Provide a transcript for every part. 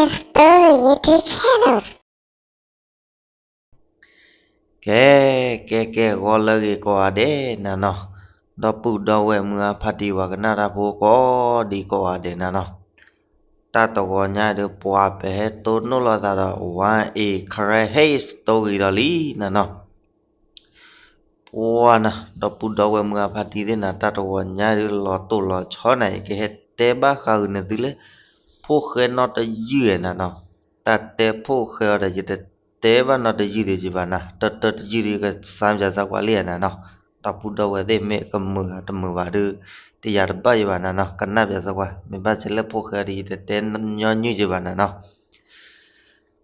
Story YouTube channels. ကဲ ကဲ ကဲ ဂီၤလၢအဂ့ၤကိးဂၤဒဲးနၤနီၤ, ဒီပုၢ်ဒီဝဲၢ်မုၢ်အါဖါတံၢ်ဝၤကနၣ်တၢ်ဖိကိးဒံကိးဂၤဒဲးနၤနီၤ, တၢ်တဂီၤညါဒုး ပှၤပဟဲတိၢ်နီၣ်လိာ်သးဒီး ဝါအ့ၤ ခရဲဟ့ၣ် story ဒီးလံနၤနီၤ. ပှၤနၤ ဒီပုၢ်ဒီဝဲၢ်မုၢ်အါဖါတံၢ်သ့ၣ်နၤ တၢ်တဂီၤညါဒုး လီၤတိၢ်လီၤဆီနၤ ယကဟဲတဲဘၣ်ဃးဂုာ်န့ၣ်သုလၢ ဖိၣ်ဃဲနီၣ်တယုၢ်နၤနီၤ. တၢ်တဲဖိၣ်ဃဲအီၤဒီး ယတတဲဘၣ်နီၣ်တယုၢ်ဒံးယဘၣ်နၤ, တၢတၢတယုၢ်ဒံး ကစၢ်ပၠးစၢ်ကွၢ်လံနၤနီၤ. ဒီပုၢ်ဒီဝဲၢ်သ့ၣ်မ့ၢ်ကမုာ်ဧါတမုာ်ဘၣ်ဒုး တယာ်တဘၣ်ယဘၣ်နၤနီၤ, ကနၣ်ပၠးစၢ်ကွၢ်, မ့ၢ်ဘၣ်ဆဲးလၢဖိၣ်ဃဲအီၤဒီး ယတတဲညီနုၢ်ယဘၣ်နၤနီၤ.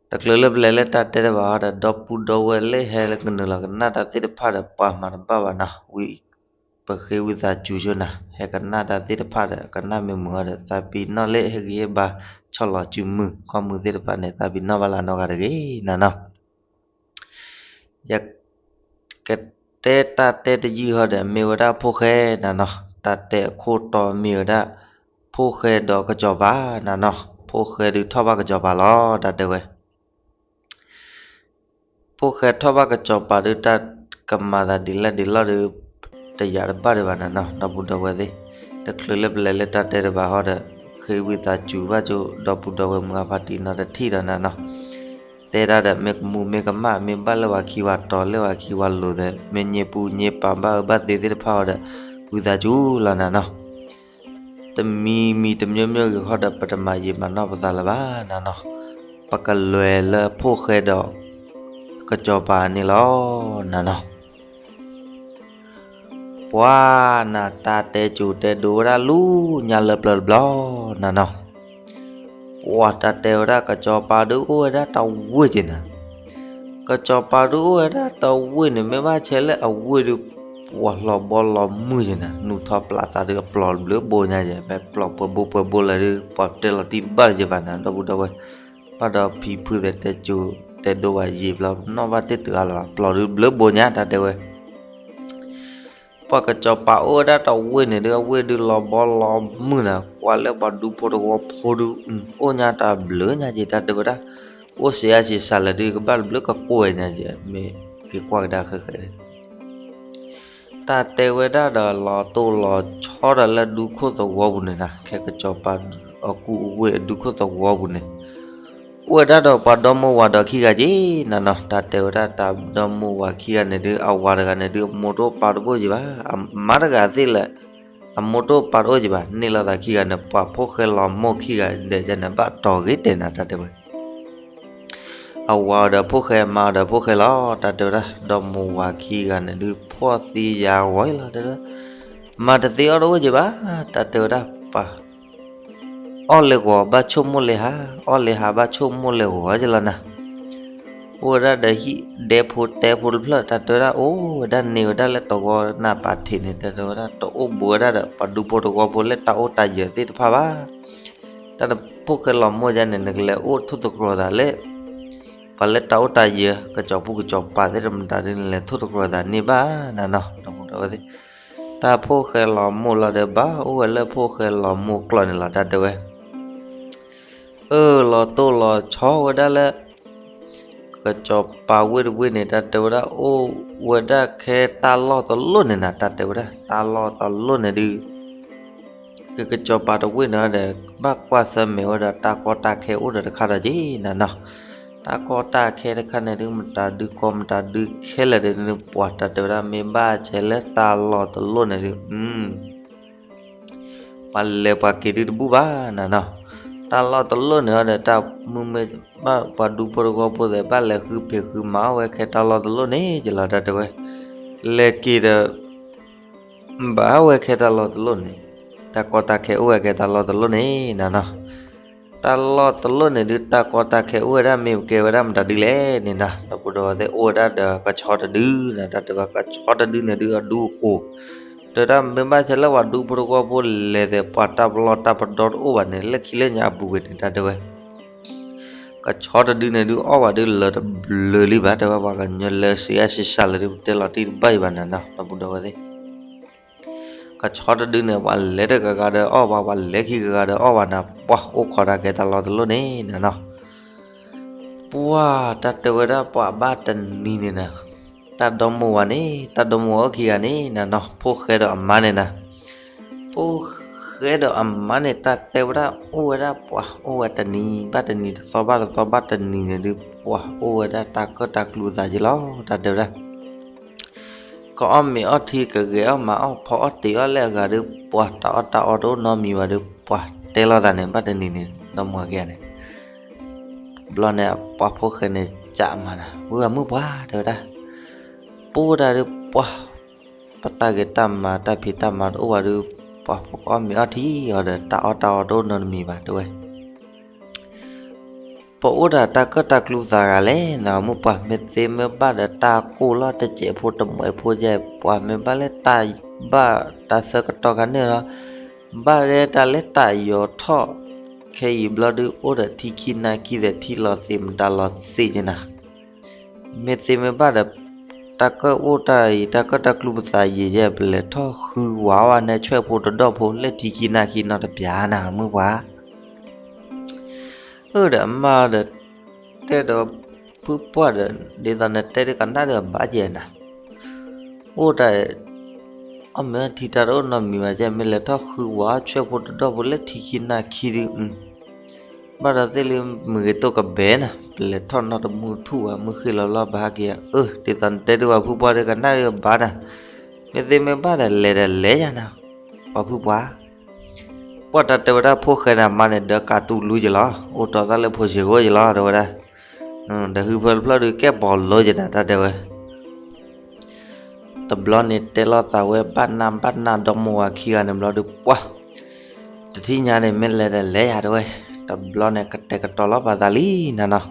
တချုးလၢပလဲၤလၢတၢ်တဲတဘၣ်အီၤဒီး ဒီပုၢ်ဒီဝဲၢ်လၢဟဲလၢကနုာ်လီၤကနၣ်တၢ်သ့ၣ်တဖၣ်ဒီး ပှၤမၤတဘၣ်ဘၣ်နၤ, ဝံ ပဃ့ဝံသးစူၤဆိနၤ, ဟဲကနၣ်တၢ်သ့ၣ်တဖၣ်ဒီး ကနၣ်မ့ၢ်မုာ်အီၤဒီး သးပ့ၤနီၣ်လၢဟ့ၣ်ဂံၢ်ဟ့ၣ်ဘါ ဆီၣ်လီၤစုမုၢ် ကီၢ်မုၢ်သ့ၣ်တဖၣ်န့ၣ် သးပ့ၤနီၣ်ဘၣ်လၢနီတဂၤတဂ့ၤနၤနီၤ. ယကတဲတၢ်တဲတယုၢ်ဟီဒီး မ့ၢ်ဝဲဒၣ်ဖိၣ်ဃဲနၤနီၤ, တၢ်တဲအခိၣ်တီမ့ၢ်ဝဲဒၣ် ဖိၣ်ဃဲဒီးကစီၤပၤနၤနီၤ, ဖိၣ်ဃဲဒုးထီၣ်ဘၣ်ကစီၤပၤလီၤ တၢ်တဲဝဲ ဖိၣ်ဃဲထီၣ်ဘၣ်ကစီၤပၤဒုး တၢ်ကမၤသးဒ်လဲၣ်ဒ်လဲၣ်ဒီး တယာ်တဘၣ်ဒံးဘၣ်နၤနီၤ ဒီပုၢ်ဒီဝဲၢ်သ့ၣ်. တချုးလၢပလဲၤလၢတၢ်တဲတဘၣ်ဟီဒီး ဃ့ဝံသးစူၤဘၣ်ကၠိ ဒီပုၢ်ဒီဝဲၢ်မုၢ်အါဖါတံၢ်နီတထံၣ်ဒီးနၤနီၤ. တဲတၢ်ဒီး မ့ၢ်ကမူမ့ၢ်ကမၣ် မ့ၢ်ဘၣ်လၢပှၤခံပှၤတီၤလၢပှၤခံပှၤလိၤသဲး မ့ၢ်ညံပူညံပာ်ဘၣ်အၢဘၣ်သီသ့ၣ်တဖၣ်အီၤဒီး ဝံသးစူၤလီၤနၤနီၤ. တမံၤမံၤတမံၤမံၤဂ့ၤဃီဒီး ပတမၤယံာ်မၤနီၢ်ပသးလၢၤဘၣ်နၤနီၤ. ပကလဲၤလၢဖိၣ်ဃဲဒီး ကစီၤပၤန့ၣ်လီၤနၤနီၤ. ပှၤနၤ တၢ်တဲစိၤတဲဒိဝဲဒၣ်လူညါလၢပျၢၤတဘျီနၤနီၤ. ပှၤတၢ်တဲဝဲဒၣ် ကစီၤပၤဒုးအိၣ်ဝဲဒၣ်တဝ့ၢ်က့ၤနၤ. ကစီၤပၤဒုးအိၣ်ဝဲဒၣ်တဝ့ၢ်န့ၣ် မ့ၢ်ဘၣ်ဆဲးလၢအဝ့ၢ်ဒုး ပှၤလီၤဘီလီၤမုၢ်က့ၤနၤ, နူၢ်ထီၣ်ပျးသးဒုးအပျီၤဘျၢဘိညါက့ၤ, ဖဲပျီၤပှဲၤဘိပှဲၤဘိလၢဒုး ပှၤတဲလီၤတံၢ်တဘၣ်လၢၤက့ၤဘၣ်နၤ ဒီပုၢ်ဒီဝဲၢ်. ဘၣ်ဒီးဖံဖုသဲးတဲစိၤတဲဒိဝဲယံာ်ဘျီ နီၢ်ဘၣ်တ့ၢ်တဂၤလၢၤဘၣ်, ပျီၤဒုးဘျၢဘိညါ တၢ်တဲဝဲ ပှၤကစီၤပၤအိၣ်ဝဲဒၣ်တဝ့ၢ်န့ၣ်ဒုး အဝ့ၢ်ဒုးလီၤဘီလီၤမုၢ်နၤ, ကွၢ်လၢပှၤဒူဖိတဝီဖိဒုး အိၣ်ညါတၢ်ဘျုးညါက့ၤ တၢ်တဲဝဲဒၣ်, အိၣ်စံးအါစံးစှၤလၢာ်ဒုး ကဘၣ်တဘျုးကကွဲၢ်ညါက့ၤ မ့ၢ်က့ၤကွၢ်ကဒါဃဲဃဲန့ၣ် တၢ်တဲဝဲဒၣ်ဒီး လီၤတိၢ်လီၤဆီဒီးလၢဒူခိၣ်သဝီပူၤန့ၣ်နၤ, ခဲကစီၤပၤအကူအဝ့ၢ်အဒူခိၣ်သဝီပူၤန့ၣ် အိၣ်ဝဲဒၣ်ဒီးပှၤဒီမါဝၤဒီးခံဂၤက့ၤနၤနီၤ, တၢ်တဲဝဲဒၣ် တၢ်ဒီမါဝၤခံဂၤန့ၣ်ဒုး အဝၤတဂၤန့ၣ်ဒုး အမိၢ်တအိၣ်ပၢ်တအိၣ်က့ၤဘၣ်, အမါတဂၤသ့ၣ်လဲၣ် အမိၢ်တအိၣ်ပၢ်တအိၣ်က့ၤဘၣ်, န့ၢ်လိာ်သးခံဂၤန့ၣ် ပှၤဖိၣ်ဃဲလီၤမိၢ်ခံဂၤဒဲးန့ၣ် ဘၣ်တီၤဂ့ၤတဲနၤ တၢ်တဲဝဲ အဝၤအီၤဒီးဖိၣ်ဃဲ မါအီၤဒီးဖိၣ်ဃဲလီၤ, တၢ်တဲဝဲဒၣ် ဒီမါဝၤခံဂၤန့ၣ်ဒုး ဖှီၣ်သံယာ်ဝဲလီၤ တဲဝဲဒၣ်, မၤတသ့အီၣ်တအိၣ်က့ၤဘၣ်, တၢ်တဲဝဲဒၣ် ပှၤ အီၣ်လၢဂီၤဘၣ်ဆိကမိၣ်လၢဟါ, အီၣ်လၢဟါဘၣ်ဆိကမိၣ်လၢဂီၤက့ၤလီၤနၤ, အိၣ်ဝဲဒၣ်ဒီးဟံၣ်ဒဲဖိတဲဖိတဖျၢၣ် တၢ်တဲဝဲဒၣ် အိၣ်ဝဲဒၣ်န့ၢ်ဝဲဒၣ်လၢတဝီနၢ်ပာ်ထံးန့ၣ် တၢ်တဲဝဲဒၣ် တအိၣ်ဘူးဝဲဒၣ်ဒီး ပှၤဒူဖိတဝီဖိလၢတၢ်အိၣ်တၢ်ယၢၤသ့ၣ်တဖၣ်ဘၣ် တၢ်ဖိၣ်ဃဲလီၤမိၢ်ယါန့ၣ် နကလဲၤအိၣ်ထိၣ်သတြီၤသးလၢ ပှၤလၢတၢ်အိၣ်တၢ်ယၢၤ ကစီၤပူၤကစီၤပၤသ့ၣ်တမတၤဒုး နလဲၤထိၣ်သတြီၤသးန့ၢ်ဘၣ်နၤနီၤ ဒီပုၢ်ဒီဝဲၢ်သ့ၣ်, တၢ်ဖိၣ်ဃဲလီၤမိၢ်လီၤဒီး ဘၣ်အိၣ်ဝဲလၢဖိၣ်ဃဲလီၤမိၢ်ကျီၢ်န့ၣ်လီၤ တၢ်တဲဝဲ အၢၣ် လီၤတိၢ်လီၤဆီဝဲဒၣ်လၢ ကစီၤပၤဝ့ၢ်တဝ့ၢ်န့ၣ် တၢ်တဲဝဲဒၣ် အိၣ်ဝဲဒၣ်ခဲတၢ်လီၢ်တလီၢ်န့ၣ်နၤ တၢ်တဲဝဲဒၣ် တၢ်လီၢ်တလီၢ်န့ၣ်ဒုး ကကစီၤပၤတဝ့ၢ်န့ၣ်ဒီး ဘၣ်ကွၢ်ဆၢၣ်မဲာ်ဝဲဒီး တၢ်ကီတၢ်ခဲအိၣ်ဒီးတခါဒီးက့ၤနၤနီၤ, တၢ်ကီတၢ်ခဲတခါန့ၣ်ဒုး မတၤဒုးကီမတၤဒုးခဲလၢာ်ဒီး ပှၤတၢ်တဲဝဲဒၣ် မ့ၢ်ဘၣ်ဆဲးလၢတၢ်လီၢ်တလီၢ်န့ၣ်ဒုး ပှၤလဲၤပှၤက့ၤဒုးတဘူၣ်ဘၣ်နၤနီၤ, တၢ်လီၢ်တလီၢ်န့ၣ်ဒီး တၢ်မုၢ်မ့ၢ်ဘၣ်ပှၤဒူဖိတဝီဖိသ့ၣ် ဘၣ်လဲၤဃုဖံးဃုမၤအီၣ်ဝဲခဲတၢ်လီၢ်တလီၢ်န့ၣ်ကလီၤ တၢ်တဲဝဲ, လဲၤက့ၤဒီး ဘၣ်ဝဲခဲတၢ်လီၢ်တလီၢ်န့ၣ်, တၢ်ကီတၢ်ခဲအိၣ်ဝဲခဲတၢ်လီၢ်တလီၢ်န့ၣ်နၤနီၤ, တၢ်လီၢ်တလီၢ်န့ၣ်ဒုး တၢ်ကီတၢ်ခဲအိၣ်ဝဲဒၣ် မ့ၢ်ကဲဝဲဒၣ်မတၤဒုးလဲၣ်န့ၣ်နၤ, ဒီပုၢ်ဒီဝဲၢ်သ့ၣ် အိၣ်ဝဲဒၣ်ဒီးကဆီတဒုနၤ တၢ်တဲဝဲ ကဆီတဒုန့ၣ်ဒုး အဒူအကိၢ် တဲဝဲဒၣ်မ့ၢ်ဘၣ်ဆဲးလၢပှၤဒူဖိတဝီဖိလဲၤသ့ၣ် ပှၤတၢ်ပလီၢ်တၢ်ပဒီတအိၣ်ဘၣ်န့ၣ် လၢခံလၢညါအပူၤကွံာ်န့ၣ် တၢ်တဲဝဲ ကဆီတဒုန့ၣ်ဒုး အီၣ်ဘၣ်ဒုးလၢာ်တဘျုးလံဘၣ် တဲဝဲ ပှၤကညီလၢစံးအါစံးစှၤလၢာ်ဒုး ပတဲလီၤတံၢ်တဘၣ်အံၤဘၣ်နၤနီၤ ဒီပုၢ်ဒီဝဲၢ်သ့ၣ်, က ကဆီတဒုန့ၣ် ပှၤလဲၤတဂၤဂၤဒီးအီၣ်ဘၣ်, ပှၤလဲၤခံဂၤဂၤဒီးအီၣ်ဘၣ်နၤ, ပှၤအိၣ်ခိးတၢ်ကဲတၢ်လီတလိၣ်န့ၣ်နၤနီၤ. ပှၤတၢ်တဲဝဲဒၣ်ပှၤဘၣ်တနံၤန့ၣ်နၤ, တၢ်ဒီမါဝၤန့ၣ်, တၢ်ဒီမါဝၤအိၣ်ခံဂၤန့ၣ်နၤနီၤ, ဖိၣ်ဃဲဒီးအမါန့ၣ်နၤ. ဖိၣ်ဃဲဒီးအမါန့ၣ် တၢ်တဲဝဲဒၣ်အိၣ်ဝဲဒၣ်ပှၤအိၣ်ဝဲတနံၤဘၣ်တနံၤ, တသီဘၣ်တသီဘၣ်တနံၤန့ၣ်ဒုး ပှၤအိၣ်ဝဲဒၣ်တၢ်ကၢၣ်တၢ်ကျူသးက့လီၤ. တၢ်တဲဝဲဒၣ် ကအီၣ်မ့ၤအီၣ်ထံ, ကဂဲၤအီၣ်မၤအီၣ်ဖီအီၣ်တ့ၤအီၣ်လၢအဂၤဒီး ပှၤတၢ်အီၣ်တၢ်အီတအိၣ်နီတမံၤဘၣ်ဒီး ပှၤတဲလိာ်သးန့ၣ် ဘၣ်တနံၤန့ၣ် ဒီမါဝၤခံဂၤန့ၣ်. တဘျီန့ၣ် ပှၤဖိၣ်ဃဲန့ၣ် ကးမၤနၤ, ဝံအမုၣ်ပှၢ် တဲဝဲဒၣ်, ပအိၣ်ဒၣ်ဒီးပှၤ ပတၢ်ဂ့ၤတၢ်မၤတၢ်ဖံးတၢ်မၤတအိၣ်ဘၣ်ဒီး ပှၤဖိကအီၣ်မ့ၤအီၣ်ထံအီၤဒီး တၢ်အီၣ်တၢ်အီတအိၣ်နီတမံၤဘၣ် တဲဝဲ. ပအိၣ်ဒၣ်တၢ်ကၢၣ်တၢ်ကျူသးဂၤလဲၣ်နၤ မုၣ်ပှၢ်, မ့ၢ်သ့မ့ၢ်ဘၣ်ဒီးတၢ်ကိၢ်လီၤတစဲးဖိတမှဲးဖိယဲၢ်, ပှၤမ့ၢ်ဘၣ်လၢတၢ်ဘၣ်တၢ်ဆၢကတီၢ်ခါန့ၣ်လီၤ, ဘၣ်လၢတၢ်လၢတၢ်ယီၤထီၣ်, ခဲအံၤဘျီဒုးအိၣ်ဒီးထံခံနၢ်ခံသဲး ထံလီၤသ့းမတၤလီၤသ့းက့နၤ. မ့ၢ်သ့မ့ၢ်ဘၣ်ဒီး တၢ်ကၢၣ်အိၣ်တၢ်အံၤ တၢ်ကၢၣ်တၢ်ကျူပသးယံာ်ယဲၢ် ပလဲၤထီၣ်ဃုဝၤအီၣ်ဝဲနၢဆွဲၣ်ဖိတဒီၣ်ဖိလၢထံခံနၢ်ခံနီတပျၢ်နၤ မုၣ်ပှၢ်. အၢၣ်ဒီးအမါဒီး တဲဒီးဖုပှၢ်ဒီး ဒ်သိးနတဲဒုးကနၣ်ဒုးအဘၣ်ကဲနၤ, အိၣ်တၢ် အီၣ်မ့ၤအီၣ်ထံတၢ်တအိၣ်နီတမံၤဘၣ်ကဲ မ့ၢ်လဲၤထီၣ်ဃုဝၤအီၣ်ဆွဲၣ်ဖိတဒီၣ်ဖိလၢထံခံနၢ်ခံဒုး ဘၣ်ဒီးသ့ၣ်လၢမုၢ်ဂ့ၤတိၢ်ကဘဲနၤ, ပလဲၤထီၣ်နီတမုၢ်ထူၣ်ဝဲ မုၢ်ဃ့ၢ်လီၤလီၤဘၣ်ဟဲက့ၤ, အၢ ဒ်သိးနတဲဒုးပှၤဖုပှၢ်ဒုးကနၣ်ဒုးဘၣ်နၤ, မ့ၢ်သ့မ့ၢ်ဘၣ်ဒီးလဲၤဒီးလဲၤယၤနၤ, ပှၤဖုပှၢ်. ပှၤတၢ်တဲဝဲဒၣ်ဖိၣ်ဃဲန့ၣ် အမါန့ၣ် ဒၢကးတူၢ်လူယလီၤ, အိၣ်တီသးလၢဖိဆံးဂိၢ်ယလီၤ တဲဝဲဒၣ်, ဒီးဟုဖၢတဖျၢၣ်ဒုးကဲပီၤလိယနၤ တၢ်တဲဝဲ တဘျီန့ၣ်တဲလိာ်သးဝဲ ဘၣ်နၢ်ဘၣ်နၢ်ဒီမါဝၤခံဂၤန့ၣ်ဘျီဒုးပှၢ်, တထံၣ်ညါန့ၣ် မ့ၢ်လဲၤဒီးလဲၤယၤတဲဝဲ, တဘျီန့ၣ် ကတဲာ်ကတီၤလီၤပာ်သးလံနၤနီၤ,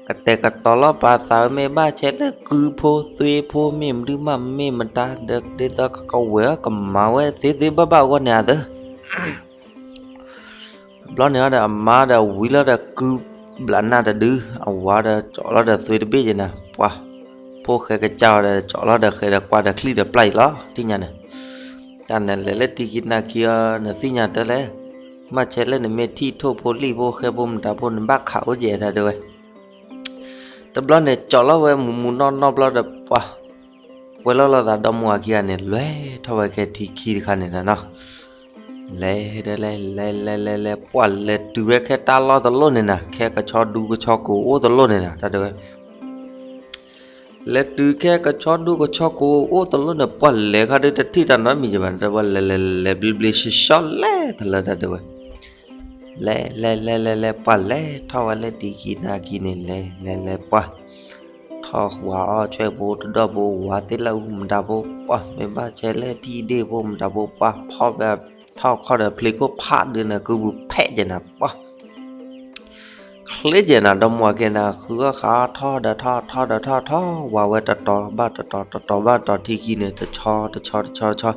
ကတဲာ်ကတီၤလီၤပာ်သးဝဲ မ့ၢ်ဘၣ်ဆဲးလၢကုဖိသွ့ဖိ မ့ၢ်မနုၤမးမ့ၢ်မတၤဒီး ဒ်သိးကကဝဲၤအီၤကမၤဝဲသ့သ့ဘၣ်ဘၣ်အဂီၢ်န့ၣ်အသၢ တဘျီန့ၣ်ဒီးအမါဒီးဝံၤလီၤဒီးကုဘျးနၢ်တဒု, အဝၤဒီးကၠီလီၤဒီးသွ့တဘ့ၣ်ယနၤ, ပှၤ, ဖိၣ်ဃဲကစၢ်အီၤဒီးကၠီလီၤဒီးဃဲးဒီးကွၢ်ဒီးချံၣ်ဒီးပျၢ်အံၤလီၤ တထံၣ်ညါန့ၣ်, တၢ်န့ၣ်လဲၤလၢထံခံနၢ်ခံအီၤ နသ့ၣ်ညါတၢ်လဲၣ်, မ့ၢ်ဆဲးလၢနမ့ၢ်ထံၣ်ထိၣ်ဖိလံၣ်ဖိဃဲဖိမတၤဖိ နဘၣ်ခးအိၣ်ကဲတၢ်တဲဝဲ တဘျီန့ၣ် ကၠီလီၤဝဲမူးမူးနီၢ်နီၢ်ဘျီဒီးပှၤ, ကွဲလီၤလိာ်သးဒီမါဝၤခံဂၤန့ၣ် လဲၤထီၣ်ဝဲခဲထံခံတခါန့ၣ်နၤနီၤ, လဲၤဒီးလဲၤ လဲၤလဲၤလဲၤလဲၤ ပှၤလဲၤတုၤဝဲခဲတၢ်လီၢ်တလိၣ်န့ၣ်နၤ, ခဲကဆီဒူကဆီကိးအိၣ်တလိၣ်န့ၣ်နၤ တၢ်တဲဝဲ လဲၤတုၤခဲကဆီဒူကဆီကိးအိၣ်တလိၣ်န့ၣ် ပှၤလဲၤခါဒုးတထံၣ်တၢ်နီတမံၤယဘၣ် တၢ်တဲဝဲ လဲၤလဲၤလဲၤလဲၤဘျ့ဘျ့ဆှီဆှီလဲၤတလၢတၢ်တဲဝဲ လဲၤလဲၤလဲၤလဲၤလဲၤ ပှၤလဲၤထီၣ်ဝဲလၢထံခံနၢ်ခံန့ၣ် လဲၤလဲၤလဲၤပှၤ, ထီၣ်ဝၤအီၣ်ဆွဲၣ်ဖိတဒီၣ်ဖိ ဝၤသ့ၣ်လၢအူမတၤဖိ ပှၤမ့ၢ်ဘၣ်ဆဲးလၢထံၣ်ဒ့ၣ်ဖိမတၤဖိ ပှၤဖီၣ်ဝဲထီၣ်ခီၣ်ဒီးဖျ့ခိၣ်ဖးဒုးန့ၣ် ကုပူၤဖဲးကဲနၤ ပှၤ ချ့ကဲနၤ ဒီမါဝၤခံဂၤန့ၣ် ဃုအီၣ်ဃးအီၣ်ထီၣ်ဒီးထီၣ်ထီၣ်ဒီးထီၣ်ထီၣ် ဝၤဝဲတတီၤဘၣ်တတီၤ တတီၤဘၣ်တတီၤ ထံခံန့ၣ် တဆီတဆီတဆီတဆီ,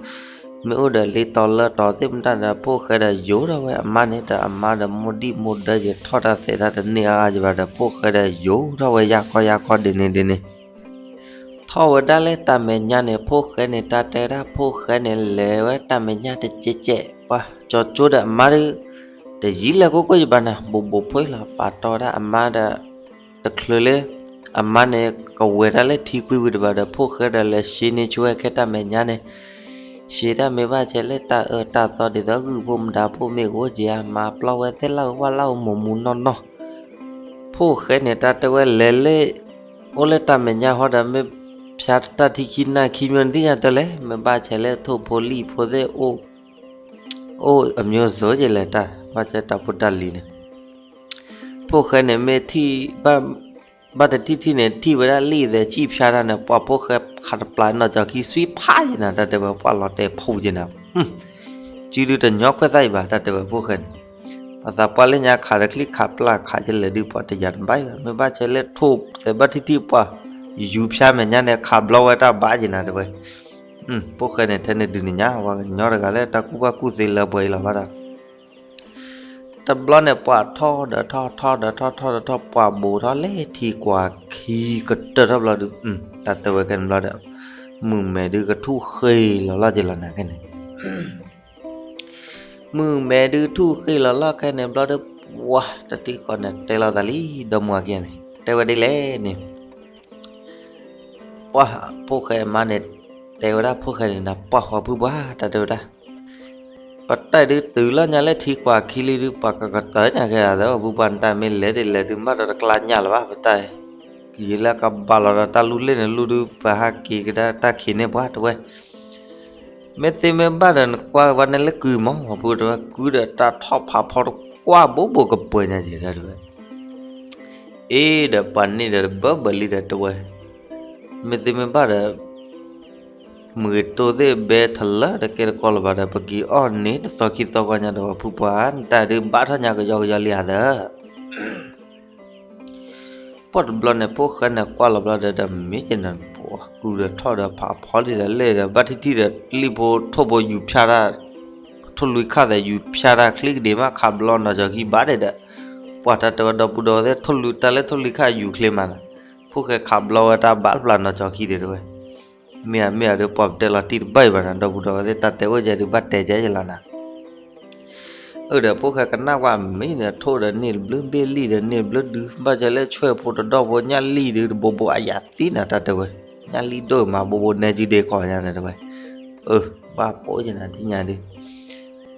မ့ၢ်အိၣ်ဒီးလ့တီၤလၢတီၤသ့ၣ်မတၤဒီး ဖိၣ်ဃဲဒီးယိာ်ထီၣ်ဝဲအမါန့ၣ်ဒီး အမါဒီးမိၢ်ဒံၣ်မိၢ်ဒၢယထီၣ်တၢ်သဲးတၢ်တန့ၢ်အါအါယဘၣ်ဒီး ဖိၣ်ဃဲဒီးယိာ်ထီၣ်ဝဲယၢ်ကီယၢ်ကီဒ်န့ၣ်ဒ်န့ၣ် ထီၣ်ဝဲဒၣ်လၢတၢ်မဲာ်ညါန့ၣ် ဖိၣ်ဃဲန့ၣ် တၢ်တဲဒၣ်ဖိၣ်ဃဲန့ၣ် လဲၤဝဲတၢ်မဲာ်ညါတကဲးကဲး ပှၤကၠီကၠိဒီးအမါဒုး တယံာ်လဲၤကိးကိးယဘၣ်နၤ ဘိးဘိးဖိလီၤ ပာ်တီဝဲဒၣ်အမါဒီး တချုးလၢ အမါန့ၣ် ကဝဲၤတၢ်လၢထံကွံဝံၤတဘၣ်ဒီး ဖိၣ်ဃဲဒီးလဲၤရှဲန့ၢ်ဆိဝဲခဲတၢ်မဲာ်ညါန့ၣ် ရှဲတၢ်မ့ၢ်ဘၣ်ဆဲးလၢတၢ်အၢတၢ်သီဒ်သိးဂုၢ်ဖိမတၤဖိမ့ၢ်အိၣ်က့ၤ အမါပျီဝဲသ့ၣ်လၢအဝၣ်လၢအမူးမူးနီၢ်နီၢ် ဖိၣ်ဃဲန့ၣ် တၢ်တဲဝဲလဲၤလၢ အိၣ်လၢတၢ်မဲာ်ညါဃီဒီး မ့ၢ်ဖၠါတၢ်ထံခံနၢ်ခံမ့ၢ်နသ့ၣ်ညါတၢ်လဲၣ် မ့ၢ်ဘၣ်ဆဲးလၢထိၣ်ဖိလံၣ်ဖိသ့ၣ် အိၣ်အမျိုးစုံက့ၤလဲၣ် တၢ်ဘၣ်ဆဲးတၢ်ဖိတၢ်လံၤန့ၣ် ဖိၣ်ဃဲန့ၣ် မ့ၢ်ထံၣ် ဘၣ်တထံၣ်ထံၣ်န့ၣ် ထံၣ်ဝဲဒၣ်လံၣ်သဲးဆံၣ်ဖၠါတၢ်န့ၣ် ပှၤဖိၣ်ဃဲခးတပျၢ်နီၢ်ကၠီခံ ဆွံဖးယဲနၤ တၢ်တဲဝဲ ပှၤလီၤတဲာ်ဖှိၣ်ယဲနၤ စုဒုတညီခွဲးသၣ်အံၤဘၣ် တၢ်တဲဝဲဖိၣ်ဃဲန့ၣ် အသးပှၢ်လၢညါခးတချံၣ်ခးပျၢ်ခးယလဲၤဒုး ပှၤတယာ်တဘၣ်အံၤဘၣ် မ့ၢ်ဘၣ်ဆဲးလၢထိၣ်သဲးဘၣ်ထံၣ်ထံၣ်ပှၤ ယူၤဖၠါမဲာ်ညါန့ၣ် ခးဘျီဝဲတၢ်ဘၣ်ယဲနၤတဲဝဲ ဖိၣ်ဃဲန့ၣ် ထဲန့ၣ်ဒုးန့ၣ်ညါ ပှၤကညီတဂၤလၢတၢ်ကူၣ်ဘၣ်ကူၣ်သ့လၢပှဲၤအံၤလီၤဘၣ်ဒီး တဘျီန့ၣ် ပှၤထီၣ်ဒီးထီၣ်ထီၣ်ဒီးထီၣ်ထီၣ်ဒီးထီၣ် ပှၤဘူးထီၣ်လၢထံကွၢ်ခံကတၢၢ်ထီၣ်ဘျီဒုး တၢ်တဲဝဲခဲန့ၣ်ဘျီဒီး မုၢ်မဲာ်ဒုးကထူၣ်ဃ့လီၤလီၤက့ၤလီၤနၤခဲန့ၣ် မုၢ်မဲဒုးထူၣ်ဃ့လီၤလီၢ်ခဲန့ၣ်ဘျီဒီး ပှၤတထံၣ်ဃီန့ၣ် တဲလီၤသးလံ ဒီမါဝၤခံဂၤန့ၣ် တဲဝဲဒ်လဲၣ်န့ၣ် ပှၤဖိၣ်ဃဲအမါန့ၣ် တဲဝဲဒၣ်ဖိၣ်ဃဲန့ၣ်နၤ ပှၤဃီဖုပှၤ တၢ်တဲဝဲဒၣ် ပတၢ်ဒုးတုၤလီၤညါလၢထံကွၢ်ခံလံဒုး ပှၤကကတၢၢ်ညါကဲသး ပှၤဖုပှၤ နတၢ်မ့ၢ်လဲၤဒ်လဲၤဒုး မၢ်ဒီးတကျါညၣ်လၢၤဘၣ် ပတၢ် ကယံာ်လၢကဘၣ်လီၤဒီးတၢ်လူၢ်လ့ၣ်န့ၣ်လူၢ်ဒုး ပဟးက့ၤကဒါတၢ်ခံးန့ၢ်ပှၤတဝဲ မ့ၢ်သ့မ့ၢ်ဘၣ်ဒီးနကွၢ်ဝဲန့ၣ်လၢကုမီၤ ပှၤဖုတဝဲ ကုဒီးတၢ်ထီၣ်ဖးဖီတကွၢ်ဘိဘိကပၢၤညါကဲတၢ်တဝဲ အ့ဒီးပှၤန့ၣ်ဒီးတဘၢဘၢလံဒီးတဝဲ မ့ၢ်သ့မ့ၢ်ဘၣ်ဒီး မုၢ်ဂ့ၤတိၢ်သ့ၣ်ဘဲထလၢတကဲတကီလၢၤဘၣ်ဒီး ပက့ၤအီၣ်န့ၢ်တသီခံသီဂီၢ်ညါဒီး ပှၤဖုပှၤ နတၢ်ဒုးဘၣ်ထီၣ်ညါကယီကယီလံဧါသၢ ပှၤတဘျီန့ၣ် ဖိၣ်ဃဲန့ၣ်ကွၢ်လီၤဘျီဒီး ဒီးမ့ၢ်ကဲန့ၣ် ပှၤကုဒီးထီၣ်ဒီးဖးဖီလံဒီးလဲၣ်ဒီး ဘၣ်ထံၣ်ထံၣ်ဒီးလံၣ်ဖိထိၣ်ဖိယူၤဖၠါတၢ် ထိၣ်လွံၢ်ခၣ်သဲးယူၤဖၠါတၢ်ချံကဒ့မး ခးဘျီနီၢ်ကၠီခံဘၣ်ဒဲးဒီး ပှၤတၢ်တဲဝဲဒီပုၢ်ဒီဝဲၢ်သ့ၣ် ထိၣ်လွံၢ်တၢ်လၢထိၣ်လွံၢ်ခၣ်ယူၤချ့မးနီၤ ဖိၣ်ဃဲခးဘျီဝဲတၢ်ဘၣ်ပျၢ်နီၢ်ကၠီခံဒဲးတဝဲ မ့ၢ်ဧါမ့ၢ်ဧါဒီး ပှၤပတဲလီၤတံၢ်တဘၣ်အံၤဘၣ်နီၤ ဒီပုၢ်ဒီဝဲၢ်သ့ၣ် တၢ်တဲအိၣ်ယဲဒုးဘၣ်တဲကဲယလီၤနီၤ အၢဒီးဖိၣ်ဃဲကနၣ်ကွၢ်မ့ၢ်န့ၣ် ထိၣ်ဒီးန့ၢ်တဘျုး ဘ့ၣ်လံၣ်ဒီးန့ၢ်တဘျုးဒုး ဘၣ်ကဲလၢဆွဲၣ်ဖိတဒီၣ်ဖိ ညၣ်လံၣ်ဒုးတဘိဘိအယၤသံနီၤ တၢ်တဲဝဲ ညၣ်လံၣ်ဒိၣ်မးဘိဘိနဲကၠူဒ့ကီးညါန့ၣ်တဝဲ အၢ ဘၣ်ပိာ်ယနၤထံၣ်ညါဒုး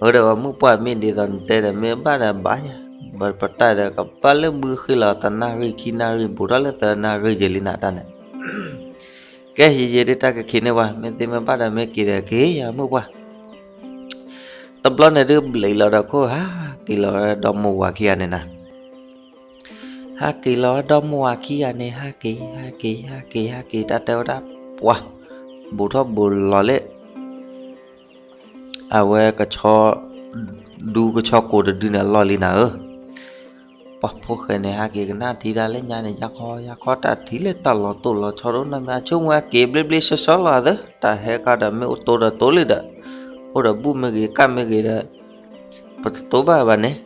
အၢဒီးဝဲမုၢ်ပှၢ်မ့ၢ်ဒ်သိးနတဲဒီး မ့ၢ်ဘၣ်ဒီးဘၣ်ယၤ ပတၢ်ဒီးကဘၣ်လၢဘုဃ့လီၤ တနၣ်ရံၣ်ခံနၣ်ရံၣ် ဘူးထီၣ်လၢသၢနၣ်ရံၣ်ယဲလံနၤတၢ်န့ၣ် ကဲယံာ်ယံာ်ဒုးတၢ်ကခံးန့ၢ်ပှၤ မ့ၢ်သ့မ့ၢ်ဘၣ်ဒီးမ့ၢ်က့ၤဒီးက့ၤယၤမုၢ်ပှၢ် တဘျီန့ၣ်ဒုးဘျံးလီၤဒီးခိၣ် ဟးက့ၤလီၤဝဲဒီမါဝၤခံဂၤန့ၣ်နၤ ဟးက့ၤလီၤဝဲဒီမါဝၤခံဂၤန့ၣ် ဟးက့ၤ ဟးက့ၤ ဟးက့ၤ ဟးက့ၤ တၢ်တဲဝဲဒၣ်ပှၤ ဘူးထီၣ်ဘူးလီၤလၢ အဝဲကဆီ ဒူကဆီကိးတဒုန့ၣ်အလီၢ်လံနၤဧၢ ပှၤဖိၣ်ဃဲန့ၣ် ဟးက့ၤကနၣ်ထံတၢ်လၢညါန့ၣ် ယါခီ ယါခီ တၢ်ထံၣ်လၢတၢ်လီၤတိၢ်လီၤဆီဒိၣ်နီၢ်မး ဆိကမိၣ်က့ၤဘျ့ဘျ့ဆှီဆှီလီၤသၢ တၢ်ဟဲခါဒီးမ့ၢ်အိၣ်တိဒီးတိၢ်လံဒီး အိၣ်ဒီးဘူၣ်မ့ၢ်ဂ့ၤ ကၣ်မ့ၢ်ဂ့ၤဒီး ပတတိၢ်ဘၣ်ဘၣ်န့ၣ်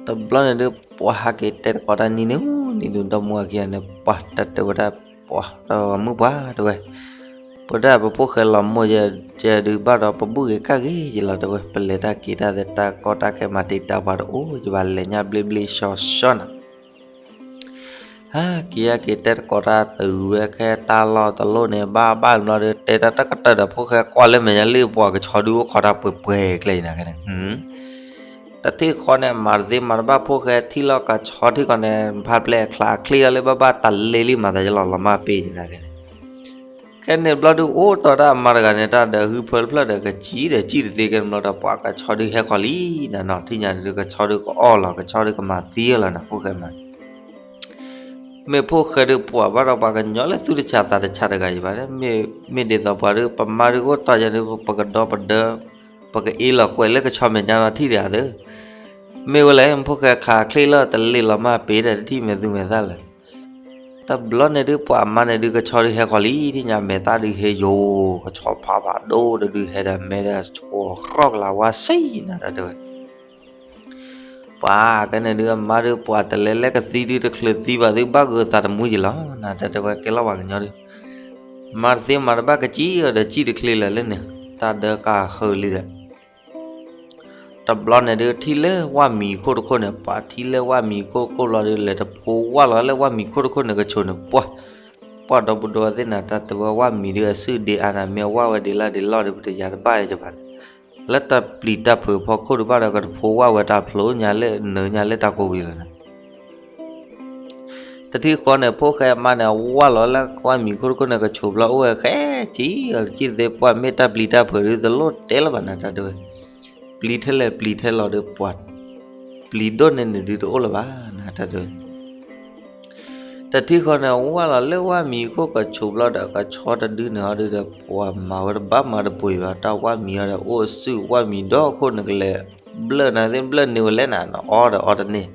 တဘျီန့ၣ်ဒုး ပှၤဟးက့ၤတဲတကိးတၢ်နံၤန့ၣ် နံၤဒုး ဒီမါဝၤခံဂၤန့ၣ် ပှၤတၢ်တဲဝဲဒၣ် ပှၤတမုၢ်ပှၢ်တဲဝဲ ပဝဲဒၣ်ပဖိၣ်ဃဲလီၤမိၢ်ယဲဒုးဘၣ်ဒီး ပဘူၣ်ဂ့ၤကၣ်ဂ့ၤယလီၤတဲဝဲ ပလဲၤတၢ်က့ၤတၢ်သဲးတၢ်ကီတၢ်ခဲမၤတံာ်တာ်ပှၤတအိၣ် ယဘၣ်လဲၤညါဘျ့ဘျ့ဆှီဆှီနၤ ဟဲက့ၤဟဲက့ၤတဲတကိးတၢ်တုၤဝဲခဲတၢ်လီၢ်တလီၢ်န့ၣ် ဘၣ်ဘၣ်ဘျီဒီး တဲတၢ်တကတၢၢ်ဒီး ဖိၣ်ဃဲကွၢ်လၢမဲာ်ညါလံ ပှၤကဆီဒုးအိၣ်ခိးတၢ်ပှဲၤပှဲၤကျဲအံၤနၤန့ၣ် တထံၣ်ဃီန့ၣ် မၤတသ့မၤတဘၣ် ဖိၣ်ဃဲထံၣ်လီၤကဆီထံၣ်ဃီန့ၣ် ဖးပျဲၢ်အချးအချ့အီၤလၢဘၣ်ဘၣ်တၢ်လဲၤလံ မၤသးယလီၤလီၤမၢ်ပ့ၤနၤန့ၣ် ခဲန့ၣ်ဘျီဒုးအိၣ်တီၢ်တၢ်အမါတဂၤန့ၣ် တၢ်ဒီးဟုဖၢတဖျၢၣ်ဒီး ကစံၣ်ဒီးစံၣ်တသ့ကဲန့ၣ်ဘျီဒီး ပှၤကဆီဒုးဟဲဃီၤလံနၤနီၤ ထံၣ်ညါန့ၣ်ဒုး ကဆီဒုးကအီၣ်လီၤ ကဆီဒုးကမၤသံလီၤနၤ ဖိၣ်ဃဲမၤ မ့ၢ်ဖိၣ်ဃဲဒုးပှၤဘၣ်ဒီးပှၤကညီလၢသူၣ်တဆးသးတဆးတဂၤအံၤဘၣ် မ့ၢ်ဒ်သိးပှၤဒုး ပမါဒုးအိၣ်တီၢ်ယၤဒုး ပကဒီပဒၢ ပကအ့လီၤကွဲးလၢကဆီမဲာ်ညါလီၤထံၣ်ဒံးဧါသၢ မ့ၢ်ဝဲလဲၣ် ဖိၣ်ဃဲခးချ့လီၤ တလ့ၤလီၤမၢ်ပ့ၤဒီး တထံၣ်မဲာ်သူမဲာ်သၣ်လၢၤ တဘျီန့ၣ်ဒုး ပှၤအမါန့ၣ်ဒုး ကဆီဒုးဟဲဃီၤလံ ထံၣ်ညါမဲာ်သၣ်ဒုးဟဲယိာ် ကဆီဖးဖးဒိၣ်တဒုဟဲဒီးမဲာ်ဒီး ဆှီရီၣ်ကလၤဝါစံနၤတၢ်တဲဝဲ ပှၤကဲန့ၣ်ဒုး အမါဒုး ပှၤတလဲၤလဲၤကသံဒုး တချုးသံဘၣ်သု ဘၣ်ဂုာ်သးတမူယံၤလီၤ နတၢ်တဲဝဲကဲလီၤပှၤကညီဒုး မၤတသ့မၤတဘၣ် ကစံၣ်အီၤဒီးစံၣ်တချ့လၢာ်လၢန့ၣ် တၢ်ဒၢကဟၢလံဒီး တဘျီန့ၣ်ဒုး ထံၣ်လၢဝၣ်မံၤခိၣ်တခိၣ်န့ၣ် ပှၤထံၣ်လၢဝၣ်မံၤခိၣ်တခိၣ်ဘျီဒုး လဲၤတဖိဝၣ်လီၤလၢဝၣ်မံၤခိၣ်တခိၣ်န့ၣ် ကဆိးန့ၣ် ပှၤ ပှၤဒီပုၢ်ဒီဝဲၢ်သ့ၣ်နၤ တၢ်တဲဝဲဝၣ်မံၤဒုး အစုၣ်ဒ့အါနၤ မ့ၢ်အဝၣ်ဝဲဒ့လၢဒ့လီၢ်ဒီး ပတယၤတဘၣ်ယဘၣ်န့ၣ် လၢတၢ်ပျံၤတၢ်ဖုးဖီခိၣ်ဒုးဘၣ်ဒီး ကတဖိဝၣ်ဝဲတၢ်ဖျိညါလၢနၢညါလၢတၢ်ကိးဝံၤလီၤနၤ တထံၣ်ဃီန့ၣ် ဖိၣ်ဃဲအမါန့ၣ် အဝၣ်လီၤလၢဝၣ်မံၤခိၣ်တခိၣ်န့ၣ် ကဆိးဘျီအိၣ်ဝဲဃဲကံအီၤ တစံၣ်တသ့ ပှၤမ့ၢ်တၢ်ပျံၤတၢ်ဖုးဒုး တလိၣ်တဲလၢၤဘၣ်နၤ တၢ်တဲဝဲ ပျံၤထဲလဲၣ်ပျံၤထဲလီၤဒီး ပှၤ ပျံၤဒိၣ်န့ၢ်န့ၣ်ဒုးတအိၣ်လၢၤဘၣ်နၤ တၢ်တဲဝဲ တထံၣ်ဃီန့ၣ် ဝၣ်လီၤလၢဝၣ်မံၤခိၣ်ကဆိးဘျီဒီး ကဆီတဒုန့ၣ်အီၤဒုးဒီး ပှၤမၤဝဲတဘၣ်မၤတပှ့ၤဘၣ် တၢ်ဝၣ်မံၤအီၤဒီး အိၣ်စုၣ်ဝၣ်မံၤဒီခိၣ်န့ၣ် ကလဲၤဘျၢၣ်နၤသ့ၣ်ဘျၢၣ်န့ၢ်ဝဲလဲၣ်နၤ နအီဒီးအီတန့ၢ်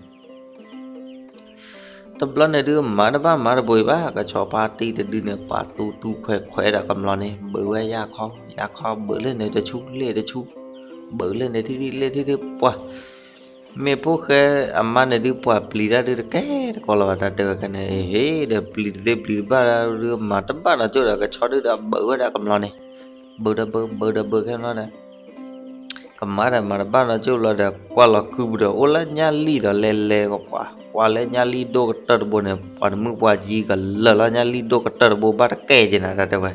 တဘျီန့ၣ်ဒုး မၤတဘၣ်မၤတပှ့ၤဘၣ် ကဆီဖါတံၢ်တဒုန့ၣ် ပှၤတူသူခွဲးခွဲးဒီးကမျီန့ၣ် ဘုးဝဲယၢ်ခီ ယၢ်ခီ ဘုးလၢန့ၣ်တဆူ လ့ၣ်တဆူ ဘုးလၢန့ၣ်ထံၣ်ထံၣ် လ့ၣ်ထံၣ်ထံၣ် ပှၤ မ့ၢ်ဖိၣ်ဃဲအမါန့ၣ်ဒုး ပှၤပျံၤတၢ်ဒုးတကဲတကိးလၢၤဘၣ် တၢ်တဲဝဲကဲန့ၣ် ဟ့ၣ်ဒီးပျံၤတသ့ပျံၤတဘၣ်ဒုး မၤတဘၣ်နီတကၠိၢ်ဒီး ကဆီဒုးဒီးဘုးဝဲဒၣ်ကမျီန့ၣ် ဘၢဒီးဘၢ ဘၢဒီးဘၢခဲနီၤဒီး ကမၤဒီးမၤတဘၣ်နီကၠိၣ်ဘျီဒီး ကွၢ်လီၤကုၢ်ပူၤဒီး အိၣ်လၢညၣ်လံၣ်ဒီးလဲၤလဲၤကွၢ် ကွၢ်လၢညၣ်လံၣ်ဒိၣ်ကတၢၢ်တဘိန့ၣ် ပှၤတမုၣ်ပှၢ်ကံကလၢာ်လီၤ ညၣ်လံၣ်ဒိၣ်ကတၢၢ်တဘိ ဘၣ်တကဲက့ၤနၤတၢ်တဲဝဲ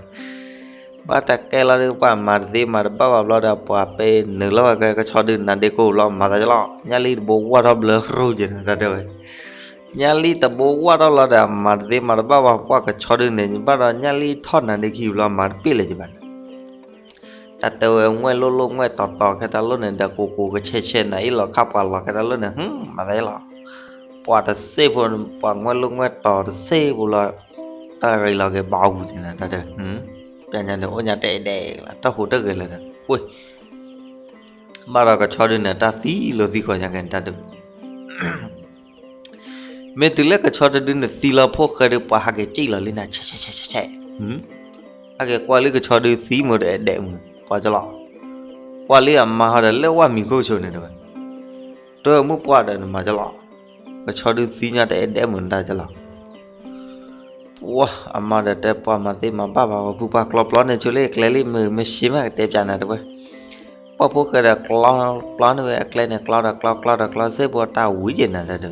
ဘၣ်တကဲလီၤဒီး ပှၤမၤတသ့မၤတဘၣ်ဘၣ်ဘျီဒီး ပှၤပဲနုာ်လီၤဝဲကဲကဆီဒုနၤဒ့ကိၢ်လီၤ မၤသးကလီၤ ညၣ်လံၣ်တဘိဝၢ်ထီၣ်ဘျၢရူၢ်က့ၤနၤတၢ်တဲဝဲ ညၣ်လံၣ်တဘိဝၢ်ထီၣ်လီၤဒီး မၤတသ့မၤတဘၣ်ဘၣ် ပှၤကဆီဒုန့ၣ် ဘၣ်ဒီးညၣ်လံၣ်ထီၣ်နၤဒ့ခံဘျီ မၤတပ့ၢ်လၢၤကဘၣ်န့ၣ် တၢ်တဲဝဲ ငွဲၣ်လိၣ်လိၣ်ငွဲၣ်တီၤတီၤ ခဲတၢ်လိၣ်န့ၣ် ဒီးကိၤကိၤကဆဲးဆဲး နၤအ့ၣ်လီၤခၣ်ပှၤလီၤ ခဲတၢ်လိၣ်န့ၣ် ဟူ မၤသးလီၤ ပှၤတစ့ၢ်ဖိ ပှၤငွဲၣ်လိၣ်ငွဲၣ်တီၤတစ့ၢ်ဖိလီၤ တၢ်ဂ့ၤလီၤက့ၤဘၣ်အူက့ၤနၤတၢ်တဲ ပျဲညါန့ၣ် အိၣ်ညါတဲဒဲးလီၤ တၢ်ဟူးတၢ်ဂဲၤလၢၤဒီး ဝ့ၢ် ဘၣ်ဒီးကဆီဒုန့ၣ် တၢ်သံလီၤသံဃီညါက့ၤနတၢ်တဲ မ့ၢ်တုၤလၢကဆီတဒုန့ၣ်သံလီၤ ဖိၣ်ဃဲဒုး ပှၤဟးက့ၤစံၣ်လီၤလံနၤ ဆဲးဆဲးဆဲးဆဲးဆဲး ဟဲက့ၤကွၢ်လံကဆီဒုသံမုာ်တအဲၣ်ဒဲးမုာ် ပှၤကလီၤ ကွၢ်လံအမါဟီဒီး လၢဝၢ်မံၤခိၣ်ဆိးန့ၣ်တဲဝဲ တမုၣ်ပှၢ်ဒီးနမၤကလီၤ ကဆီဒုသံညါတအဲၣ်ဒဲးမုာ်နတၢ်ကလီၤ ပှၤအမါဒီးတဲ ပှၤမၤသ့မၤဘၣ်ဘၣ် ပှၤဖုပှၢ်ကျီပျီန့ၣ် ဆိလၢကျဲလံ မုာ်မ့ၢ်ဆ့မးကတဲပျးနၤတဲဝဲ ပှၤဖိၣ်ဃဲဒီးကျီ ကျီန့ၣ်ဝဲ အကျဲန့ၣ် ကျီဒီးကျီ ကျီဒီးကျီ စ့ၢ်ဖိတၢ်ဝံၤက့ၤနၤတၢ်တဲဝဲ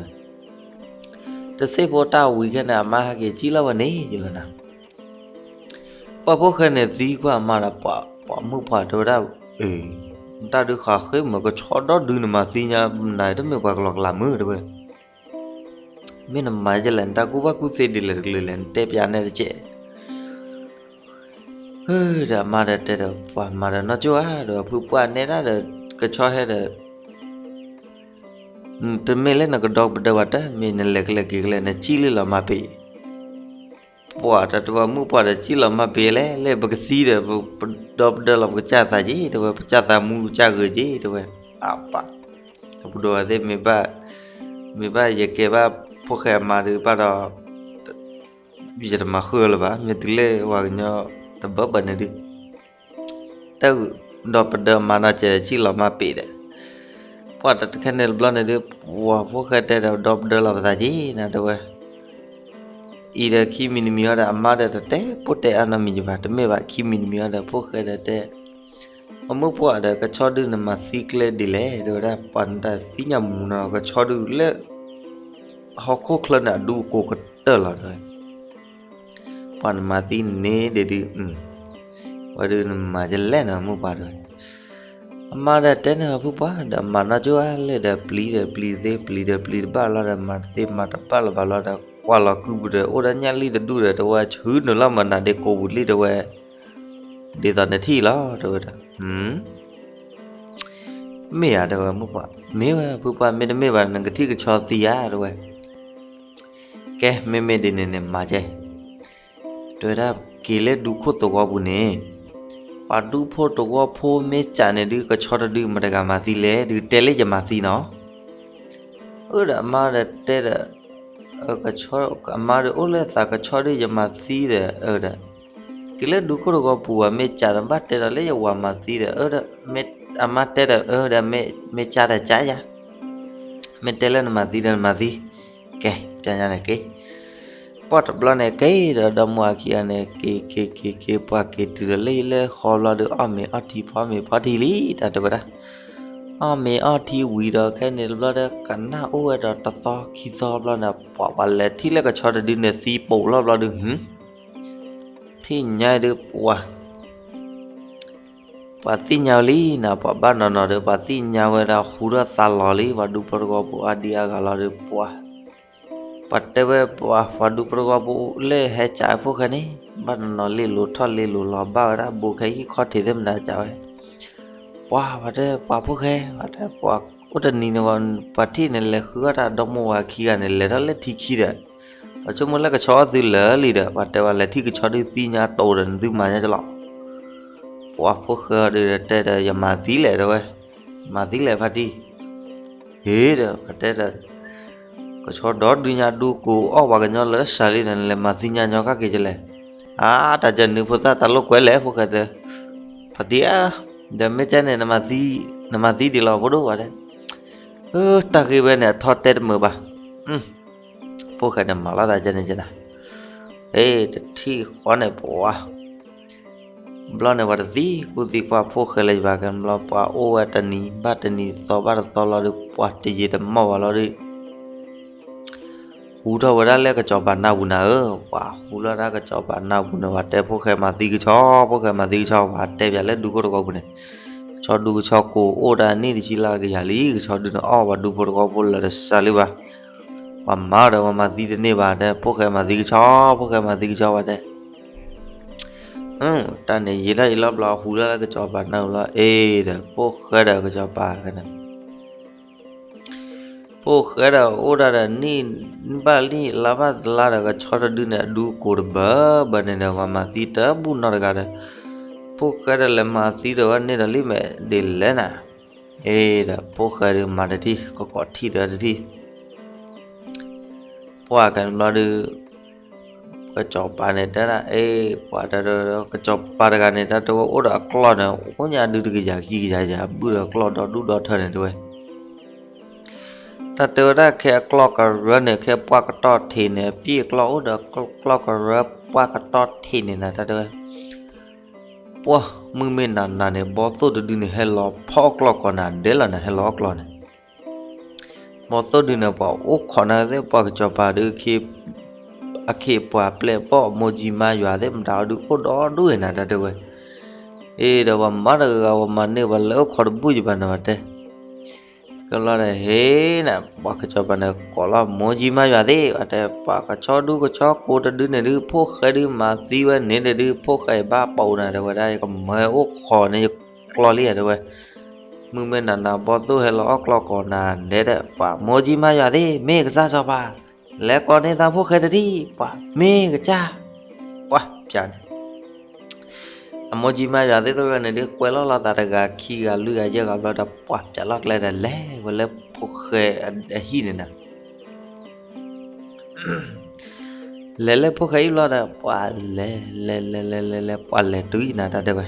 တစ့ၢ်ဖိတၢ်ဝံၤခဲန့ၣ် အမါဟဲက့ၤစံၣ်လီၤဝဲန့ၣ် ယလီၤနၤ ပှၤဖိၣ်ဃဲန့ၣ် သံကွၢ်အမါဒီး ပှၤမုၣ်ပှၢ်တဲဝဲဒၣ် အ့ တၢ်ဒုးဃးဃ့မ့ၢ်ကဆီဒီဒုနမၤသံညါ နတမ့ၢ်ပှၤကလီကလးမုာ်တဲဝဲ မ့ၢ်နမၤယလဲၣ် နတၢ်ကူၣ်ဘၣ်ကူၣ်သ့ဒ်လဲၣ်တကလုာ်လဲၣ် နတဲပျးနဲၣ်တကဲး ဒီးအမါဒီးတဲဒီး ပှၤမၤဒီးနီၢ်ကၠိၣ်ဧါ ဒီးဖုပှၢ်နဲဒၣ်ဒီး ကဆီဟဲဒီး တမ့ၢ်လၢနကဒီပဒၢဘၣ်တၢ် မ့ၢ်နလဲၤကလဲၤက့ၤကလဲၤ နစံၣ်လံလီၤမၤပ့ၤ ပှၤတၢ်တဝဲမုၣ်ပှၢ်ဒီးစံၣ်လီၤမၤပ့ၤလဲၣ် လၢပကသံဒီး ပဒီပဒၢလီၤ ပကစၢ်သးက့ၤ တဲဝဲ ပကစၢ်သးမူကစၢ်ဂ့ၤက့ၤ တဲဝဲ အပၢ် ပဒိၣ်ဝဲသ့ၣ်မ့ၢ်ဘၣ် မ့ၢ်ဘၣ်ယကဲဘၣ်ဖိၣ်ဃဲအမါဒုးဘၣ်ဒီး ယတမၤဃုာ်လၢၤဘၣ် မ့ၢ်တုၤလၢပှၤကညီတဘၢဘၢန့ၣ်ဒုး တၢ်ဒီပဒၢမၤနီၢ်ကဲး စံၣ်လီၤမၤပ့ၤဒီး ပှၤတခဲန့ၣ်တဘျီန့ၣ်ဒုး ပှၤဖိၣ်ဃဲတဲဒီး ဒီပဒၢလီၤပသးက့ၤနၤတဲဝဲ အံၤဒီးခံမံၤတမံၤဟီဒီး အမါဒီးတတဲပိၢ်တဲအါနီတမံၤဘၣ် တမ့ၢ်ဘၣ် ခံမံၤတမံၤဟီဒီး ဖိၣ်ဃဲဒီးတဲ ပှၤမုၣ်ပှၢ်ဒီး ကဆီဒုနမၤသံကျဲဒ်လဲၣ် တဲဝဲဒၣ် ပှၤနတၢ်သံညါမူနီၤ ကဆီဒုလၢ ဟီၣ်ခိၣ်ချၢန့ၣ်အဒူအကိၤကတၢၢ်လီၤတဲဝဲ ပှၤနမၤသံန့ၣ်ဒ်ဒုး ဝဲဒုးနမၤယလဲၣ်နီၤ မုၣ်ပှၢ်တဲဝဲ အမါဒီးတဲန့ၣ် ဖုပှၢ်ဒီး မၤနီၢ်ကၠိၣ်ဧါလဲၣ်ဒီး ပျံၤဒီးပျံၤသ့ ပျံၤဒီးပျံၤတဘၣ်လီၤဒီး မၤတသ့မၤတဘၣ်လၢၤဘၣ်လီၤဒီး ကွၢ်လီၤကုၢ်ပူၤဒီး အိၣ်ဒီးညၣ်လံၣ်တဒူၣ်ဒီး တဝဲဆူနုာ်လီၤမၤနၤဒ့ကိးပူၤလံတဲဝဲ ဒ်သိးနထံၣ်လီၤ တဲဝဲဒၣ် မ့ၢ်ဧါ တဲဝဲ မုၣ်ပှၢ် မ့ၢ်ဝဲ ဖုပှၢ် မ့တမ့ၢ်ဘၣ် နကထံၣ်ကဆီသံဧါ တဲဝဲ ကဲ မ့မ့ၢ်ဒ်န့ၣ်န့ၣ် မၤကဲ တဲဝဲဒၣ် က့ၤလၢဒူခိၣ်သဝီပူၤန့ၣ် ပှၤဒူဖိတဝီဖိမ့ၢ်စးန့ၣ်ဒုး ကဆီတဒုမတၤတဂၤမၤသံလဲၣ် ဒုးတဲလၢယမၤသံနီၤ အၢဒီးအမါဒီးတဲဒီး အမါဒီးအိၣ်လၢသး ကဆီဒုးယမၤသံဒီး အၢဒီး က့ၤလၢဒူခိၣ်တဝီပူၤ ပှၤမ့ၢ်စးဒီး ဘၣ်တဲဒီးလၢယဝၤမၤသံဒီး အၢဒီး အမါတဲဒီး အၢဒီး မ့ၢ်စးဒီးစးယၤ မ့ၢ်တဲလၢနမၤသံဒီးနမၤသံ ကဲ ပျဲညါန့ၣ်က့ၤ ပှၢ်တဘျီန့ၣ်က့ၤဒီး ဒီမါဝၤခံဂၤန့ၣ် က့ၤက့ၤက့ၤက့ၤ ပှၤက့ၤတုၤဒီးလၢဟံၣ်လၢဃီဘျီဒီး အီၣ်မ့ၤအီထံဖီမ့ၤဖီထံလံ တၢ်တဲဝဲဒၣ် အီၣ်မ့ၤအီထံဝံၤဒီး ခဲန့ၣ်တဘျီဒီး ကနၣ်အိၣ်ဝဲဒီးတသီခံသီဘျီန့ၣ် ပှၤပှၤလဲၤထံၣ်လၢကဆီတဒုန့ၣ်သံပိာ်လီၤဘျီဒီး ထံၣ်ညါဒုးပှၤ ပှၤသ့ၣ်ညါဝဲလံနီၤ ပှၤဘၣ်နီၤနီၤဒီး ပှၤသ့ၣ်ညါဝဲဒၣ် ဟူထီၣ်သါလီၤလံ ပှၤဒူဖိတဝီဖိအါဒံအါဂၤလီၤဒီး ပှၤ ပှၤတဲဝဲ ပှၤ ပှၤဒူဖိတဝီဖိလၢဟဲစးဖိၣ်ဃဲန့ၣ် ဘၣ်နီၤနီၤလ့လိာ်ထီၣ်လ့လိာ်လီၤ ဘၣ်ဝဲဒၣ် ဘိခဲဟံၣ်ခီၣ်ထံးသ့ၣ်မတၤစးဝဲ ပှၤ ပှၤတဲ ပှၤဖိၣ်ဃဲ ပှၤတဲ ပှၤအိၣ်တနံၤန့ၣ် ပှၤထံၣ်န့ၣ် လဲၤဃုအီၣ်တၢ် ဒီမါဝၤခံဂၤန့ၣ် လဲၤထီၣ်လၢထံခံဒီး ပှၤဆိကမိၣ်လၢကဆီအီၣ်သုလၢာ်လံဒီး ပှၤတဲဝဲ လဲၤထံၣ်ကဆီဒုးသံညါတိၤဒီး နသုမၤညါကလီၤ ပှၤဖိၣ်ဃဲဒုးတဲဒီး ယမၤသံလဲၣ်တဲဝဲ မၤသံလဲၣ်ဖါတံၢ် ဟ့ၣ်ဒီး ပှၤတဲဒီး ကဆီဒီဒုညါဒူကိးအီၣ်ပှၤကညီလၢစးလံဒီး နလဲၤမၤသံညါညီကၣ်က့ၤကလဲၣ် အါ တၢ်ကနုာ်ဖိသၣ်တၢ်လိာ်ကွဲလဲၣ် ဖိၣ်ဃဲတဲ ဖါတံၢ်ဧၢ ဒီးမ့ၢ်ကဲန့ၣ် နမၤသံဒံးလီၤ ဖိဒိၣ်ဝဲတဲ တၢ်ဂ့ၢ်ဝဲန့ၣ် အထီတဲတမုာ်ဘၣ် ဖိၣ်ဃဲန့ၣ် မၤလိာ်သးကဲန့ၣ်ကဲဒၣ် အ့ တထံၣ်ဃီန့ၣ် ပှၤ ဘျီန့ၣ် ပှၤတသံကွၢ်သံကွၢ်ဖိၣ်ဃဲလၢၤဘၣ်က့ၤဘျီ ပှၤအိၣ်ဝဲတနံၤဘၣ်တနံၤ သီဘၣ်တသီလီၤဒီး ပှၤတယံာ်တမီၢ်ဘၣ်လီၤဒီး ဟူထီၣ်ဝဲဒၣ်လၢကစီၤပၤနၢ်ပူၤနၤဧၢ, ပှၤဟူလီၤဒၣ်ကစီၤပၤနၢ်ပူၤန့ၣ် ပှၤတဲဖိၣ်ဃဲမၤသံကဆီ, ဖိၣ်ဃဲမၤသံကဆီ, ပှၤတဲပၠးလၢဒူခိၣ်တဝီပူၤန့ၣ်, ကဆီဒူကဆီကိးအိၣ်ဒၣ်နံၣ်တဆံလၢကယၤလံ, ကဆီဒူန့ၣ်အီၣ်ပှၤဒူဖိတဝီဖိလၢာ်တစှၤလံဘၣ်, ပှၤမၤဒီးပှၤမၤသံတန့ၢ်ဘၣ်, တဲဖိၣ်ဃဲမၤသံကဆီ, ဖိၣ်ဃဲမၤသံကဆီ ပှၤတဲ တၢ်န့ၣ်ယံာ်ထီၣ်ယံာ်လီၤဘျီ ဟူလၢကစီၤပၤနၢ်ပူၤလီၤ, အ့ဒီး ဖိၣ်ဃဲဒီးကစီၤပၤန့ၣ် ဖိၣ်ဃဲဒီးအိၣ်ဒၣ်ဒီးနံၣ်ဘၣ်နံၣ် လါဘၣ်လါဒီး ကဆီတဒုန့ၣ် အဒူကိးတဘၢဘၢန့ၣ်ဒီး ပှၤမၤသံတဘူၣ်နီတဂၤဒီး ဖိၣ်ဃဲဒီးလဲၤမၤသံဒီးဝဲန့ၣ်ဒီးလံ မ့ၢ်ဒ်လဲၣ်နၤ, အ့ဒီး ဖိၣ်ဃဲဒုးမၤတထံၣ် ကကိးထံၣ်ဒီးတထံၣ် ပှၤကဘျီဒုး ကစီၤပၤန့ၣ်တဲဒၣ် အ့ ပှၤတ ကစီၤပၤတဂၤန့ၣ် တၢ်တဲဝဲအိၣ်ဒီးအကျီၢ်န့ၣ် အိၣ်ညါဒုတကယၤခံကယၤယၤ ဘုၣ်ဒီးကျီၢ်ဒီဒူၣ်ဒီထၢန့ၣ်တဲဝဲ တၢ်တဲဝဲဒၣ်ခဲအကျီၢ်ကရၢန့ၣ် ခဲပှၢ်ကတီၢ်ထံးန့ၣ် အပံၣ်အကျီၢ်အိၣ်ဒီးကျီၢ်ကရၢပှၢ်ကတီၢ်ထံးန့ၣ်နၤ တၢ်တဲဝဲ ပှၢ်မုၢ်မ့ၢ်နၤနၤန့ၣ် ဘီသိၣ်တဒုန့ၣ် ဟဲလီၤဖီၣ်ကျီၢ်ကိးနၤဒဲးလီၤနၤ ဟဲလီၤအီၣ်ကျီၢ်န့ၣ် ဘီသိၣ်ဒုန့ၣ် ပှၤအိၣ်ခိးနၤသ့ၣ် ပှၤကစီၤပၤဒုး အခ့အပှၤပျဲၢ်ဘီၣ် မိၢ်ကၠံမါယွၤသ့ၣ် မတၤအီၤဒုး အိၣ်ဒီဒူၣ်အံၤနၤ တၢ်တဲဝဲ အ့ဒီးပှၤမၤတဂၤဂၤ ပှၤမၤန့ၢ် ပှၤလဲၤအိၣ်ခိးတဘူၣ်ယဘၣ်န့ၣ် ပှၤတဲ ကဘျီဒီးဟ့ၣ်နၤ ပှၤကစီၤပၤန့ၣ် ကိးလီၤမိၢ်ကၠံမါယွၤသ့ၣ် ပှၤတဲ ပှၤကဆီဒူကဆီကိးတဒုန့ၣ်ဒုး ဖိၣ်ဃဲဒုးမၤသံဝဲန့ၣ်ဒီးဒုး ဖိၣ်ဃဲအံၤဘၣ်ပိာ်နၤ တဲဝဲဒၣ် ယကမၤအိၣ်ခိးန့ၢ်ယကျီၢ်လံ တဲဝဲ မုၢ်မ့ၢ်နၤနၤ ဘီသိၣ်ဟဲလီၤအီၣ်ကျီၢ်ကိးနၤဒဲးဒီး ပှၤမိၢ်ကၠံမါယွၤသ့ၣ် မ့ၢ်ကစၢ်စီၤပၤ လဲၤကိးန့ၢ်သးဖိၣ်ဃဲတထံၣ် ပှၤမ့ၢ်ကစၢ် ပှၤပၠးန့ၣ် အမိၢ်ကၠံမါယွၤသ့ၣ်သိးဝဲန့ၣ်ဒုး ကွဲလီၤလီၤသးတဂၤခံဂၤလွံၢ်ဂၤယဲၢ်ဂၤဘျီဒီး ပှၤပၠးလီၤကျဲဒီး လဲၤဝဲလၢဖိၣ်ဃဲအဟံၣ်န့ၣ်နၤ လဲၤလၢဖိၣ်ဃဲအံၤဘျီဒီး ပှၤလဲၤလဲၤလဲၤလဲၤလဲၤလဲၤ ပှၤလဲၤတုၤအံၤနၤ တၢ်တဲဝဲ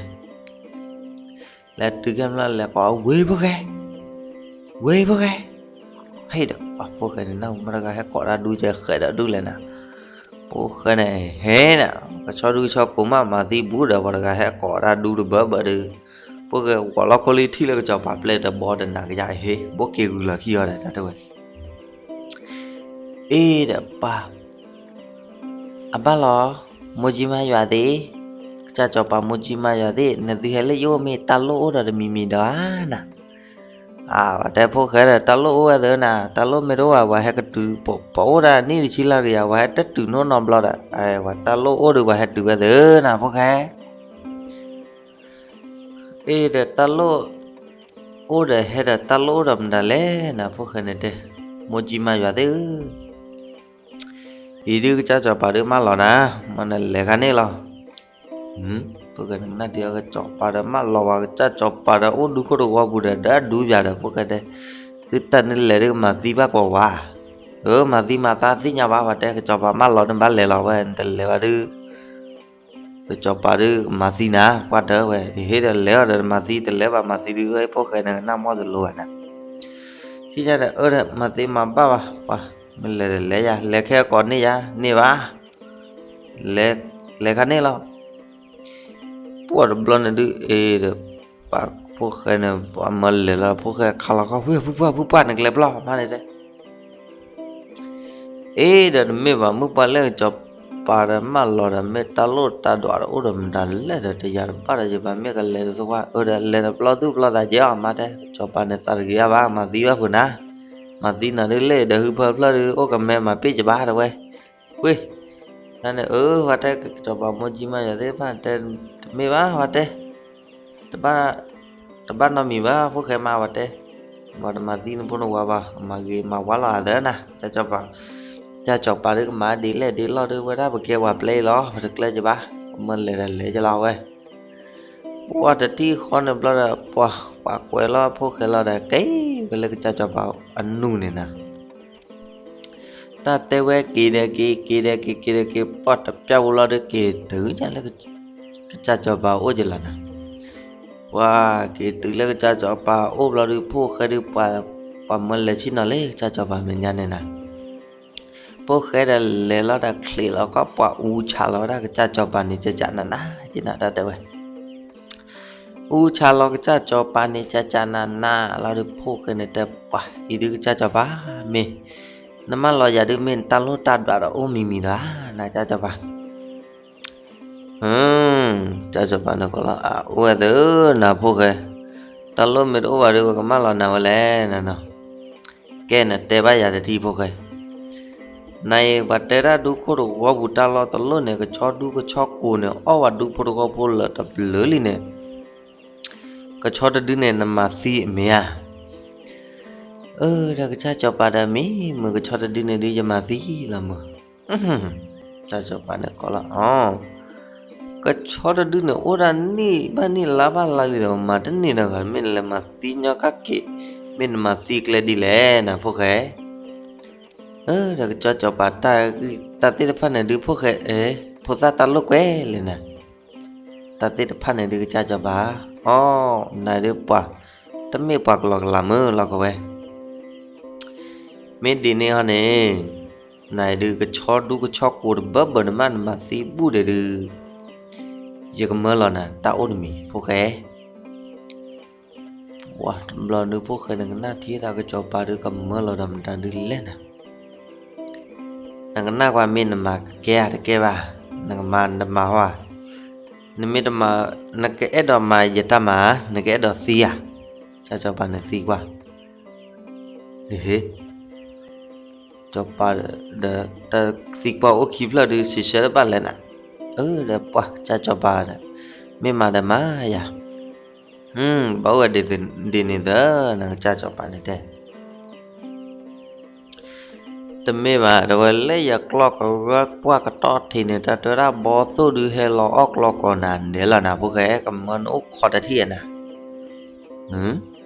လဲၤတုၤခဲဘျီ လဲၤကိး ဝ့ၢ်ဖိၣ်ဃဲ, ဝ့ၢ်ဖိၣ်ဃဲ, ဟ့ၣ်ဒီး ပှၤဖိၣ်ဃဲန့ၣ် နၢ်ဟူမါတဂၤဟဲကိးတၢ်ဒူကဲဃဲးဒီးဒူလဲၣ်နၤ, ဖိၣ်ဃဲန့ၣ် ဟ့ၣ်နၤ, ကဆီဒူကဆီကိးမးမၤသံဘူးဒီး ပှၤတဂၤဟဲကိးတၢ်ဒူတဘၢဘၢဒီး, ဖိၣ်ဃဲဝီၤလီၤခိလံထံၣ်လၢကစီၤပၤပျဲၢ်တဘီတနၤကယၤ ဟ့ၣ် ဘိၣ်က့ၤဂုာ်လီၤခံအီၤဒီး တၢ်တဲဝဲ အ့ဒီးပၢ်, အဘၣ်လီၤ, မိၢ်ကၠံမါယွၤသ့ၣ်, ကစၢ်စီၤပၤမိၢ်ကၠံမါယွၤသ့ၣ်, နသုဟဲလၢယအိၣ်မ့ၢ်တၢ်လိၣ်အိၣ်ဒီးတမံၤမံၤဒီးဧါနၤ, အဝဲတဲဖိၣ်ဃဲဒီး တၢ်လိၣ်အိၣ်ဝဲသ့နၤ, တၢ်လိၣ်မ့ၢ်တအိၣ်ဘၣ် ပှၤဟဲကတုၤ, ပအိၣ်ဒၣ်နံၣ်တဆံလၢကယၤ ပှၤဟဲတတုၤနီၢ်နီတဘျီဒီး, ပှၤတၢ်လိၣ်အိၣ်ဒီးပှၤဟဲတုၤဝဲသ့နၤ ဖိၣ်ဃဲ အ့ဒီးတၢ်လိၣ်အိၣ်ဒီးဟဲဒီးတၢ်လိၣ်အိၣ်ဒီးမတၤလဲၣ်နၤ ဖိၣ်ဃဲန့ၣ်တဲ, မိၢ်ကၠံမါယွၤသ့ၣ်ဧၢ, အံၤဒုးကစၢ်စီၤပၤဒုးမၢလီၤနၤ, မ့ၢ်နလဲၤခါန့ၣ်လီၤ, ဖိၣ်ဃဲန့ၣ်ကနၣ်ဒံးအီၤ ကစီၤပၤဒီးမၢလီၤဝဲ ကစၢ်စီၤပၤဒီးအိၣ်ဒူခိၣ်တဝီပူၤဒီး ဒီးဒူယၤဒီးဖိၣ်ဃဲတဲ, သုတၢ်န့ၣ်လဲၤဒုးကမၤသံဘၣ်ကိးဝါ, အမၤသံမၤသးသ့ၣ်ညါဘၣ် ပှၤတဲ ကစီၤပၤမၢလီၤန့ၣ်ဘၣ်လဲၤလီၤဝဲ နတလဲၤဘၣ်ဒုး ကစီၤပၤဒုးမၤသံနၤ ကွၢ်တၢ်ဝဲ, ဟ့ၣ်ဒီးလဲၤအီၤဒီးမၤသံ တလဲၤဘၣ်မၤသံဒုး ဝဲဖိၣ်ဃဲန့ၣ်ကနၣ်မီၢ်တလိၤဘၣ်နၤ, ထံၣ်ညါဒီးအၢဒီးမၤသံမၤဘၣ်ဘၣ် ပှၤမ့ၢ်လဲၤဒီးလဲၤယၤ လဲၤခဲကိးန့ၢ်ယၤန့ၢ်ဘၣ်, လဲၤခါန့ၣ်လီၤ, ပှၤတဘျီန့ၣ်ဒုး အ့ဒီး ပှၤဖိၣ်ဃဲန့ၣ် ပှၤမၢလဲၤလီၤ ဖိၣ်ဃဲခးလီၤခီ ဝ့ၢ်ဖုပှၢ်ဖုပှၢ် နကလဲၤဘျီမးန့ၣ်တဲ အ့ဒီးတမ့ၢ်ဘၣ် မုၢ်ပှၢ်လၢကစီၤပၤဒီးမၢလီၤဒီး မ့ၢ်တၢ်လိၣ်တၢ်ဒွးဒီးအိၣ်ဒီးမတၤလဲၣ်ဒီး တယၤတဘၣ်ဒီးယဘၣ် မ့ၢ်ကလဲၤတသဝၢ် အၢဒီးလဲၤတဘျီသူၣ်ဘျီသးကဲအီၤ မါတဲ ကစီၤပၤန့ၣ်သးတဂ့ၤအါဘၣ် မၤသံဘၣ်ဖုးနၤ, မၤသံနၤဒုးလဲၣ်ဒီး ဟုဖၢဖျၢၣ်ဒုး အိၣ်ကမဲမၤပ့ၢ်ကဘၣ်တဝဲ, ဝ့ၢ်, တၢ်န့ၣ်အၢ ဝဲတဲ ကစီၤပၤမိၢ်ကၠံမါယွၤသ့ၣ်တဖၣ်တဲ တမ့ၢ်ဘၣ် ဝဲတဲ တဘၣ်နီတမံၤဘၣ် ဖိၣ်ဃဲမါ ဝဲတဲ, ပှၤတမၤသံနဖိနဝၤဘၣ် မၤဂ့ၤမၤဝါလီၤအသးနၤ, ကစၢ်စီၤပၤဒုးကမၤဒ်လဲၣ်ဒ်လဲၣ်ဒုး ဝဲဒၣ်ပကဲပှၤပျဲအံၤလီၤ ပတကျဲကဘၣ်, ပမၢလဲၤဒီးလဲၤကလီၤဝဲ, ပှၤတထံၣ်ဃီန့ၣ်ဘျီဒီး ပှၤကွဲးလီၤဖိၣ်ဃဲလီၤဒီး က့ၤဝဲလၢကစၢ်စီၤပၤအနူၢ်န့ၣ်နၤ တၢ်တဲဝဲက့ၤဒီးက့ၤ က့ၤဒီးက့ၤ က့ၤဒီးက့ၤ ပှၤတပျၢ်ဝံၤလီၤဒုးက့ၤတုၤညါလၢ ကစၢ်စီၤပၤအိၣ်ကလီၤနၤ, ပှၤက့ၤတုၤလၢကစၢ်စီၤပၤအိၣ်ဘျီဒုး ဖိၣ်ဃဲဒုး ပှၤမၢလဲၤဆ့ၣ်နီၤလၢကစၢ်စီၤပၤမဲာ်ညါန့ၣ်နၤ, ဖိၣ်ဃဲဒီးလဲၤလီၤဒီးချံးလီၤကီး ပှၤအူဆးလီၤဝဲဒၣ်ကစၢ်စီၤပၤန့ၣ် ကကနးနးက့နၤ တၢ်တဲဝဲ အူဆါလီၤကစၢ်စီၤပၤန့ၣ် ကၠးကၠးနးနးလီၤဒီး ဖိၣ်ဃဲန့ၣ်တဲပှၤ အံၤဒုးကစၢ်စီၤပၤ မ့ၢ်နမၢလီၤယၤဒုး မ့ၢ်နတၢ်လိၣ်တၢ်ဒွးဒီးအိၣ်မံၤမံၤဒီး နကစၢ်စီၤပၤ ကစၢ်စီၤပၤန့ၣ်ကီးလီၤ အအိၣ်ဝဲသ့ၣ်နၤဖိၣ်ဃဲ, တၢ်လိၣ်မ့ၢ်တအိၣ်ဘၣ်ဒီး ပကမၢလီၤနၤဝဲလဲၣ်နနီၤ. ကဲနတဲဘၣ်ယၤတထံၣ်ဖိၣ်ဃဲ, နအံၤပှၤတဲတၢ်ဒူခိၣ်တဝီပူၤတၢ်လီၢ်တလိၣ်န့ၣ် ကဆီဒူကဆီကိးန့ၣ် အီၣ်ဝဲဒူဖိတဝီဖိလၢာ်တဘျုးလံန့ၣ် ကဆီတဒုန့ၣ် နမၤသံအမ့ၢ်ဧါ. အၢ ဒီးကစၢ်စီၤပၤဒီး မ့ၢ်မုၢ်ကဆီတဒုန့ၣ်ဒုး ယမၤသံလီၤမုၢ်. ကစၢ်စီၤပၤန့ၣ်ကီးလီၤ အီၤ ကဆီတဒုန့ၣ် အိၣ်ဒၣ်နံၣ်ဘၣ်နံၣ်လါဘၣ်လါလံဒီး မၤတန့ၢ်နီတဂၤ မ့ၢ်နလဲၤမၤသံညီကၣ်က့ၤ မ့ၢ်နမၤသံကျဲဒ်လဲၣ်နၤဖိၣ်ဃဲ. အၢ ဒီးကစၢ်စီၤပၤ တၢ်သ့ၣ်တဖၣ်န့ၣ်ဒုးဖိၣ်ဃဲ ဖိသၣ်တၢ်လိၣ်ကွဲလဲၣ်နၤ. တၢ်သ့ၣ်တဖၣ်န့ၣ်ဒုးကစၢ်စီၤပၤ အီၤ နဒုးပှၤ တမ့ၢ်ပှၤကလီကလီမုၢ်လီၤကဝဲ မ့ၢ်ဒ်န့ၣ်ဟီန့ၣ် နဒုးကဆီဒူကဆီကိး တဘၢဘၢနမ့ၢ်နမၤသံဘူၣ်ဒီးဒုး ယကမၢလီၤနၤ တၢ်အိၣ်တမံၤဖိၣ်ဃဲ. ပှၤတဘျီဒုးဖိၣ်ဃဲန့ၣ် ကနၣ်ထံၣ်တၢ်ကစီၤပၤဒုး ကမၢလီၤဒီးမတၤဒုးလဲၣ်နၤ. နကနၣ်ကွၢ် မ့ၢ်နမၤကကဲဧါတကဲဘၣ်, နကမၤနတမၤဟီဧါ, နမ့ၢ်တမၤ နကအဲၣ်ဒိးမၤယတၢ်မၤဧါ, နကအဲၣ်ဒိးသံဧါ. ကစၢ်စီၤပၤန့ၣ်သံကွၢ်, ဟ့ စီၤပၤဒီး တၢ်သံကွၢ်အိၣ်ခံဖျၢၣ်ဒုး စံးဆၢတဘၣ်လဲၣ်နၤ. အၢ ဒီးပှၤကစၢ်စီၤပၤဒီး မ့ၢ်မၤဒီးမၤယၤ, ဘၣ်အိၣ်ဝဲဒ်န့ၣ်သၢ နကစၢ်စီၤပၤန့ၣ်တဲ တမ့ၢ်ဘၣ် တဲဝဲလၢယကျီၢ်ကရၢပှၢ်ကတီၢ်ထံးန့ၣ် တၢ်တဲဝဲဒၣ်ဘီသိၣ်ဒုးဟဲလီၤအီၣ်ကျီၢ်ကိးနၤဒဲးလီၤနၤ ဖိၣ်ဃဲ ကမၢနအိၣ်ခိးတထံၣ်ဧါနၤ.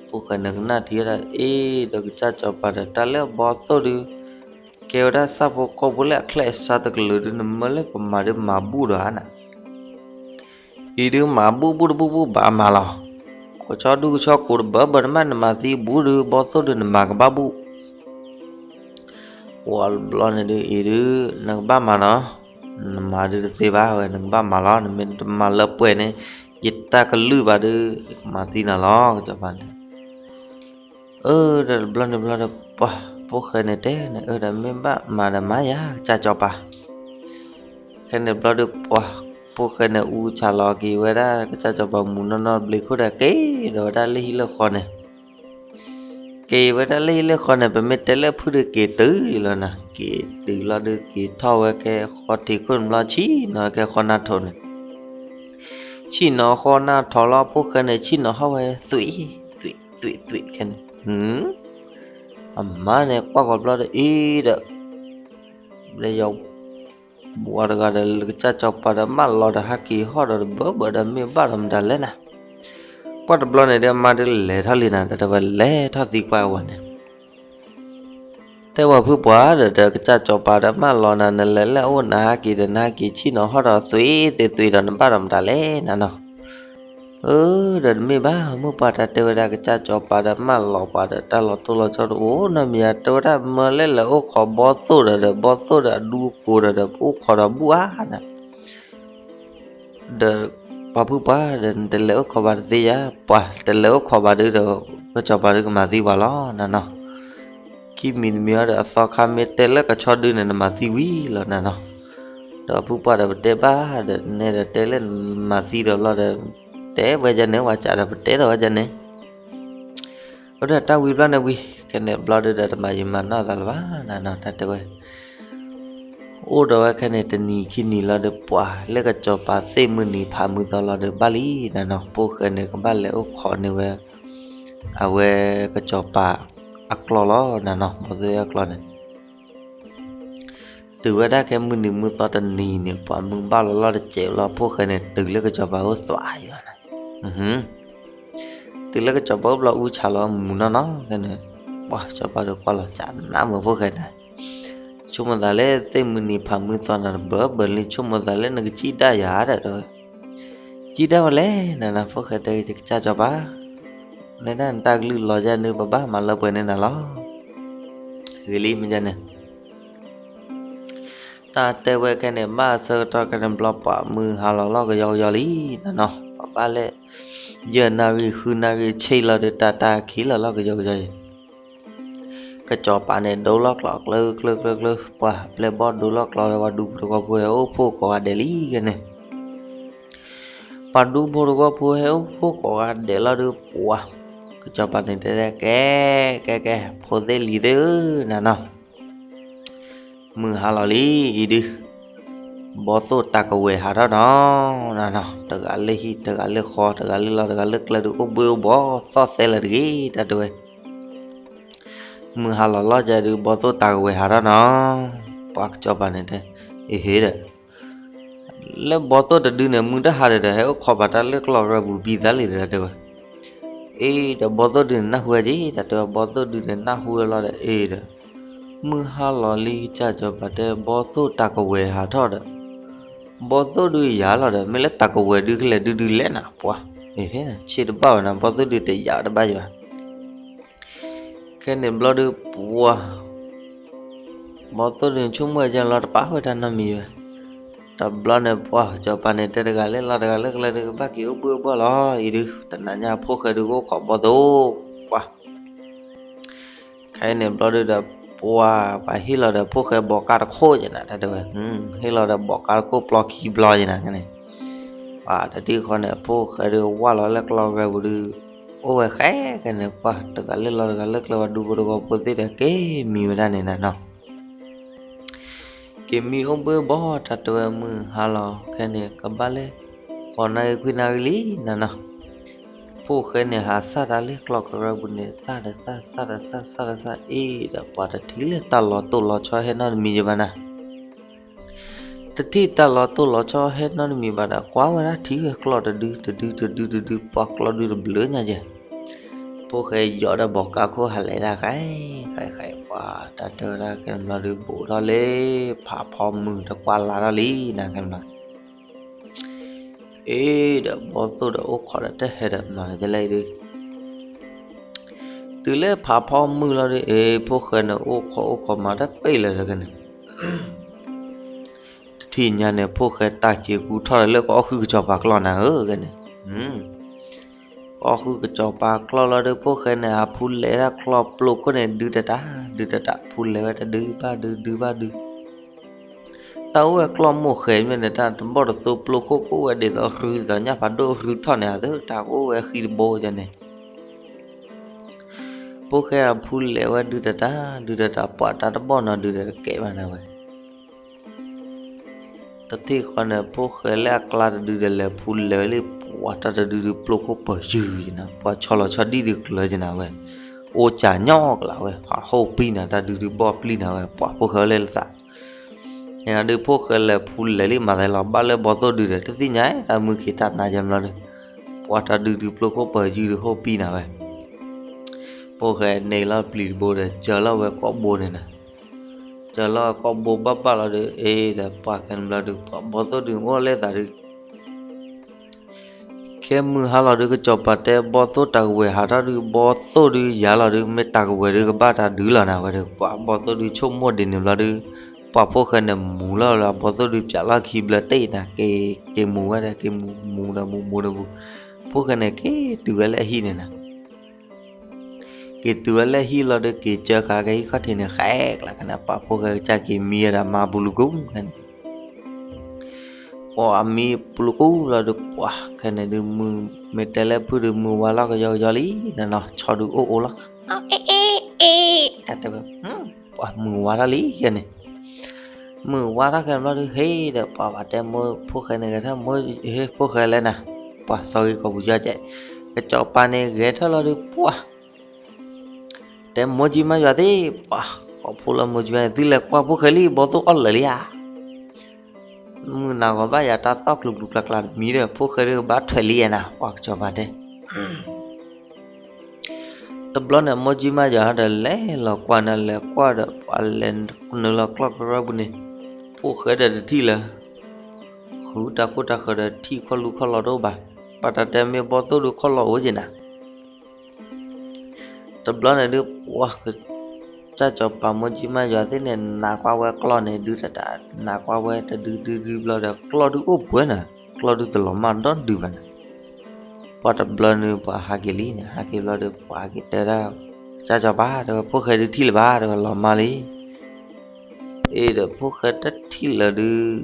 ဖိၣ်ဃဲန့ၣ်ကနၣ်ထံၣ်ဝဲဒၣ် အ့ ဒီးကစၢ်စီၤပၤဒီး တၢ်လၢအဘီသိၣ်ဒုး ကဲဝဲဒၣ်ဆၣ်ဖိကီၢ်ဖိလၢအချဲးအစးတကလုာ်ဒုး နမၢလၢပမၤဒုးမၤဘူၣ်ဒီးဧါနၤ. အံၤဒုးမၤဘူၣ်ဘူၣ်တဘူၣ်ဘူၣ်ဘၣ်မၤလီၤ. ကဆီဒူကဆီကိးတဘၢဘၢနမ့ၢ်နမၤသံဘူၣ်ဒုး ဘီသိၣ်ဒုးနမၤကဘၣ်ဘူၣ် ပှၤတဘျီန့ၣ်ဒုး အံၤဒုး နကဘၣ်မၤနီၤ, နမၤဒုးတသ့ဘၣ်ဝဲ နကဘၣ်မၤလီၤ, နမ့ၢ်တမၤလၢပှဲၤန့ၣ် ယတၢ်ကလုၢ်ဘၣ်ဒုး ယကမၤသံနၤလီၤ ကစီၤပၤန့ၣ်. အၢ ဒီးတဘျီန့ၣ်ဘျီဒီး ပှၤဖိၣ်ဃဲန့ၣ်တဲန့ၣ် အၢ ဒီးမ့ၢ်ဘၣ်မၤဒီးမၤယၤ ကစၢ်စီၤပၤ. ခဲန့ၣ်ဘျီဒီး ပှၤဖိၣ်ဃဲန့ၣ် အူဆါလီၤက့ၤဝဲဒၣ် ကစၢ်စီၤပၤမူးနီၢ်နီၢ်တဘျီဃီဒီး က့ၤဒီးဝဲဒၣ်လၢဟံၣ်လၢဃီန့ၣ် က့ၤဝဲဒၣ်လၢဟံၣ်လၢဃီန့ၣ် ပမ့ၢ်တဲလၢဖုၣ်ဒီးက့ၤတုၤလီၤနၤ, က့ၤတုၤလီၤဒီး က့ၤထီၣ်ဝဲကဲဃီထံးခိၣ်န့ၣ်ဘျီ ဆံၣ်နီၤကဲဃီနၢ်ထိးန့ၣ်, ဆံၣ်နီၤဃီနၢ်ထိးလီၤ ဖိၣ်ဃဲန့ၣ် ဆံၣ်နီၤဟီၣ်ဝဲ သွံၣ် သွံၣ် သွံၣ် သွံၣ် ခဲန့ၣ် အမါန့ၣ် ကွၢ်ကီးဘျီဒီး အ့ဒီး လၢယ ဝီတဂၤဒီး လၢကစၢ်စီၤပၤဒီး မၢလီၤဒီး ဟဲက့ၤဟီၣ်ဒီး တဘၢဘၢဒီး မ့ၢ်ဘၣ်ဒီးမတၤလဲၣ်နၤ. ပှၤတဘျီန့ၣ်ဒီး အမါဒုးလဲၤထီၣ်လံနၤ ဒီးတဲဝဲ လဲၤထီၣ်သံကွၢ်အဝၤန့ၣ် တဲဝဲဖုပှၤဒီး ဒီးကစၢ်စီၤပၤဒီး မၢလီၤနၤ နလဲၤလၢအအိၣ် နဟဲက့ၤဒီး နဟဲက့ၤဆံၣ်နီၤဟီၣ်ဒီး သွံၣ်သ့သွံၣ်ဒီး နဘၣ်ဒီးမတၤလဲၣ်နၤနီၤ. အၢ ဒီးတမ့ၢ်ဘၣ် မုၢ်ပှၢ်တၢ်တဲဝဲဒၣ် ကစၢ်စီၤပၤဒီး မၢလီၤပှၤဒီး တၢ်လီၤတိၢ်လီၤဆီတအိၣ်နီတမံၤ တဲဝဲဒၣ် မၢလၢလဲၤအိၣ်ခိးဘီသိၣ်ဒီး ဒီးဘီသိၣ်ဒီး အဒူအကိးဒီး ဒီးပအိၣ်ခိးဒီးဘူၣ်ဧါနၤ. ဒီးပှၤဖုပှၢ်ဒီး နတလဲၤအိၣ်ခိးဘၣ်တသ့ယၤ, ပှၤတလဲၤအိၣ်ခိးဘၣ်ဒုးဒီး ကစၢ်စီၤပၤဒုးကမၤသံပှၤလီၤနၤနီၤ. ခံမံၤတမံၤအံၤဒီး အသီခါမ့ၢ်တဲလၢကဆီဒုးန့ၣ် နမၤသံဝံၤလီၤနၤနီၤ. ဒီးဖုပှၢ်ဒီးပတဲဘၣ်ဒီး နဲဒီးတဲလၢနမၤသံဒီးလီၤဒီး တဲဝဲဒ်န့ၣ် ဝဲစးဒီးပတဲဒီးဝဲဒ်န့ၣ် အဒီးတၢ်ဝံၤဘျီန့ၣ်ဝံၤ ခဲန့ၣ်ဘျီဒုးဒီး တမၤယံာ်မၤနီၢ်သးလၢၤဘၣ်နၤနီၤ တၢ်တဲဝဲ အိၣ်ဒီးဝဲခဲန့ၣ် တနံၤခံနံၤလီၤဒီး ပှၤလၢကစီၤပၤသ့ၣ်မုၢ်နံၤဖးမုၢ်သီလီၤဒီး ဘၣ်လံနၤနီၤ ဖိၣ်ဃဲန့ၣ် ကဘၣ်လဲၤအိၣ်ခိးန့ၢ်ဝဲ အဝဲကစီၤပၤအကျီၢ်လီၤနၤနီၤ ဘီသိၣ်အကျီၢ်န့ၣ် တုၤဝဲဒၣ်ခဲမုၢ်နံၤမုၢ်သီတနံၤန့ၣ် ပှၤမုၢ်ဘၣ်လီၤလီၤတစဲးလီၤ ဖိၣ်ဃဲန့ၣ် တုၤလၢကစီၤပၤအိၣ်သွးယံၤလီၤနၤ တုၤလၢကစီၤပၤအိၣ်ဘျီ အူဆါလီၤမူးနီၢ်နီၢ်ခဲန့ၣ် ပှၤစီၤပၤဒီးကွၢ်လီၤ ကနၣ်မုာ်ဖိၣ်ဃဲန့ၣ် ဆိကမိၣ်သးလၢသ့ၣ်မုၢ်နံၤဖးမုၢ်သီနၤ တဘၢဘၢလံ ဆိကမိၣ်သးလၢနကစံၣ်ဒၣ်ယၤဒီး တဲဝဲ စံၣ်ဒၣ်ဝဲလဲၣ်နၤနီၤ ဖိၣ်ဃဲတဲ ကစၢ်စီၤပၤ နဲဒၣ်နတၢ်ကလုၢ်လီၤယၤန့ၣ် ပဘၣ်မၤလၢပှဲၤန့ၢ်နၤလီၤ ဂ့ၤလံမ့ၢ်န့ၣ် တၢ်တဲဝဲခဲန့ၣ် ဘၣ်အဆၢကတီၢ်ခဲန့ၣ် ဘျီပှၤမုၢ်ဟါလီၤလီၤကယီကယီလံနၤနီၤ ပဘၣ်လဲၤ ယဲၢ်နၣ်ရံၣ်ဃုနၣ်ရံၣ်ဆံးလီၤဒီး တၢ်တၢ်ခံးလီၤလီၤကယီကယီအံၤ, ကစီၤပၤန့ၣ် ဒိလီၤကျိာ်ကျၢကျၢကျၢကျၢ, ပှၤပျဲၢ်ဘီၣ်ဒိလီၤကျိာ်ဒီး ပှၤဒူဖိတဝီဖိဟဲအိၣ်ဖှိၣ်ကိးဂၤဒဲးလံကန့ၣ်, ပှၤဒူဖိတဝီဖိဟဲအိၣ်ဖှိၣ်ကိးဂၤဒဲးလီၤဒီး ပှၤ ကစီၤပၤန့ၣ်တဲဒၣ် ကဲ ကဲ ကဲ ဖိသ့ၣ်လံၤသ့ၣ်ဧၢ နၤနီၤ မုၢ်ဟါလီၤလံအံၤဒုး, ဘီသိၣ်တၢ်ကဝဲၤဟးထီၣ်နီၤ, နၤနီၤ တဂၤလၢဟံၣ် တဂၤလၢဃီ တဂၤလၢလီၢ် တဂၤလၢကျဲဒုး အိၣ်ဘှ့ၣ်အိၣ်ဘှီၣ် သီၣ်သဲလၢၤတဂ့ၤ တၢ်တဲဝဲ မုၢ်ဟါလီၤလီၤကဒီး ဘီသိၣ်တၢ်ကဝဲၤဟးထီၣ်နီၤ, ပှၤကစီၤပၤန့ၣ်တဲ အ့ဟ့ဒီး လၢဘီသိၣ်တဒုန့ၣ် မုၢ်တဟါဒီး ဟဲအိၣ်ခိးဘၣ်တၢ်လၢကျီၢ်ရဲပူၤဘံသးလံဒီး တဲဝဲ အ့ဒီး ဘီသိၣ်ဒုန့ၣ်နၢ်ဟူဝဲက့ၤ တၢ်တဲဝဲ ဘီသိၣ်ဒုန့ၣ် နၢ်ဟူဝဲလီၤဒီး အ့ဒီး မုၢ်ဟါလီၤလံ ကစၢ်စီၤပၤတဲ ဘီသိၣ်တၢ်ကဝဲၤဟးထီၣ်ဒီး ဘီသိၣ်ဒုယၤလီၤဒီး မ့ၢ်လၢတၢ်ကဝဲၤဒုခဲလဲၣ်ဒုဒုလဲၣ်နၤ ပှၤ အ့ ဆ့တဘၣ်ဝဲနၤ ဘီသိၣ်ဒုတယၤတဘၣ်ယၤ ခဲန့ၣ်ဘျီဒုး ပှၤ ဘီသိၣ်ဒုန့ၣ် ဆိကမိၣ်ဝဲကလီၤ တပာ်ဝဲတၢ်နီတမံၤဘၣ်. တဘျီန့ၣ် ပှၤကစီၤပၤန့ၣ် တဲတဂၤလၢလီၢ် တဂၤလၢကျဲဒုး ကဘၣ်က့ၤအိၣ်ဘှ့ၣ်အိၣ်ဘှီၣ်လီၤအံၤဒုး တနၤညါဖိၣ်ဃဲဒုး ကအိၣ်ခိးဘီသိၣ် ပှၤ ခဲအံၤန့ၣ်ဘျီဒုးဒီး ပှၤ ပှၤဟ့ၣ်လီၤဒီးဖိၣ်ဃဲဘီးကါတခိၣ်က့ၤနၤ တၢ်တဲဝဲ ဟ့ၣ်လီၤဒီးဘီးကါတခိၣ်ပျီခံဘျီက့ၤနၤန့ၣ် ပှၤတထံၣ်ဃီန့ၣ် ဖိၣ်ဃဲဒုး ဝၢ်လီၤလၢကျီၢ်ရဲပူၤဒုး အိၣ်ဝဲဃဲကန့ၣ် ပှၤတဂၤလၢလီၢ် တဂၤလၢကျဲ ပှၤဒူဖိတဝီဖိသ့ၣ်ဒီး က့ၤမံဝဲဒၣ်န့ၣ်နၤနီၤ က့ၤမံအိၣ်ဘှ့ၣ်ဘီၣ် တၢ်တဲဝဲ မုၢ်ဟါလီၤ ခဲန့ၣ် ကဘၣ်လၢ ဃိးနၣ်ရံၣ်ခွံနၣ်ရံၣ်လံနၤနီၤ ဖိၣ်ဃဲန့ၣ် ဟးစၢ်တၢ်လၢကျီၢ်ကရၢပူၤန့ၣ် စၢ်ဒီးစၢ် စၢ်ဒီးစၢ် စၢ်ဒီးစၢ် အ့ဒီး ပှၤတထံၣ်လၢတၢ်လီၤတိၢ်လီၤဆီဟဲနီတမံၤယဘၣ်နၤ တထံၣ်တၢ်လီၤတိၢ်လီၤဆီဟဲနီတမံၤဘၣ်ဒီး ကွၢ်ဝဲဒၣ်ထံၣ်ဝဲကျီၢ်တဒု တဒု တဒု တဒု ပှၤကျီၢ်ဒုတဘျုးညါယဲၢ် ဖိၣ်ဃဲယီၤဒီးဘီးကါခိၣ်ဟးလဲၤဒၣ်ဃဲ ဃဲဃဲ ပှၤတၢ်တဲဝဲဒၣ်ကဲဘျီဒုး ဘူးထီၣ်လၢ ဖးဖီမုၢ်တကွၢ်လါထီၣ်လံနၤကဲဘျီ အ့ဒီး ဘီသိၣ်ဒီးအိၣ်ခိးဒီးတဟဲဒီးမၤလၢကလဲၣ်အံၤဒုး တုၤလၢဖးဖီမုၢ်လီၤဒုး အ့ ဖိၣ်ဃဲန့ၣ် အိၣ်ခိးအိၣ်ခိးမၤတပ့ၢ်လၢၤဒီးကဲန့ၣ် တထံၣ်ညါန့ၣ် ဖိၣ်ဃဲတၢ်စ့ၤကူထီၣ်ဒီးလၢကအီၣ်ဃုာ်ကစီၤပၤကျီၢ်နၤဧၢကဲန့ၣ် ကအီၣ်ဃုာ်ကစီၤပၤကျီၢ်လီၤဒုး ဖိၣ်ဃဲန့ၣ် အဖူလဲၤဒၣ်ကျီၢ်ပျိခိၣ်န့ၣ် ဒုတတၢ် ဒုတတၢ် ဖူလဲၤဝဲတဒုဘၣ်ဒု ဒုဘၣ်ဒု တၢ်အိၣ်ဝဲကျီၢ်မိၢ်ဃဲမ့ၢ်န့ၣ် တၢ်တဘီၣ်တသိပျိခိၣ်ကအိၣ်ဝဲဒ်သိးရူၤ ဒ်သိးညၣ်ဖးဒိၣ်ရူၤထီၣ်န့ၣ် အသးတၢ်ကအိၣ်ဝဲဃံတဘိကန့ၣ် ဖိၣ်ဃဲအဖူလဲၤဝဲဒုတတၢ် ဒုတတၢ် ပှၤတၢ်တဘီၣ်နီၤဒုဒီးတကဲဘၣ်နၤဝဲ တထံၣ်ဃီန့ၣ် ဖိၣ်ဃဲလၢအကျါတဒုဒီးလဲၤဖူလဲၤဝဲလံ ပှၤတၢ်တဒုဒုပျိခိၣ်ပၢၤယုၢ်က့ၤနၤ ပှၤဆီလီၤဆီဒံၣ်ဒုကျၢၤက့ၤနၤဝဲ အိၣ်ကၢညီကလးဝဲ ဟးဟိၣ်ပံၤနၤ တၢ်ဒုဒုဘီၣ်ပျံၤနၤဝဲ ပှၤဖိၣ်ဃဲအိၣ်လၢလၢသး န့ၣ်ဒုးဖိၣ်ဃဲလဲၤဖူလဲၤလံ မၤသးလီၤဘၣ်လၢဘီသိၣ်ဒုဒီး တသ့ၣ်ညါတၢ်မုၢ်ခံးတၢ်နၤယဲၢ်ဘျီဒုး ပှၤတၢ်ဒုဒုပျိခိၣ်ပၢၤယုၢ်ဒုဟိၣ်ပံၤနၤဝဲ ဖိၣ်ဃဲန့ၣ်လီၤပျံၤတဘိဒီး စၢၤလီၤဝဲကိာ်ဘိန့ၣ်နၤ စၢၤလီၤကိာ်ဘိဘၣ်ဘၣ်လီၤဒုး အ့ဒီးပှၤကဲဘျီဒုး ပှၤဘီသိၣ်ဒုအိၣ်လၢသးဒုး ခဲမုၢ်ဟါလီၤဒုး ကစီၤပၤတဲဘီသိၣ်တၢ်ကဝဲၤဟးထီၣ်ဒုး ဘီသိၣ်ဒုးယၤလီၤဒုး မ့ၢ်တၢ်ကဝဲၤဒုးကဘၣ်တၢ်ဒုလီၤနၤဝဲဒုး ပှၤဘီသိၣ်ဒုဆိကမိၣ်ဒ်န့ၣ်ဘျီဒုး ပှၤဖိၣ်ဃဲန့ၣ်မူၤလီၤလၢ ဘီသိၣ်ဒုးပၠးလီၢ်ခံဘျၢတ့ၢ်နၤ က့ၤ က့ၤမူၤဝဲဒီး က့ၤမူၤ မူၤဒီးမူၤ မူၤဒီးမူၤ ဖိၣ်ဃဲန့ၣ် က့ၤတုၤဝဲလၢအဟံၣ်န့ၣ်နၤ က့ၤတုၤဝဲလၢဟံၣ်လီၤဒီး က့ၤစၢဃာ်ကဟံၣ်ခီၣ်ထံးန့ၣ် ဃဲကျါခဲန့ၣ် ပှၤဖိၣ်ဃဲကစၢ်က့ၤမံဝဲဒၣ်မါပူၤလူၤကူခဲန့ၣ် ပှၤမံပူၤလူၤကူလီၤဒီး ပှၤခဲန့ၣ်ဒုးမုၢ် မ့ၢ်တဲလၢဖုဒုးမုၢ်ဝါလီၤကယီကယီလံ နနီၤ ဆီဒုးအိၣ်အိၣ်လီၤ အ့ အ့ အ့ တၢ်တဲဝဲ ပှၤမုၢ်ဝါထီၣ်လံခဲန့ၣ် မုၢ်ဝါထီၣ်ခဲန့ၣ်ဘျီဒုး ဟ့ၣ်ဒီးပှၤဘၣ်တဲမိၢ်ဖိၣ်ဃဲန့ၣ် ဂဲၤထၢၣ်မိၢ် ဟ့ၣ်ဖိၣ်ဃဲလဲၣ်နၤ ပှၤစီၤဂ့ၤကိာ်ပူၤယီကဲး ကစီၤပၤန့ၣ်ဂဲၤထၢၣ်လီၤဒုး ပှၤ တဲမိၢ်ကၠံမါယွၤသ့ၣ် ပှၤ ကိးဖိလၢမိၢ်ကၠံမါယွၤ သုလဲၤကွၢ်ဖိၣ်ဃဲလံ ဘီသိၣ်အီၣ်လၢာ်လံဧါ မုၢ်နၤဂီၤဘၣ်ယၤတၢ်သီၣ်ကျူၤကျူၤကျါကျါတမံၤဒီး ဖိၣ်ဃဲဒုးကဘၣ်ထွဲးလံဧါနၤ ပှၤကစီၤပၤတဲ တဘျီန့ၣ် မိၢ်ကၠံမါယွၤဒီးလဲၤလီၤကွၢ်န့ၣ် လဲၤကွၢ်ဒီး ပှၤလဲၤနုာ်လီၤကျီၢ်ကရၢပူၤန့ၣ် ဖိၣ်ဃဲဒီးတထံၣ်လၢၤ ဃုတၢ်ခိၣ်တၢ်ဃၢၤဒီးထံၣ်ခီၣ်လူခီၣ်လီၤတအိၣ်ဘၣ် ပှၤတၢ်တဲမ့ၢ်ဘီသိၣ်ဒုးခီၣ်လီၤအိၣ်က့ၤနၤ တဘျီန့ၣ်ဒုး ပှၤ ကစၢ်စီၤပၤမိၢ်ကၠံမါယွၤသ့ၣ်န့ၣ် နးကွၢ်ဝဲကျီၢ်န့ၣ် ဒုးတတၢ် နးကွၢ်ဝဲတဒုဒုဒုဘျီဒီး ကျီၢ်ဒုးအိၣ်ပှဲၤနၤ ကျီၢ်ဒုးတလီၤမၢ်ဒီဒုဘၣ်နၤ ပှၤတဘျီန့ၣ် ပှၤဟးက့ၤလံန့ၣ်, ဟးက့ၤဘျီဒီး ပှၤဟဲက့ၤတဲဒၣ် ကစၢ်စီၤပၤ တဲဝဲ ဖိၣ်ဃဲဒုးထံၣ်လၢၤဘၣ် တဲဝဲ လီၤမၢ်လံ. အ့ဒီး ဖိၣ်ဃဲတထံၣ်လၢၤဒုး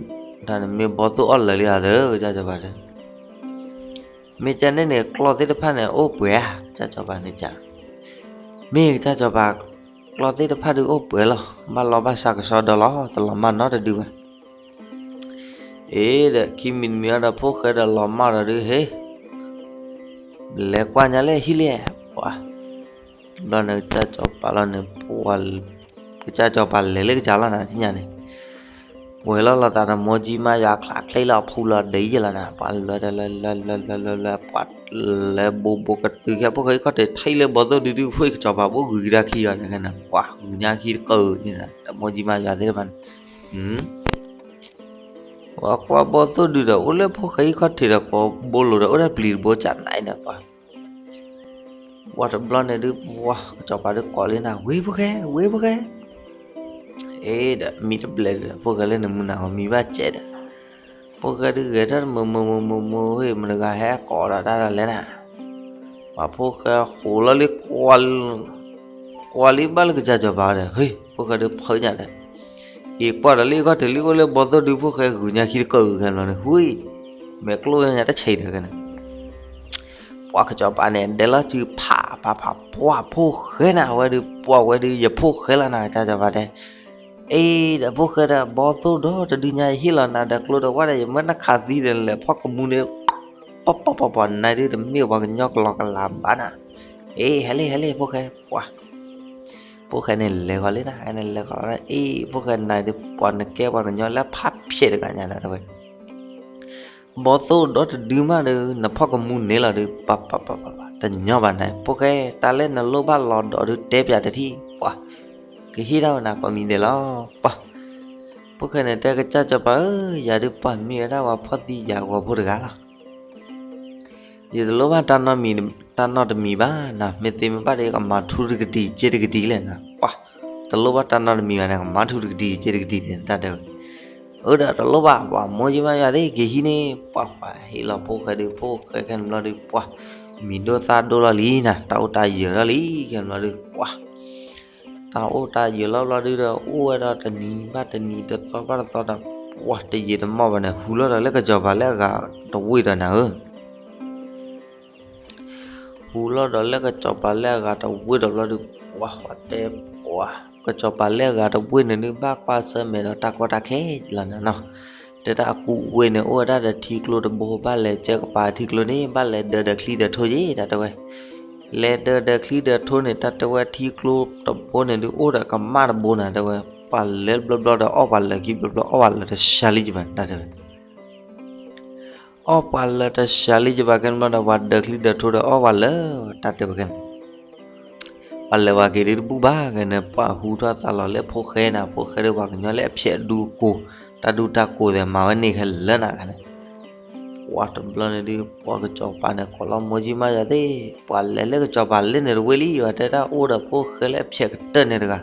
တၢ်န့ၣ်မ့ၢ်ဘီသိၣ်အီၣ်လၢာ်လံဧါသၢ ကစၢ်စီၤပၤတဲ, မ့ၢ်ကန့ၣ်န့ၣ် ကျီသ့ၣ်တဖၣ်န့ၣ် အိၣ်ပှဲၤဧါ ကစၢ်စီၤပၤန့ၣ်က, မ့ၢ်ကစၢ်စီၤပၤ ကျီသ့ၣ်တဖၣ်ဒုးအိၣ်ပှဲၤလီၤ, ဘၣ်လီဘၣ်ဆးကဆှီဒီးလီၤ, တလီၤမၢ်နီတဒုဘၣ်. အ့ဒီး ခံမံၤတမံၤအံၤဒီး ဖိၣ်ဃဲဒီးလီၤမၢ်ဒီးဒုး ဟ့ၣ် လဲၤကွၢ်ညါလၢဟံၣ်လံ, ပှၤ တဘျီန့ၣ် ကစၢ်စီၤပၤလီၤန့ၣ် ပှၤ ကစၢ်စီၤပၤလဲၤလၢကစၢ်လီၤနၤ သ့ၣ်ညါန့ၣ်, ဝဲၤလီၤလိာ်သးဒီး မိၢ်ကၠံမါယွၤ ချးချ့လီၤ ဖူလီၤဒ်ယဲၢ်လီၤနၤ, ပှၤလဲၤလဲၤလဲၤလဲၤလဲၤလဲၤလဲၤ ပှၤလဲၤဘိးဘိးကတုၤခဲ ဖိၣ်ဃဲအံၤခီၣ်ထံး ထံၣ်လၢဘီသိၣ်ဒုဒုး ဖိၣ်ဃဲကစီၤပၤဘိဂုာ်ကဒါခံဂၤန့ၣ် ပှၤဂုာ်ညါခံတကၢၢ်န့ၣ်ဒီး မိၢ်ကၠံမါယွၤသ့ၣ်တဖၣ်န့ၣ် ပှၤကွၢ်ဘီသိၣ်ဒုဒီး အိၣ်လၢဖိၣ်ဃဲအံၤခီၣ်ထံးဒီး ပှၤဘိလိာ်ဒီး အိၣ်ဒၣ်ပျံၤတဘိကၢ်နးအံၤဒီး ပှၤ ပှၤတဘျီန့ၣ်ဒုး ပှၤကစီၤပၤဒုးကိးလံနၤ ဝ့ၢ်ဖိၣ်ဃဲ ဝ့ၢ်ဖိၣ်ဃဲ, အ့ဒီး မံတဘျဲးဒီး ဖိၣ်ဃဲလၢနမုၢ်နၤဂီၤမံဘၣ်စဲးဒီး ဖိၣ်ဃဲဒုးဂဲၤထီၣ်တမုာ်မုာ်မုာ်မုာ်မုာ် ဝ့ၢ်မတၤတဂၤဟဲကိးဒီးတၢ်ဒီးလဲၣ်နၤ, ပှၤဖိၣ်ဃဲဃိးလီၤလံ ကွၢ်လံဘၣ်လၢကစၢ်စီၤပၤဒီး ဟ့ၣ် ဖိၣ်ဃဲဒုးဖုးညါဒီး က့ၤကွၢ်ဒီးလၢအံၤခီၣ်ထံးလံ အိၣ်လၢဘီသိၣ်ဒုး ဖိၣ်ဃဲဂုာ်ညါခံတကၢၢ်ဂၤခဲန့ၣ်လီၤန့ၣ် ဟူ မဲာ်ကျိၣ်ညါတဆံးဒီးခဲန့ၣ် ပှၤကစီၤပၤန့ၣ် ဒဲးလီၤစုဖးဖးဖး ပှၤဖိၣ်ဃဲနၤ အဝဲဒုး ပှၤဝဲဒုး ယဖိၣ်ဃဲလီၤနၤ ကစၢ်စီၤပၤတဲ, အ့ဒီး ဖိၣ်ဃဲဒီး ဘီသိၣ်ဒီတဒုညါ ယဟ့ၣ်လီၤနၤဒီးကျိဒီးဝၣ်ဒီး ယမၢနခးသံဒီး လဲၤဖီၣ်ကမူန့ၣ် ပီၢ်ပီၢ်ပီၢ်ပီၢ် နၤဒုးတမ့ၢ်ပှၤကညီကလီကလးဘၣ်နၤ, အ့ ဟဲလံ ဟဲလံ ဖိၣ်ဃဲ ပှၤ ဖိၣ်ဃဲန့ၣ်လဲၤဃီၤလံနၤ ဟဲန့ၣ်လဲၤဃီၤလီၤ အ့ ဖိၣ်ဃဲနၤဒုး ပှၤနကဲပှၤကညီလၢဖးဖျဲးတဂၤညါနၤ တဲဝဲ ဘီသိၣ်ဒီတဒုမးဒီး နဖီၣ်ကမူန့ၣ်လီၤဒုး ပှၤ ပှၤ ပှၤ ပှၤ တညီဘၣ်နၤ ဖိၣ်ဃဲ တၢ်လၢနလိၣ်ဘၣ်လီၤဒီးဒုး တဲပၠးတထံၣ် ပှၤ ကဟ့ၣ်ဒၣ်ဝဲနၤကိးမံၤဒဲးလီၤ ပှၤ ဖိၣ်ဃဲန့ၣ်တဲ ကစၢ်စီၤပၤဧၢ, ယၤဒုးပှၤမ့ၢ်ဝဲဒၣ်ပှၤဖီၣ်သံယာ်ဂီၤဖိတဂၤလီၤ ယတလိၣ်ဘၣ်တၢ်နီတမံၤဘၣ်နၤ, မ့ၢ်သ့မ့ၢ်ဘၣ်ဒီးကမၤထူတကဒံက့တကဒံလဲၣ်နၤ, ပှၤ တလိၣ်ဘၣ်တၢ်နီတမံၤဘၣ်န့ၣ် ကမၤထူတကဒံက့တကဒံန့ၣ် တၢ်တဲဝဲ, အၢဒီးတလိၣ်ဘၣ် ပှၤမိၢ်ကၠံမါယွၤသ့ၣ်က့ၤဟံးန့ၣ် ပှၤ ပှၤဟ့ၣ်လီၤဖိၣ်ဃဲဒုး ဖိၣ်ဃဲခဲန့ၣ်ဘျီဒုး ပှၤ မံၤဒိၣ်သၣ်ဒိၣ်လီၤလံနၤ, တၢ်အိၣ်တၢ်ယၢၤလီၤလံ ခဲန့ၣ်ဘျီဒုး ပှၤ တၢ်အိၣ်တၢ်ယၢၤလီၤဘျီဒုးဒီး အိၣ်ဝဲဒီးတနံၤဘၣ်တနံၤ တသီဘၣ်တသီဒီး ပှၤတယံာ်တမီၢ်ဘၣ်န့ၣ် ဟူးလီၤဒီးလၢကစီၤပၤလၢအဂၤတဝ့ၢ်ဒီးနၤဧၢ ဟူးလီၤဒီးလၢကစီၤပၤလၢအဂၤတဝ့ၢ်ဒီးဘျီဒုး ပှၤတဲပှၤ ကစီၤပၤလၢအဂၤတဝ့ၢ်န့ၣ်ဒုး ဘၣ်ကွၢ်ဆၢၣ်မဲာ်ဒီးတၢ်ကီတၢ်ခဲလီၤနၤနီၤ, တဲဒၣ်အကူဝ့ၢ်န့ၣ် အိၣ်ဝဲဒၣ်ဒီးထံကျိတဘိ ဘၣ်လဲၤစၢကပၤထံကျိန့ၣ် ဘၣ်လဲၤဒၢဒီးချံဒီးထိယ့ၣ် တၢ်တဲဝဲ လဲၤဒၢဒီးချံဒီးထိန့ၣ် တၢ်တဲဝဲထံကျိတဘိန့ၣ်ဒုး အိၣ်ဒီးကမၣ်တဘိနၤ တဲဝဲ ပှၤလဲၤဘျီဘျီဒီးအီၣ်ပှၤလၢာ်ခံဘျီဘျီ အီၣ်ပှၤလၢာ်တဆှးလံကဘၣ် တၢ်တဲဝဲ အီၣ်ပှၤလၢာ်တဆှးလံကဘၣ် ခဲန့ၣ်ဘျီဒီး ပှၤဒၢချံဒၢထိဒီးအီၣ်ပှၤလၢာ် တၢ်တဲဝဲခဲန့ၣ် ပှၤလဲၤဝဲက့ၤဒုးတဘူၣ်ဘၣ် ခဲန့ၣ် ပှၤဟူထီၣ်သါလီၤလၢဖိၣ်ဃဲနၤ ဖိၣ်ဃဲဒုးပှၤကညီလၢအဖျဲးအဒူအကိး တၢ်ဒူတၢ်ကိးသ့ၣ်မၤဝဲန့ၢ်ခဲလၢာ်နၤ ခဲန့ၣ် ပှၤတဘျီန့ၣ်ဒုး ပှၤကစီၤပၤန့ၣ် ကိးလီၤမိၢ်ကၠံမါယွၤသ့ၣ် ပှၤလဲၤလၢကစီၤပၤလၢန့ၣ်တဝ့ၢ်လံ ပှၤတဲဒၣ်အိၣ်ဒီးဖိၣ်ဃဲလၢအဖျဲးကတၢၢ်န့ၣ်တဂၤ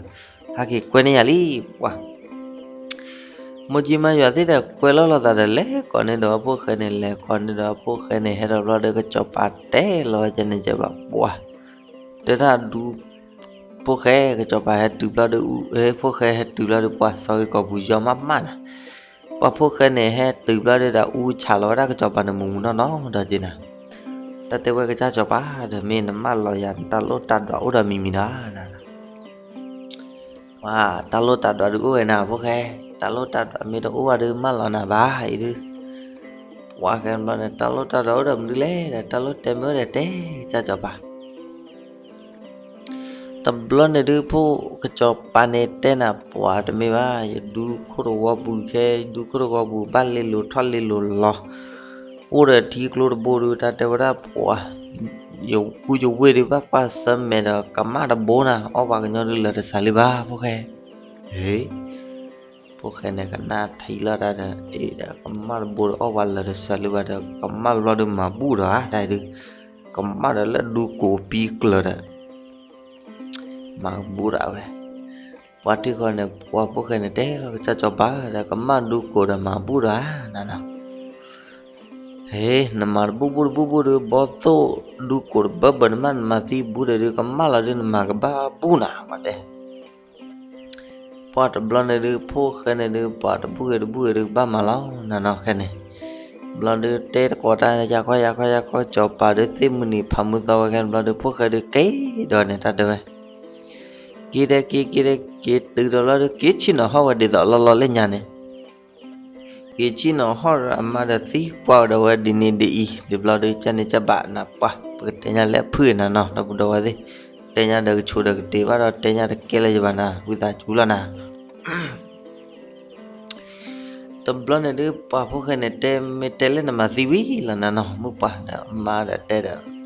ဟဲက့ၤကွဲန့ၢ်ယၤလံ ပှၤ မိၢ်ကၠံမါယွၤသ့ၣ်ဒီး ကွဲလီၤလိာ်သးဒီး လဲၤကိးန့ၢ်ဒီးအဖိၣ်ဃဲန့ၣ် လဲၤကိးန့ၢ်ဒီးအဖိၣ်ဃဲန့ၣ် ဟဲဒီးဘျီဒီး ကစီၤပၤတဲလီၤဝဲကန့ၣ်ကဘၣ် ပှၤ တဲဒၣ်ဒူ ဖိၣ်ဃဲ ကစီၤပၤဟဲတုၤဘျီဒီး ဖိၣ်ဃဲဟဲတုၤဘျီဒီး ပှၤ စီၤဂ့ၤကီၢ်ပူၤယီၤမးမးနၤ ပှၤဖိၣ်ဃဲန့ၣ် ဟဲတုၤဘျီဒီး အူဆးလီၤဝဲဒၣ်ကစီၤပၤန့ၣ် မူးမူးနီၢ်နီၢ်ဒီးက့နၤ တၢ်တဲဝဲကစၢ်စီၤပၤဒီး မ့ၢ်နမၢလီၤယၤ နတၢ်လိၣ်တၢ်ဒွးအိၣ်ဒီးမံၤမံၤဒီး န ပှၤ တၢ်လိၣ်တၢ်ဒွးဒုးအိၣ်ဂ့ၤနၤ ဖိၣ်ဃဲ, တၢ်လိၣ်တၢ်ဒွးမ့ၢ်တအိၣ်ဘၣ်ဒုး မၢလီၤနၤဘၣ်အံၤဒုး, ပှၤကဲဘျီန့ၣ် တၢ်လိၣ်တၢ်ဒွးအိၣ်ဒီးမနုၤလဲၣ်ဒီး တၢ်လိၣ်တဲမ့ၢ်အိၣ်ဒီးတဲ ကစၢ်စီၤပၤ တဘျီန့ၣ်ဒုး ဖိၣ်ကစီၤပၤန့ၣ်တဲနၤ ပှၤတမ့ၢ်ဘၣ် ယဒူခိၣ်တဝီပူၤခဲ ယဒူခိၣ်တဝီပူၤ ဘၣ်လ့လိာ်ထီၣ်လ့လိာ်လီၤ, အိၣ်ဒီးထံကျိတဘိဒုး တၢ်တဲဝဲဒၣ်ပှၤ ယကူယဝ့ၢ်ဒုး ဘၣ်ကွၢ်ဆၢၣ်မဲာ်ဒီး ကမၣ်တဘိနၤ အီၣ်ပှၤကညီဒုးလၢာ်တစှၤလံဘၣ် ဖိၣ်ဃဲ, ဟ့ၣ် ဖိၣ်ဃဲန့ၣ် ကနၣ်ထံလီၤတၢ်ဒီး အ့ဒီး ကမၣ်တဘိဒီး အီၣ်ပှၤလၢာ်တစှၤလံဘၣ်ဒီး ကမၣ်တဘျီဒုး မၤဘူၣ်ဒီးဧါ တၢ်အံၤဒုး, ကမၣ်ဒီးလၢဒူကိးပံကျၢၤဒီး မၤဘူၣ်ဒီးဝဲ, ပှၤထံၣ်ဃီန့ၣ် ပှၤဖိၣ်ဃဲန့ၣ် တဲလီၤကစၢ်စီၤပၤဒီး ကမၣ်ဒူကိးဒီးမၤဘူၣ်ဒီးဧါ နနီၤ ဟ့ၣ် နမၤတဘူၣ်ဘူၣ်တဘူၣ်ဘူၣ်ဒီး ဘီသိၣ်ဒူကိးတဘၢဘၢ နမ့ၢ်နမၤသံဘူးဒီး ကမၣ်လီၤဒုး နမၤကဘၣ်ဘူၣ်နၤ ဝဲတဲ. ပှၢ်တဘျီန့ၣ်ဒုး ဖိၣ်ဃဲန့ၣ်ဒုး ပှၤတဘူၣ်ဂ့ၤတဘူၣ်ဂ့ၤဒုး ကဘၣ်မၤလီၤနၤနီၤ ခဲန့ၣ်. ဘျီဒုး တဲတကိးတၢ် ယါခီယါခီယါခီ ကစီၤပၤဒုး သ့ၣ်မုၢ်နံၤဖးမုၢ်သီဝဲခဲန့ၣ် ဘျီဒုး ဖိၣ်ဃဲဒုးက့ၤဒီးန့ၣ် တၢ်တဲဝဲ က့ၤဒီးက့ၤ က့ၤဒီးက့ၤ တုၤဒီးဘျီဒုး က့ၤဆ့ၣ်နီၤဟီၣ်ဝဲဒ်သိးလီၢ်လီၢ်လၢညါန့ၣ် က့ၤဆ့ၣ်နီၤဟီၣ်ဒီးအမါဒီး သံကွၢ်ဒီးဝဲဒ်န့ၣ်ဒ်အံၤ ဒ်ဘျီဒုး ကန့ၣ်ကဘၣ်နၤ ပှၢ် ပကတဲညါလၢအဖုၣ်နၤနီၤ ဒီပုၢ်ဒီဝဲၢ်သ့ၣ်, တဲညါဒီးကဆိးဒီးကတ့ၤဘၣ်ဒီး တဲညါတကဲလၢၤယဘၣ်နၤ ဝံသးစူၤလီၤနၤ. တဘျီန့ၣ်ဒုး ပှၢ်ဖိၣ်ဃဲန့ၣ် တဲမ့ၢ်တဲလၢနမၤသံဝံၤလီၤနၤနီၤ မုၢ်ပှၢ်ဒီးအမါဒီးတဲဒီး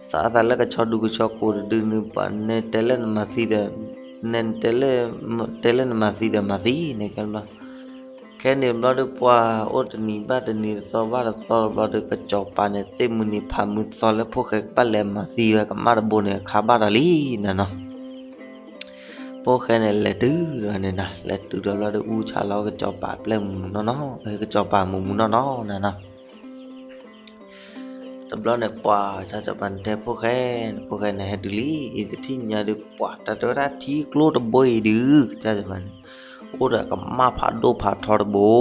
စးအသးလၢကဆီဒူကဆီကိးတဒုန့ၣ် ပှၢ်နဲတဲလၢနမၤသံဒီး နဲတဲလၢ တဲလၢနမၤသံဒီးမၤသံန့ၣ် ခဲန့ၣ်ဘျီဒုး ပှၢ်အိၣ်တနံၤဘၣ်တနံၤတသီဘၣ်တသီဘျီဒုး ကစီၤပၤန့ၣ် သ့ၣ်မုၢ်နံၤဖးမုၢ်သီလၢဖိၣ်ဃဲကဘၣ်လဲၤမၤသံဝဲကမၣ်တဘိန့ၣ် ခါဘၣ်ဒီးလံနၤနီၤ. ဖိၣ်ဃဲန့ၣ် လဲၤတုၤဒီးန့ၣ်နၤ လဲၤတုၤဒီးဘျီဒုး အူဆါလီၤကစီၤပၤပျဲၢ်မူးမူးနီၢ်နီၢ် ကစီၤပၤမူးမူးနီၢ်နီၢ်နၤနီၤ. တဘျီန့ၣ် ပှၢ်ကစီၤပၤန့ၣ်တဲဖိၣ်ဃဲန့ၣ် ဖိၣ်ဃဲန့ၣ် ဟဲတုၤလံ အံၤတထံၣ်ညါဒုး ပှၢ်တၢ်တဲဝဲဒၣ်ထံကျိတဘိအံၤဒုး ကစီၤပၤန့ၣ် အိၣ်ဒီးကမၣ်ဖးဒိၣ်ဖးထီတဘိ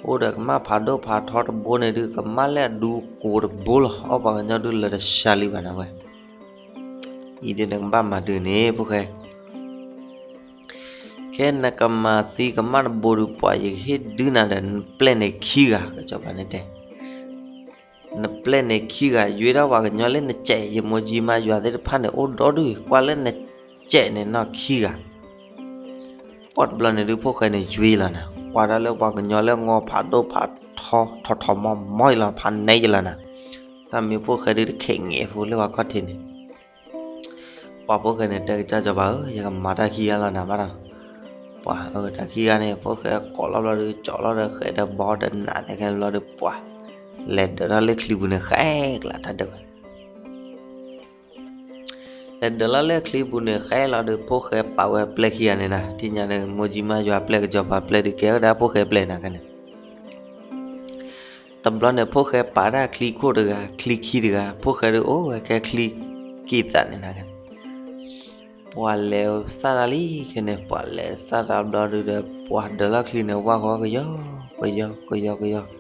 အိၣ်ဒီးကမၣ်ဖးဒိၣ်ဖးထီတဘိန့ၣ်ဒုး ကမၣ်လၢအဒူကိးတဘိလီၤ အီၣ်ပှၤကညီဒုးလၢတဆါလံဘၣ်နၤဝဲ အံၤဒုးနကဘၣ်မၤဒုးန့ၣ် ဖိၣ်ဃဲ ခဲနကမၤသံကမၣ်တဘိဒုး ပှၢ်ယကဟ့ၣ်ဒုးနၤဒီး နပျဲၢ်န့ၣ်ခံဂၤ ကစီၤပၤန့ၣ်တဲ နပျဲၢ်န့ၣ်ခံဂၤ ယွ့ထီၣ်ပှၤကညီလၢနစဲး ယမိၢ်ကၠံမါယွၤသ့ၣ်တဖၣ်န့ၣ် အိၣ်ဒီဒူၣ် ကွၢ်လၢနစဲးန့ၣ်နီၢ်ခံဂၤ ပှၢ်တဘျီန့ၣ်ဒုး ဖိၣ်ဃဲန့ၣ် ယွ့လီၤနၤ ကွၢ်ဒၣ်လၢပှၤကညီလၢ ငီၤဖးဒိၣ်ဖးထီထီထီထီမီမီအံၤလီၤ ဖးနဲအံၤလီၤနၤ တၢ်မ့ၢ်ဖိၣ်ဃဲဒုးတခဲးငဲးဖိလၢပှၤခီၣ်ထံးန့ၣ် ပှၢ်ဖိၣ်ဃဲန့ၣ် တဲကစၢ်စီၤပၤဧၢ ယကမၤတၢ်ခံဂၤလီၤနၤဘၣ်ဒီး ပှၢ်အတၢ်ခံဂၤန့ၣ် ဖိၣ်ဃဲကိးလီၤဘျီဒုး ကၠီလီၤဒီးဃဲးဒီးဘီဒီးနးသဲခဲန့ၣ်ဘျီဒုး ပှၢ်လဲၤဒၢးထီၣ်လၢချံပူၤန့ၣ် ဃဲကျါတၢ်ဒၢးဝဲ လဲၤဒၢးလီၤလၢချံပူၤန့ၣ် ဃဲလီၤဒုး ဖိၣ်ဃဲပာ်ဝဲပျဲၢ်ခံဂၤန့ၣ်နၤ ထံၣ်ညါန့ၣ် မိၢ်ကၠံမါယွၤပျဲၢ် ကစီၤပၤပျဲၢ်ဒုး ကဲဝဲဒၣ်ဖိၣ်ဃဲပျဲၢ်နၤခဲန့ၣ် တဘျီန့ၣ် ဖိၣ်ဃဲပာ်ဒၣ်ချံခိၣ်တဂၤ ချံခံတဂၤ ဖိၣ်ဃဲဒုးအိၣ်ဝဲကဲချံက့ၢ်သးန့ၣ်နၤခဲန့ၣ် ပှၢ်လဲၤစၢ်တၢ်လံခဲန့ၣ် ပှၢ်လဲၤစၢ်တၢ်ဘျီဒုးဒီး ပှၢ်ဒၢးလီၢ်ချံန့ၣ် ဝၢ်ဃီကယီကယီကယီကယီ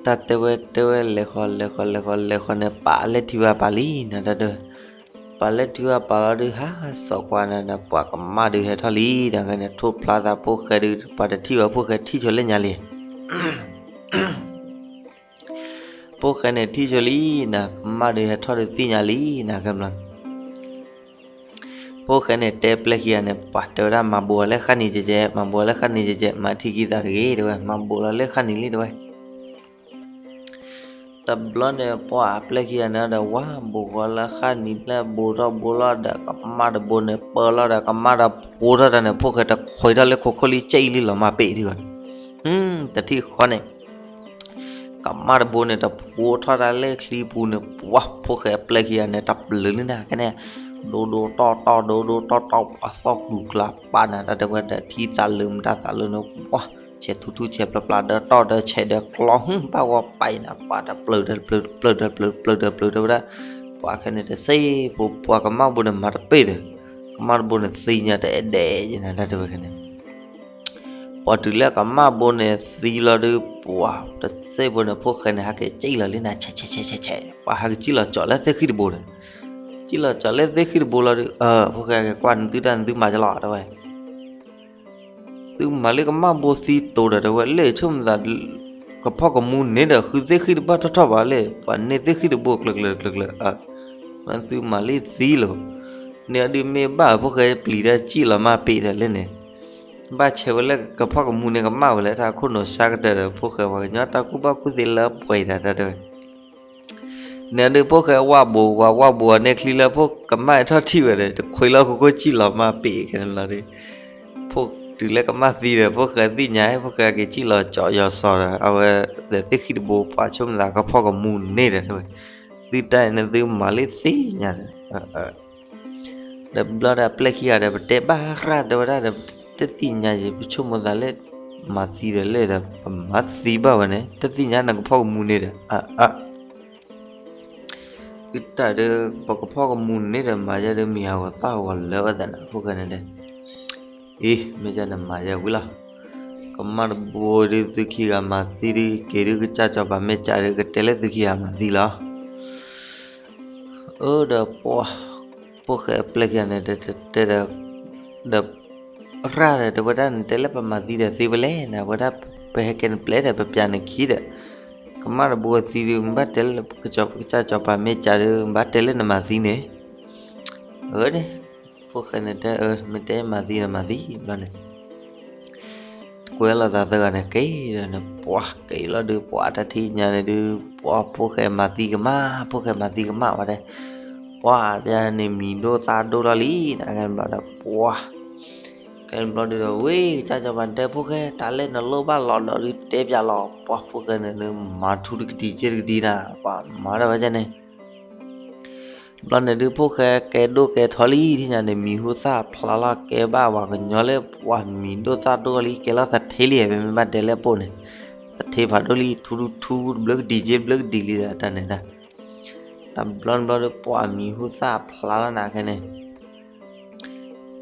တၢ်တဲဝဲတဲဝဲ လဲၤဃီလဲၤဃီလဲၤဃီလဲၤဃီန့ၣ် ပာ်လၢထံဝဲပာ်လံနၤတၢ်ဒၢး ပာ်လၢထံဝဲပာ်လီၤဒုး ဟးစီၤကွၢ်နၤဒီး ပှၢ်ကမၣ်ဒုးဟဲထီၣ်လံ ဒီးခဲန့ၣ် ထိၣ်ဖျါသးဖိၣ်ဃဲဒုး ပှၢ်တထံၣ်ဝဲဖိၣ်ဃဲထံၣ်ဆိလၢညါလံ ဖိၣ်ဃဲန့ၣ်ထံၣ်ဆိလံနၤ ကမၣ်ဒုးဟဲထီၣ်ဒုးသ့ၣ်ညါလံနၤ ခဲဘျီ ဖိၣ်ဃဲန့ၣ် တဲပျဲၢ်ခံဂၤန့ၣ် ပှၢ်တဲဝဲဒၣ် မၤဘိးလၢဃၣ်နံၤကဲကဲ မၤဘိးလၢဃၣ်နံၤကဲကဲ မၤထံခံသးတဂ့ၤ တဲဝဲ မၤဘိးလီၤလၢဃၣ်နံၤလံ တဲဝဲ တဘျီန့ၣ် ပှၢ်ပျဲၢ်ခံဂၤန့ၣ်ဒီး ဝၢ်ဘိးဃီလၢဃၣ်နံၤလၢဘိးထီၣ်ဘိးလီၤဒီး ကမၣ်တဘိန့ၣ် ပၢလီၤဒီး ကမၣ်ဒီးဖိထီၣ်တၢ်န့ၣ် ဖိၣ်ဃဲတခွဲးထီၣ်လၢခိခိၣ်လံ ကၠဲအံၤလံလီၤမၢ်ပ့ၣ်ထံဂီၤန့ၣ် တထံၣ်ဃီန့ၣ် ကမၣ်တဘိန့ၣ် တဖိထီၣ်တၢ်လၢချံပူၤန့ၣ် ပှၢ်ဖိၣ်ဃဲပျဲၢ်ခံဂၤန့ၣ် တပျုၤလံနၤ ခဲန့ၣ် ဒိဒိတီၢ်တီၢ် ဒိဒိတီၢ်တီၢ် ပှၢ်သီၣ်ကျူၤကျါပာ်နၤ တၢ်တဲဝဲဒီး ထံသးလၢမတၤသးလၢန့ၣ် ပှၢ် ဆဲးထူထူဆဲးပျၢ်ပျၢ် ဒီးတီၢ်ဒီးဆဲးဒီးကျီ ဟူ ဘၣ်ဂီၤပာ်အံၤနၤ ပှၢ်တပျုၤဒီးတပျုၤ တပျုၤဒီးတပျုၤ တပျုၤဒီးတပျုၤ တဲဝဲဒၣ် ပှၢ်ခဲန့ၣ် တစ့ဖိ ပှၢ်ကမၣ်ဘိန့ၣ် မၤတပ့ၢ်ဒီး ကမၣ်တဘိန့ၣ် သံညါတအဲၣ်ဒဲးယဲနၤ တၢ်တဲဝဲခဲန့ၣ် ပှၢ်တုၤလၢကမၣ်ဘိန့ၣ်သံလီၤဒုး ပှၢ်တစ့ဖိန့ၣ် ဖိၣ်ဃဲန့ၣ် ဟဲက့ၤကၠံၣ်လီၤလံနၤ ဆဲးဆဲးဆဲးဆဲးဆဲး ပှၢ်ဟဲက့ၤကၠံၣ်လီၤကၠီးလၢသ့ၣ်ဃံၣ်တဘိန့ၣ် ကၠံၣ်လီၤကၠီးလၢသ့ၣ်ဃံၣ်တဘိလီၤဒုး အၢ ဖိၣ်ဃဲက့ၤကွၢ် နသုတၢ်နသုမၤကလီၤ တဲဝဲ သုမၤလၢကမၣ်ဘိသံတိၤဒီး တဲဝဲ လၢဆိကမိၣ်သး ကဖီၣ်ကမူန့ၣ်ဒီး ဃုသ့ၣ်ဃံၣ်တဘၣ်ထီၣ်ထီၣ်ဘၣ်လၢ ပှၤန့ၢ်သ့ၣ်ဃံၣ်တဘိကျၢၤကျၢၤကျၢၤကျၢၤ သုမၤလၢသံလီၤ န့ၣ်အဒုးမ့ၢ်ဘၣ် ဖိၣ်ဃဲပျံၤတၢ်ကၠံၣ်လီၤမၢ်ပ့ၣ်ဒီးလၢန့ၣ် ဘၣ်ဆဲးဝဲလၢကဖီၣ်ကမူန့ၣ် ကမၣ်ဝဲလၢတၢ်ခိၣ်နီၤဆါကတၢၢ်ဒီး ဖိၣ်ဃဲပှၤကညီတၢ်ကူၣ်ဘၣ်ကူၣ်သ့လၢပှဲၤတၢ်တၢ်တဲဝဲ န့ၣ်ဒုးဖိၣ်ဃဲဝၢ်ဘိး ဝၢ်ဝၢ်ဘိးန့ၢ်ချံလၢဖိၣ်ကမၣ်ထီၣ်ထံၣ်ဝဲဒီး တခွံလီၤခိခိၣ်ကၠံၣ်လီၤမၢ်ပ့ၣ်ခဲန့ၣ်လီၤဒုး ဖိၣ်တုၤလၢကမၣ်သံဒီး ဖိၣ်ဃဲသ့ၣ်ညါ ဖိၣ်ဃဲက့ၤကၠံၣ်လီၤကၠီးယီၤစီၤဒီး အဝဲဒီးသ့ၣ်ဃံၣ်တဘိ ပှၤဆိကမိၣ်သးကဖီၣ်ကမူန့ၣ်ဒီးတဲဝဲ သုတၢ်အံၤန့ၣ်သုမၤလၢသ့ၣ်ညါဒီး ဒီးဘျီဒီးပျဲၢ်ခံဂၤဒီး ပတဲဘၣ်ရၣ်တဲဝဲဒၣ်ဒီး တသ့ၣ်ညါယံၤ ပဆိကမိၣ်သးလၢ မၤသံဒီးလဲၣ်ဒီး ပမၤသံဘၣ်ဝဲန့ၣ် တသ့ၣ်ညါနကဖီၣ်ကမူန့ၣ်ဒီး အ အ သုတၢ်ဒီး ပကဖီၣ်ကမူန့ၣ်ဒီး မၤယဲဒုးမံၤဟးဂီၤသၣ်ဂီၤလၢာ်ဝဲသးန့ၣ် ဖိၣ်ဃဲန့ၣ်ဒီး အ့ မ့ၢ်ဒ်န့ၣ်မၤယဲဝံၤလီၤ. ကမၣ်တဘိဒုး သုခံဂၤမၤသံဒုး က့ၤဒုး ကစၢ်စီၤပၤမ့ၢ်ကးဒုး ကတဲလၢသုခံဂၤမၤသံလီၤ. အၢ ဒီးပှၤ ဖိၣ်ဃဲအပျဲၢ်ခံဂၤန့ၣ် တဲ တဲဒီး ဒီး ရၣ်ဒီး တဲဝဲဒၣ်န့ၣ် တဲလၢပမၤသံဒီးသ့ဝဲလဲၣ်န့ၣ် ဝဲဒၣ် ပဟဲကဲနပျဲၢ်ဒီး ပပျးနခံဒီး ကမၣ်တဘိသံဒုး မ့ၢ်ဘၣ်တဲလၢ ကစၢ်စီၤပၤမ့ၢ်ကးဒုး ဘၣ်တဲလၢနမၤသံန့ၣ် အၢန့ၣ် ဖိၣ်ဃဲန့ၣ်တဲ အၢ မ့ၢ်တဲမၤသံဒီးမၤသံဘျီန့ၣ် ကွဲးလီၤသးသၢဂၤန့ၣ် က့ၤဒီးန့ၣ် ပှၤက့ၤလီၤဒုး ပှၤတၢ်ထံၣ်ညါန့ၣ်ဒုး ပှၤဖိၣ်ဃဲမၤသံကမၣ် ဖိၣ်ဃဲမၤသံကမၣ်ဝဲတဲ ပှၤပျးန့ၣ်မံၤဒိၣ်သၣ်ဒိၣ်ထီၣ်လံ နကဲဘျီဒီး ပှၤ ကဲဘျီဒုးဒီး ဝ့ၢ် ကစၢ်စီၤပၤန့ၣ်တဲ ဖိၣ်ဃဲ တၢ်လၢနလိၣ်ဘၣ်လီၤဒီးဒုးတဲပျးလီၤ ပှၤဖိၣ်ဃဲန့ၣ်ဒုး မၤထူတကဒံၤက့တကဒံၤနၤ ပှၤမၤဒၣ်ဝဲဒ်န့ၣ် ဘျီန့ၣ်ဒုး ဖိၣ်ဃဲကဲဒိၣ်ကဲထီလံ ထံၣ်ညါန့ၣ် မံၤဟူသၣ်ဖျါလီၤ ကဲဘၣ်ဝဲကညီလၢ ပှၤမံၤဒိၣ်သၣ်ဒိၣ်လံ ကဲလီၤသထ့လံ မ့မ့ၢ်ဘၣ်တဲလၢအပိၢ်န့ၣ် သထ့ဖးဒိၣ်လံ ထူထူထူ တဘျုးကဒံၤက့တဘျုးကဒံၤလံဒီးတၢ်န့ၣ်ဒၣ် တဘျီတဘျီဒီး ပှၤမံၤဟူသၣ်ဖျါလီၤနၤခဲန့ၣ်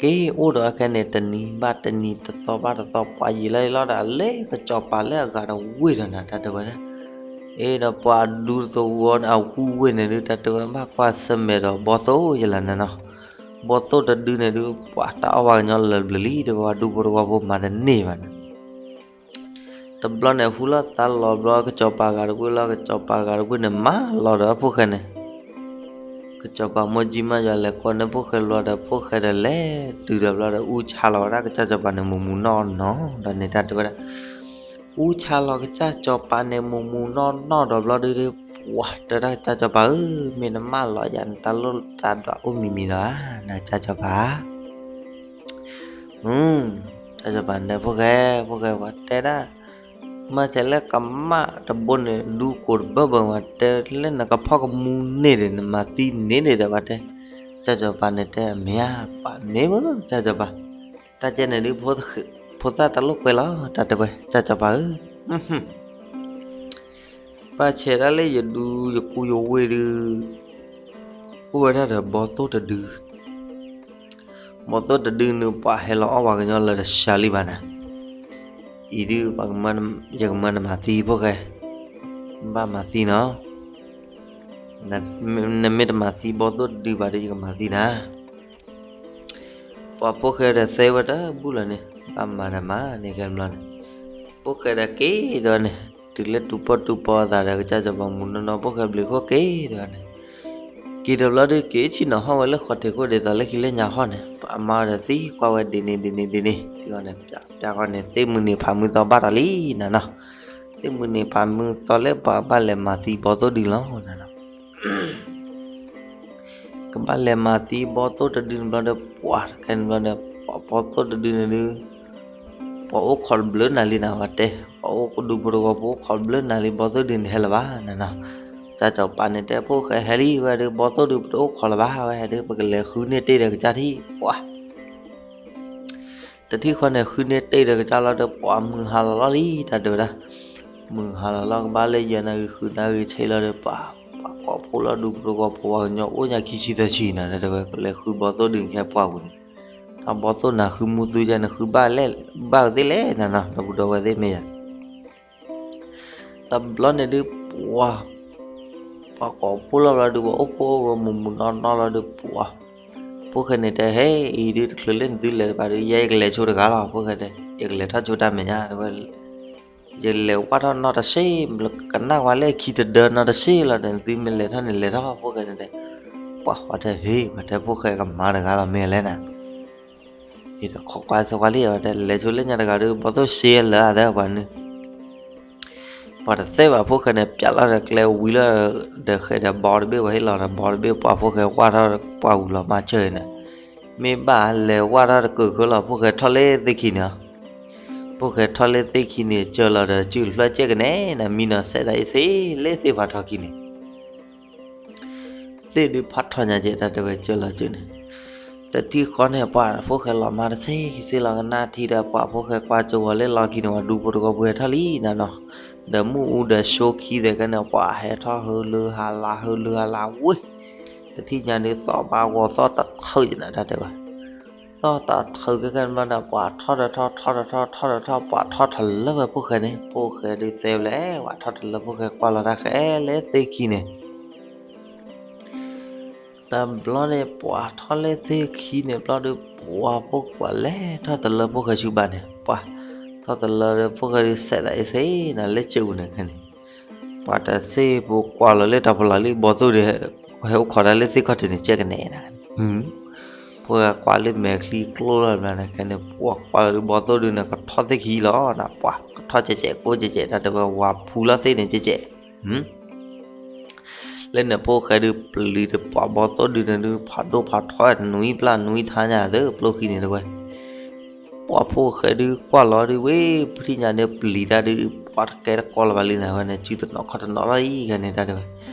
က့ၤအိၣ်ဒီးအခဲန့ၣ် တနံၤဘၣ်တနံၤ တသီဘၣ်တသီ ပှၤယံာ်လီၤယံာ်လီၤဒီး အလဲၤကစီၤပၤလၢအဂၤဒီးဝ့ၢ်ဒီးနၤ တၢ်တဲဝဲဒၣ် အ့ဒီးပှၤအဒူသဝီန့ၣ် အဝ့ၢ်န့ၣ်ဒုး တၢ်တဲဝဲ ဘၣ်ကွၢ်ဆၢၣ်မဲာ်ဒီးဘီသိၣ်ယလၢနၤနီၤ ဘီသိၣ်တဒုန့ၣ်ဒုး ပှၤတၢ်အီၣ်ပှၤကညီလၢာ်ဘျုးလံ တဲဝဲ ဒူဖိတဝီဖိမၤတန့ၢ်ဘၣ်န့ၣ် တဘျီန့ၣ် ဟူလီၤသးလီၤဘျီ ကစီၤပၤဂၤတဝ့ၢ်လီၤ ကစီၤပၤဂၤတဝ့ၢ်န့ၣ် မၤလီၤဒီးဖိၣ်ဃဲန့ၣ် ကစီၤပၤမိၢ်ကၠံမးယွၤလဲၤကွၢ်န့ၢ်ဖိၣ်ဃဲလီၤဒီး ဖိၣ်ဃဲဒီးလဲၤတုၤဒီးဘျီဒီး အူဆါလီၤဝဲဒၣ် ကစၢ်စီၤပၤန့ၣ် မိၢ်မူနီၢ်နီၢ် ဒီးန့ၣ်တၢ်တဲဝဲဒၣ် အူဆါလီၤကစၢ်စီၤပၤန့ၣ် မိၢ်မူနီၢ်နီၢ်ဒီးဘျီဒုးဒုး ပှၤတဲဒၣ် ကစၢ်စီၤပၤဧၢ မ့ၢ်နမၢလီၤယၤန့ၣ် တၢ်လိၣ်တၢ်ဒွးအိၣ်မံၤမံၤလီၤဧါ နကစၢ်စီၤပၤ ကစၢ်စီၤပၤန့ၣ် ဖိၣ်ဃဲ ဖိၣ်ဃဲ ပှၤတဲဒၣ် မၤစဲးလၢကမၣ်တဘိန့ၣ် ဒူကိးတဘၢဘၢ ပှၤတဲလၢနကဖီၣ်ကမူန့ၣ်ဒီး နမၤသံန့ၣ်န့ၣ်ဒီး ပှၤတဲ ကစၢ်စီၤပၤန့ၣ်တဲ အမ့ၢ်ဧါ ပှၤမ့ၢ်ဧါ ကစၢ်စီၤပၤ တၢ်ကဲန့ၣ်ဒုး ဖိသၣ်တၢ်လိၣ်ကွဲလီၤ တၢ်တဲဝဲ ကစၢ်စီၤပၤဧၢ ဘၣ်ဆဲးဒၣ်လၢယဒူယကူယဝ့ၢ်ဒုး အိၣ်ဝဲဒၣ်ဒီးဘီသိၣ်တဒု ဘီသိၣ်တဒုန့ၣ် ပှၤဟဲလီၤအီၣ်ပှၤကညီလၢာ်တစှၤလံဘၣ်နၤ, အံၤဒုး ယကမၢနမၤသံဖိၣ်ဃဲ, ဘၣ်မၤသံနီၤ, နမ့ၢ်တမၤသံဘီသိၣ်တဒုဘၣ်ဒီး ယကမၤသံနၤ. ပှၤဖိၣ်ဃဲဒီးသ့ဝဲတဘူၣ်လီၤန့ၣ် ဘၣ်မၤဒီးမၤန့ၣ်ခဲဘျီန့ၣ်, ဖိၣ်ဃဲဒီးက့ၤဒီးန့ၣ် တုၤလၢတူၢ်ပီၣ်တူၢ်ပီသးဒီး ကစၢ်စီၤပၤမူနီၢ်နီၢ် ဖိၣ်ဃဲဘျုးခိၣ်က့ၤဒီးန့ၣ်, က့ၤဒီးဘျီဒုး က့ၤဆ့ၣ်နီၤဟီၣ်ဝဲလၢဃီၤထံးခိၣ်ဒ်သိးလၢခံလၢညါဟီၣ်န့ၣ် ပှၤမါဒီးသံကွၢ်ဝဲဒ်န့ၣ်ဒ်န့ၣ်ဒ်န့ၣ် ဒ်န့ၣ် ပျးဃီန့ၣ် သ့ၣ်မုၢ်နံၤဖးမုၢ်သီဘၣ်တၢ်လံနၤနီၤ, သ့ၣ်မုၢ်နံၤဖးမုၢ်သီလၢပှၤဘၣ်လဲၤမၤသံဘီသိၣ်ဒုလီၤနၤနီၤ. ကဘၣ်လဲၤမၤသံဘီသိၣ်တဒုန့ၣ်ဘျီဒီး ပှၤတခဲန့ၣ်ဘျီဒီး ပှၤဘီသိၣ်တဒုန့ၣ်ဒုး ပှၤအိၣ်ခိးတဘျုးနၤလံနၤဝဲတဲ, ပှၤအိၣ်ဒူဖိတဝီဖိအိၣ်ခိးတဘျုးနၤလံ ဘီသိၣ်ဒုန့ၣ်ဟဲလၢၤဘၣ်နၤနီၤ. ကစၢ်စီၤပၤန့ၣ်တဲဖိၣ်ဃဲဟဲလံဝဲဒုး ဘီသိၣ်ဒုပတအိၣ်ခိးလၢၤဘၣ်ဝဲဟဲဒုး ပကလဲၤဃုန့ၢ်တ့ၢ်ဒီးကစၢ်ထံၣ်ပှၤ တထံၣ်ဃီန့ၣ် ဃုန့ၢ်တ့ၢ်ဒီးကစၢ်လီၤဒီး ပှၤမုၢ်ဟါလီၤလီၤလံ တၢ်တဲဝဲဒၣ်, မုၢ်ဟါလီၤလီၤ ကဘၣ်လၢယဲနဂ့ၤဃုနဂ့ၤဆ့လီၤဒီး ပှၤ ပှၤကိးဖိလီၤဒူဖိတဝီဖိ ပှၤကညီအိၣ်ညါခံဆံသၢဆံနၤ တၢ်တဲဝဲ ကလဲၤဃုဘီသိၣ်ဒုခဲပှၢ်ပူၤန့ၣ်, တၢ်ဘီသိၣ်နၤဃုမူသူယဲနဃုဘၣ်လဲၣ် ဘၣ်ဝဲသ့ၣ်လဲၣ်နၤနီၤ ဒီပုၢ်ဒီဝဲၢ်သ့ၣ်မ့ၢ်ယၤ တဘျီန့ၣ်ဒုး ပှၤ ပှၤကိးဖိလီၤဘျီဒုး ပှၤအိၣ်ဖိဝဲမူးမူးနီၢ်နီၢ်လီၤဒုး ပှၤ ဖိၣ်ဃဲန့ၣ်တဲ ဟဲအံၤဒုး တချုးလၢနသုလဲၤတဘၣ်ဒုး ယဲယကလဲၤဆိတဂၤလီၤ ဖိၣ်ဃဲတဲ ယကလဲၤထီၣ်ဆိတၢ်မဲာ်ညါ တဲဝဲ ယလဲၤဝါထီၣ်နီၢ်တစ့ ကနၣ်ဝဲလၢခံတဒၢနီၢ်တစ့လီၤဒီး နသုမ့ၢ်လဲၤထီၣ်န့ၣ်လဲၤထီၣ် ဖိၣ်ဃဲန့ၣ်တဲ ပှၤဝဲတဲ ဟ့ ဝဲတဲဖိၣ်ဃဲကမၤတဂၤလီၤ မ့ၢ်လဲၣ်နၤ အံၤဒီးခိးကွၢ်ဆိကွၢ်လံ ဝဲတဲ လဲၤဆိလၢညါတဂၤဒီး ဘီသိၣ်စ့လၢအသးပှၤနုၤ ပှၤတသ့ဘၣ် ဖိၣ်ဃဲန့ၣ် ပျးလီၤဒီးကျဲဝံၤလီၤဒီး ဃဲဒီးဘီတဘ့ၣ် ပှၤဟ့ၣ်လီၤဒီးဘီတဘ့ၣ် ပှၤဖိၣ်ဃဲဝၢ်ထီၣ်ပှၢ်ဝံၤလီၤမၤစၢၤန့ၣ်, မ့ၢ်ဘၣ်လဲၤဝၢ်ထီၣ်တကၢၢ်ဃၢလီၤ ဖိၣ်ဃဲထီၣ်လၢသ့ၣ်ခံန့ၣ်, ဖိၣ်ဃဲထီၣ်လၢသ့ၣ်ခံန့ၣ် စၢၤလီၤဒီး စုၣ်ဖျၢၣ်ကဲကနဲ နမံနီၤစဲးသးအ့ၣ်စ့လၢသ့ၣ်ဖးထီခံန့ၣ် သ့ၣ်ဒုးဖးထီညါကဲ တၢ်တဲဝဲစၢၤလီၤစုၣ်န့ၣ်, တ တထံၣ်ဃီန့ၣ် ပှၤဖိၣ်ဃဲလီၤမၤတဆ့ခံဆ့လီၤ ကနၣ်ထံဒီး ပှၤဖိၣ်ဃဲကွၢ်ကၠိဝဲလၢလီၢ်ခံန့ၣ် ပှၤဒူဖိတဂီၢ်ဖိဟဲထီၣ်လံနၤနီၤ, ဒီးမုၢ်အူဒီးဆိခံသ့ၣ်ကဲန့ၣ် ပှၤဟဲထီၣ်ဟုလၢဟးလး ဟုလၢဟးလးဝ့ၢ်, တထံၣ်ညါဒုးသီၣ်ဘၣ်ဂီၤသီၣ်တၢ်ထုးကနၤတၢ်တဲဝဲ, သီၣ်တၢ်ထုးကဲကဲန့ၣ်ဘျီဒီး ပှၤထီၣ်ဒီးထီၣ် ထီၣ်ဒီးထီၣ် ထီၣ်ဒီးထီၣ် ပှၤထီၣ်တလၢဝဲဖိၣ်ဃဲန့ၣ် ဖိၣ်ဃဲဒုးသဲဘျဲၣ် ပှၤထီၣ်တလၢဖိၣ်ဃဲကွၢ်လီၤတၢ်ဃဲလဲၣ်သ့ၣ်ခံန့ၣ် တဘျီန့ၣ် ပှၤထီၣ်လၢသ့ၣ်ခံန့ၣ်ဘျီဒီး ပှၤဖိၣ်ဃဲလဲၤထီၣ်တလၢဖိၣ်ဃဲဆူဘၣ်န့ၣ် ပှၤထီၣ်တလၢဒီးဖိၣ်ဃဲဒုးစဲးသးအ့သ့နၤလၢကၠိပူၤန့ၣ်ခဲန့ၣ်, ပှၤတသ့ၣ်ပူၤကွၢ်လီၤလၢတၢ်ဖီလာ်လံ ဘီသိၣ်ဒုး ဟဲအိၣ်ခိးတၢ်လၢသ့ၣ်ခီၣ်ထံးန့ၣ် ကဲကနဲနၤ, ဖိၣ်ဃဲကွၢ်လၢမဲာ်ချံကျိလီၤဘျီန့ၣ်ခဲန့ၣ် ပှၤကွၢ်လီၤဒုးဘီသိၣ်ဒုးန့ၣ် ကထီၣ်သ့ၣ်ခံလီၤနၤ ပှၤကထီၣ်ကဲကဲ ကိးကဲကဲ တၢ်တဲဝဲဝၤဖူလီၤသ့ၣ်န့ၣ်ကဲကဲ လၢန့ၣ်ဖိၣ်ဃဲဒုးပျံၤတပှၤဘီသိၣ်ဒုးန့ၣ်ဒုး ဖးဒိၣ်ဖးထီနွံပျၢ်နွံထါညါသၢပျိခံန့ၣ်တဲဝဲ, ပှၤဖိၣ်ဃဲဒုးကွၢ်လီၤဒုးဝဲ ပထံၣ်ညါန့ၣ်ပျံၤတၢ်ဒုး ပှၤတကဲတကီလၢၤဘၣ်လံနၤဝဲန့ၣ် စုတနီၤခီၣ်တနီၤလီၤအံၤ ခဲန့ၣ်တၢ်တဲဝဲ,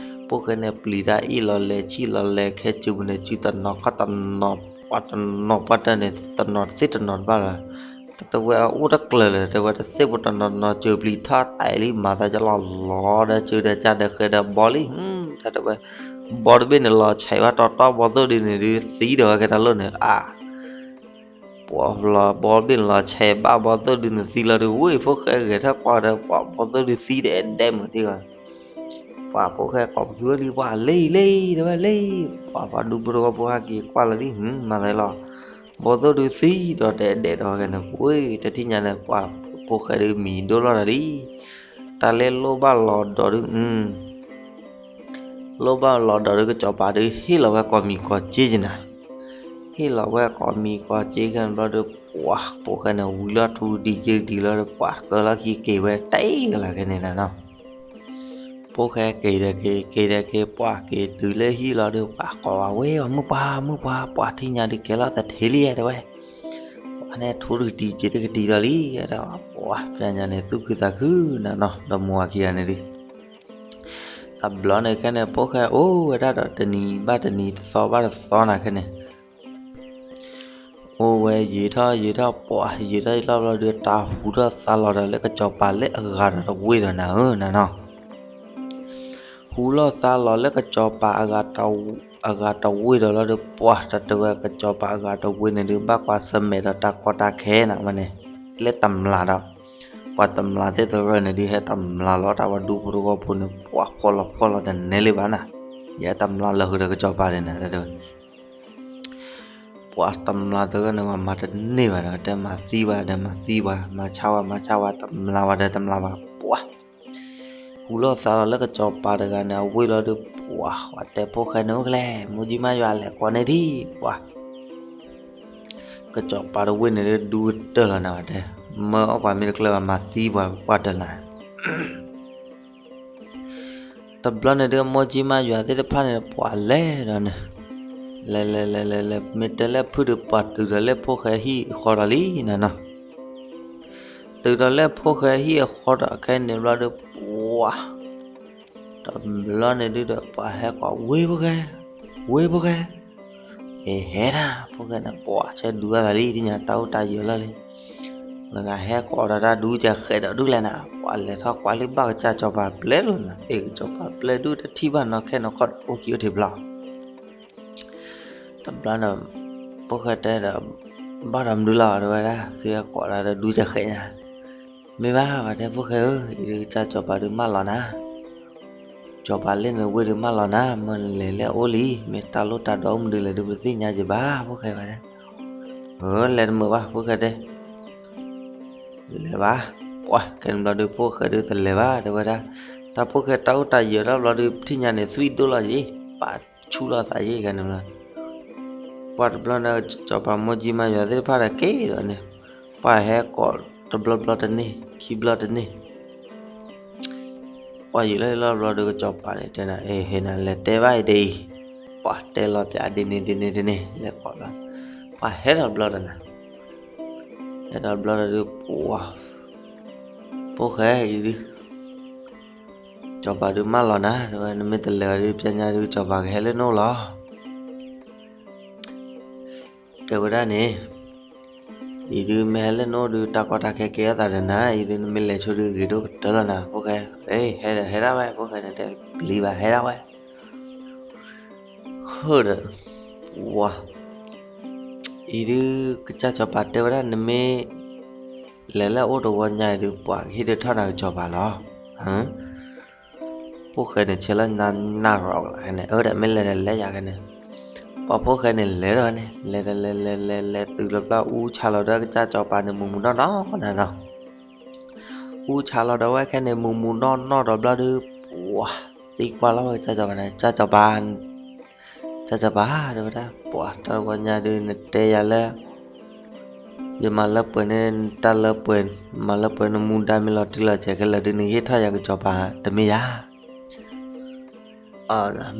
ဖိၣ်ဃဲန့ၣ်ပျံၤတၢ်အ့ၣ်လီၤလဲၤဆံၣ်လီၤလဲၤခဲစုပူၤန့ၣ် စုတနီၤခီၣ်တနီၤ ပှၤတနီၤပှၤတၢၢ်န့ၣ် တနီၤတသ့တနီၤတဘၣ်လီၤ တဝဲအိၣ်တကျၢၤလၢၤ တဲဝဲတသ့ၣ်ပူၤတနီၤနီၤ စၢၤပျံၤထီၣ်တဲာ်လံ မၤသးကလီၤလီၤဒီး စၢၤဒီးကၢ်ဒီးဃဲၤဒီးဘီလံ တၢ်တဲဝဲ, ဘီတဘ့ၣ်န့ၣ်လီၤဆဲးဘၣ်တီတီ ဘီသိၣ်ဒုးန့ၣ်ဒုး သံဒီးဝဲကဲတၢ်လိၣ်န့ၣ် အါ ပှၤလီၤဘီတဘ့ၣ်န့ၣ်လီၤဆဲးဘၣ်ဘီသိၣ်ဒုးန့ၣ်သံလီၤဒုး ဝ့ၢ်ဖိၣ်ဃဲဂဲၤထီၣ်ကွၢ်ဒီး ပှၤဘီသိၣ်ဒုးသံဒီးဒဲမုာ်ဒံးဘၣ် ပှၤဖိၣ်ဃဲကိးပသူဝဲဒုး ပှၤလ့လ့ တဲဝဲလ့, ပှၤပှၤဒူဖိတဂီၢ်ဖိဟဲက့ၤကွၢ်လီၤဒုး မၤသးလီၤ, ဘီသိၣ်ဒုးသံဒီးဒဲဒဲဒီးဂဲၤန့ၣ် ဝ့ၢ်တထံၣ်ညါန့ၣ် ပှၤဖိၣ်ဃဲဒုးမံၤဒိၣ်လီၤတၢ်လံ, တၢ်လၢလိၣ်ဘၣ်လီၤဒီးဒုး လိၣ်ဘၣ်လီၤဒီးဒုး ကစီၤပၤဒုးဟ့ၣ်လီၤဝဲကိးမံၤကိးက့ကနၤ, ဟ့ၣ်လီၤဝဲကိးမံၤကိးက့ခဲန့ၣ်ဘျီဒီး ပှၤဖိၣ်ဃဲန့ၣ် ဝံၤလီၤထူဒံက့ဒံလီၤဒီး ပှၤကၢလီၤခံက့ၤဝဲတဲကလၤခဲန့ၣ်နၤနီၤ, ဖိၣ်ဃဲက့ၤဒီးက့ၤ က့ၤဒီးက့ၤ ပှၤက့ၤတုၤလၢဟံၣ်လီၤဒီး ပှၤကိးဝဲဝဲ မုၢ်ပှၢ် မုၢ်ပှၢ် ပှၤထံၣ်ညါဒုးကဲလီၤသထ့လံတဲဝဲ, ပှၤန့ၣ်ထူဒံက့တက့ၤဒံလီၤလံ, ဒီးပှၤပျဲညါန့ၣ် သူၣ်ခုသးခုနၤနီၤ ဒီးမိၢ်ဝၤခံဂၤန့ၣ်ဒုး တဘျီန့ၣ်ခဲန့ၣ် ဖိၣ်ဃဲအိၣ်ဝဲဒၣ်ဒီးတနံၤဘၣ်တနံၤ တသီဘၣ်တသီနၤခဲန့ၣ်, အိၣ်ဝဲယံာ်ထီၣ်ယံာ်ထီၣ် ပှၤယံာ်ထီၣ်ယံာ်ထီၣ်ဘျီဒီး တၢ်ဟူထီၣ်သါလီၤဒီးလၢကစီၤပၤလၢအဂၤဒီးတဝ့ၢ်ဒီးနၤဧၢနၤနီၤ, ဟူလီၤသါလီၤလၢကစီၤပၤအဂၤတဝ့ၢ်ဒီးလီၤဒီး ပှၤတၢ်တဲဝဲကစီၤပၤအဂၤတဝ့ၢ်န့ၣ်ဒုး ဘၣ်ကွၢ်ဆၢၣ်မဲာ်ဒီးတၢ်ကီတၢ်ခဲနၤဝဲန့ၣ်, လၢတမျၢ်ဒီး ပှၤတမျၢ်သ့ၣ်တဖၣ်န့ၣ်ဒုး ဟဲတမျၢ်လီၤတၢ်ဝဲဒူဖိတဂီၢ်ဖိန့ၣ် ပှၤဖှီၣ်လီၤဖှီၣ်လီၤတန့ၢ်လၢၤဘၣ်နၤ, ယဟဲတမျၢ်လၢဃုာ်ဒီးကစီၤပၤန့ၣ်နၤတဲဝဲ ပှၤတမျၢ်တဂၤန့ၣ် ပှၤမၤတန့ၢ်ဘၣ်ဒီး တဲမၤသံဝဲဒီးမၤသံဝဲ မၤဆါဝဲမၤဆါဝဲ တမျၢ်ဝဲဒီးတမျၢ်ဝဲ ပှၤ ဟူလီၤသါလီၤလၢကစီၤပၤတဂၤန့ၣ် အဝ့ၢ်လီၤဒီး ပှၤ ပှၤတဲဖိၣ်ဃဲန့ၣ် အိၣ်ကလဲၣ် မိၢ်ကၠံမါယွၤလဲၤကိးန့ၢ်ဒံး ပှၤ ကစီၤပၤတဝ့ၢ်န့ၣ်ဒုး ဒူကတၢၢ်လီၤနၤဝဲတဲ, မၢအီၣ်ပှၤမ့ၢ်တကျၢၤဘၣ် မၤသံပှၤ ပှၤတနၤ တဘျီန့ၣ်ဒုး မိၢ်ကၠံမါယွၤသ့ၣ်တဖၣ်န့ၣ် ပှၤလဲၤဒီးန့ၣ်, လဲၤလဲၤလဲၤလဲၤလဲၤ မ့ၢ်တဲလၢဖုၣ်ဒီး ပှၤတုၤဒီးလၢဖိၣ်ဃဲဟံၣ်အဃီဒီးလံနၤနီၤ, တုၤဒီးလၢဖိၣ်ဃဲဟံၣ်အဃီဒီးခဲန့ၣ်ဘျီဒီး ပှၤ တဘျီန့ၣ်ဒုးဒီး ပှၤဟဲကိးဝ့ၢ်ဖိၣ်ဃဲ, ဝ့ၢ်ဖိၣ်ဃဲ, အဟဲဒၣ် ဖိၣ်ဃဲန့ၣ် ပှၤဆဲဒူအသးလံ သ့ၣ်ညါတၢ်အိၣ်တၢ်ယၢၤလီၤလံ, လၢဂၤဟဲကိးဒီးတၢ်ဒူကဃဲးဒီးဒုးလဲၣ်နၤ, ပှၤလဲၤထီၣ်ကွၢ်လံဘၣ်ကစၢ်စီၤပၤပျဲၢ်လီၤနၤ, အ့ၣ် ကစီၤပၤပျဲၢ်ဒုးတထံၣ်ဘၣ်နီၢ်ခဲနီၢ်ခီၣ်ဒီး အိၣ်ခံအိၣ်ထံးဘျီ တဘျီန့ၣ် ဖိၣ်ဃဲတဲဒီး ဘၣ်ဒီးမနုၤလီၤတဲဝဲဒၣ် သုဟဲကိးဒီးဒူကဃဲးညါ, မ့ၢ်ဘၣ်ဝဲတဲဖိၣ်ဃဲဧၢ, အံၤဒုးကစၢ်စီၤပၤဒုးမၢလီၤနၤ, စီၤပၤလၢနဝ့ၢ်ဒုးမၢလီၤနၤ, မ့ၢ်လဲၤလၢအအိၣ်လံ, မ့ၢ်တၢ်လိၣ်တၢ်ဒီးအိၣ်မနုၤလဲၣ်ဒုး ပတသ့ၣ်ညါက့ၤဘၣ် ဖိၣ်ဃဲဝဲဒၣ်, အၢ လဲၤတမုာ်ဘၣ် ဖိၣ်ဃဲတဲ လဲၤဘၣ်, ပှၤခဲန့ၣ်ဘျီဒုး ဖိၣ်ဃဲဒုးတလဲၤဘၣ် တဲဝဲဒၣ်, တၢ်ဖိၣ်ဃဲတၢ်အိၣ်တၢ်ယၢၤထီၣ်ဘျီဒုး ပထံၣ်ညါန့ၣ် သွံၣ်ဒိၣ်လီၤယံၤ, ပာ်ဆူၣ်လီၤသးယံၤခဲန့ၣ်ဘျီ, ပှၤတဘျီန့ၣ် စီၤပၤမိၢ်ကၠံမါယွၤသ့ၣ်တဖၣ်ဒီးက့ၤဒီးန့ၣ်, ပှၤဟဲကိးတဘျီဘျီတန့ၢ် ခံဘျီတန့ၢ် ပှၤယံာ်လီၤယံာ်လီၤဘျီဒီး ကစီၤပၤန့ၣ်တဲနၤ အ့ၣ် ဟ့ၣ်နၤလဲၤတဲဘၣ်အံၤဒ်အံၤ, ပှၤတဲလီၤပျးဒ်န့ၣ်ဒ်န့ၣ်ဒ်န့ၣ် လဲၤကိးဘျီ, ပှၤဟဲထီၣ်ဘျီဒီးနၤ, ဟဲထီၣ်ဘျီဒီး ပှၤ ဖိၣ်ဃဲအံၤဒုး စီၤပၤဒုးမၢလီၤနၤ တဲဝဲ နမ့ၢ်တလဲၤဘၣ်ဒုး ပျဲညါဒုး စီၤပၤကဟဲလၢနအိၣ်လီၤ. တဲဝဲဒၣ်န့ၣ်, အံၤဒုးမ့ၢ်ဟဲလၢနအိၣ်ဒုး တၢ်ကီတၢ်ခဲကဲထီၣ်သးဒီးနၤ, အံၤဒုးနမ့ၢ်လဲၤဆိဒုးဂ့ၤဒိၣ်ကတၢၢ်လီၤနၤ ဖိၣ်ဃဲ, ဟဲဒီးဟဲဒၣ်ဝဲ ဖိၣ်ဃဲန့ၣ်တဲ, ပျံၤဘၣ်ဟဲဒၣ်ဝဲ ဃုာ်ဒီး, ဝါ, အံၤဒုး ကစၢ်စီၤပၤတဲဝဲဒၣ် နမ့ၢ် လဲၤလၢအအိၣ်တဝီညါအံၤဒုး ပှၤကဟ့ၣ်ဒုးထီၣ်နၤကစီၤပၤလီၤ. ဖိၣ်ဃဲန့ၣ် ဆၢလၢညါနၢ်ရီးကလးခဲန့ၣ်, အၢဒီးမ့ၢ်လဲၤဒီးလဲၤယၤခဲန့ၣ်, ပှၤဖိၣ်ဃဲန့ၣ်လဲၤဒီးန့ၣ် လဲၤဒီးလဲၤလဲၤလဲၤလဲၤတုၤလီၤဘျီ အူဆါလီၤဒီးကစၢ်စီၤပၤန့ၣ် မူးမူးနီၢ်နီၢ်နၤနီၤ အူဆါလီၤဒီးဝဲခဲန့ၣ် မူးမူးနီၢ်နီၢ်ဒီးဘျီဒုး, ပှၤ, သံကွၢ်လီၤဝဲကစၢ်စီၤပၤန့ၣ်, ကစၢ်စီၤပၤ, ကစၢ်စီၤပၤ တဲဝဲဒၣ်, ပှၤတၢ်တဝီညါဒုး နတဲယၤလၢ ယမၤလၢပှဲၤန့ၣ် တၢ်လၢပှဲၤ, မၤလၢပှဲၤနမူဒါမ့ၢ်လီၤတံၢ်လီၤဆဲးခဲလၢာ်ဒုး နဟ့ၣ်ထီၣ်ယၤကစီၤပၤတမ့ၢ်ယၤ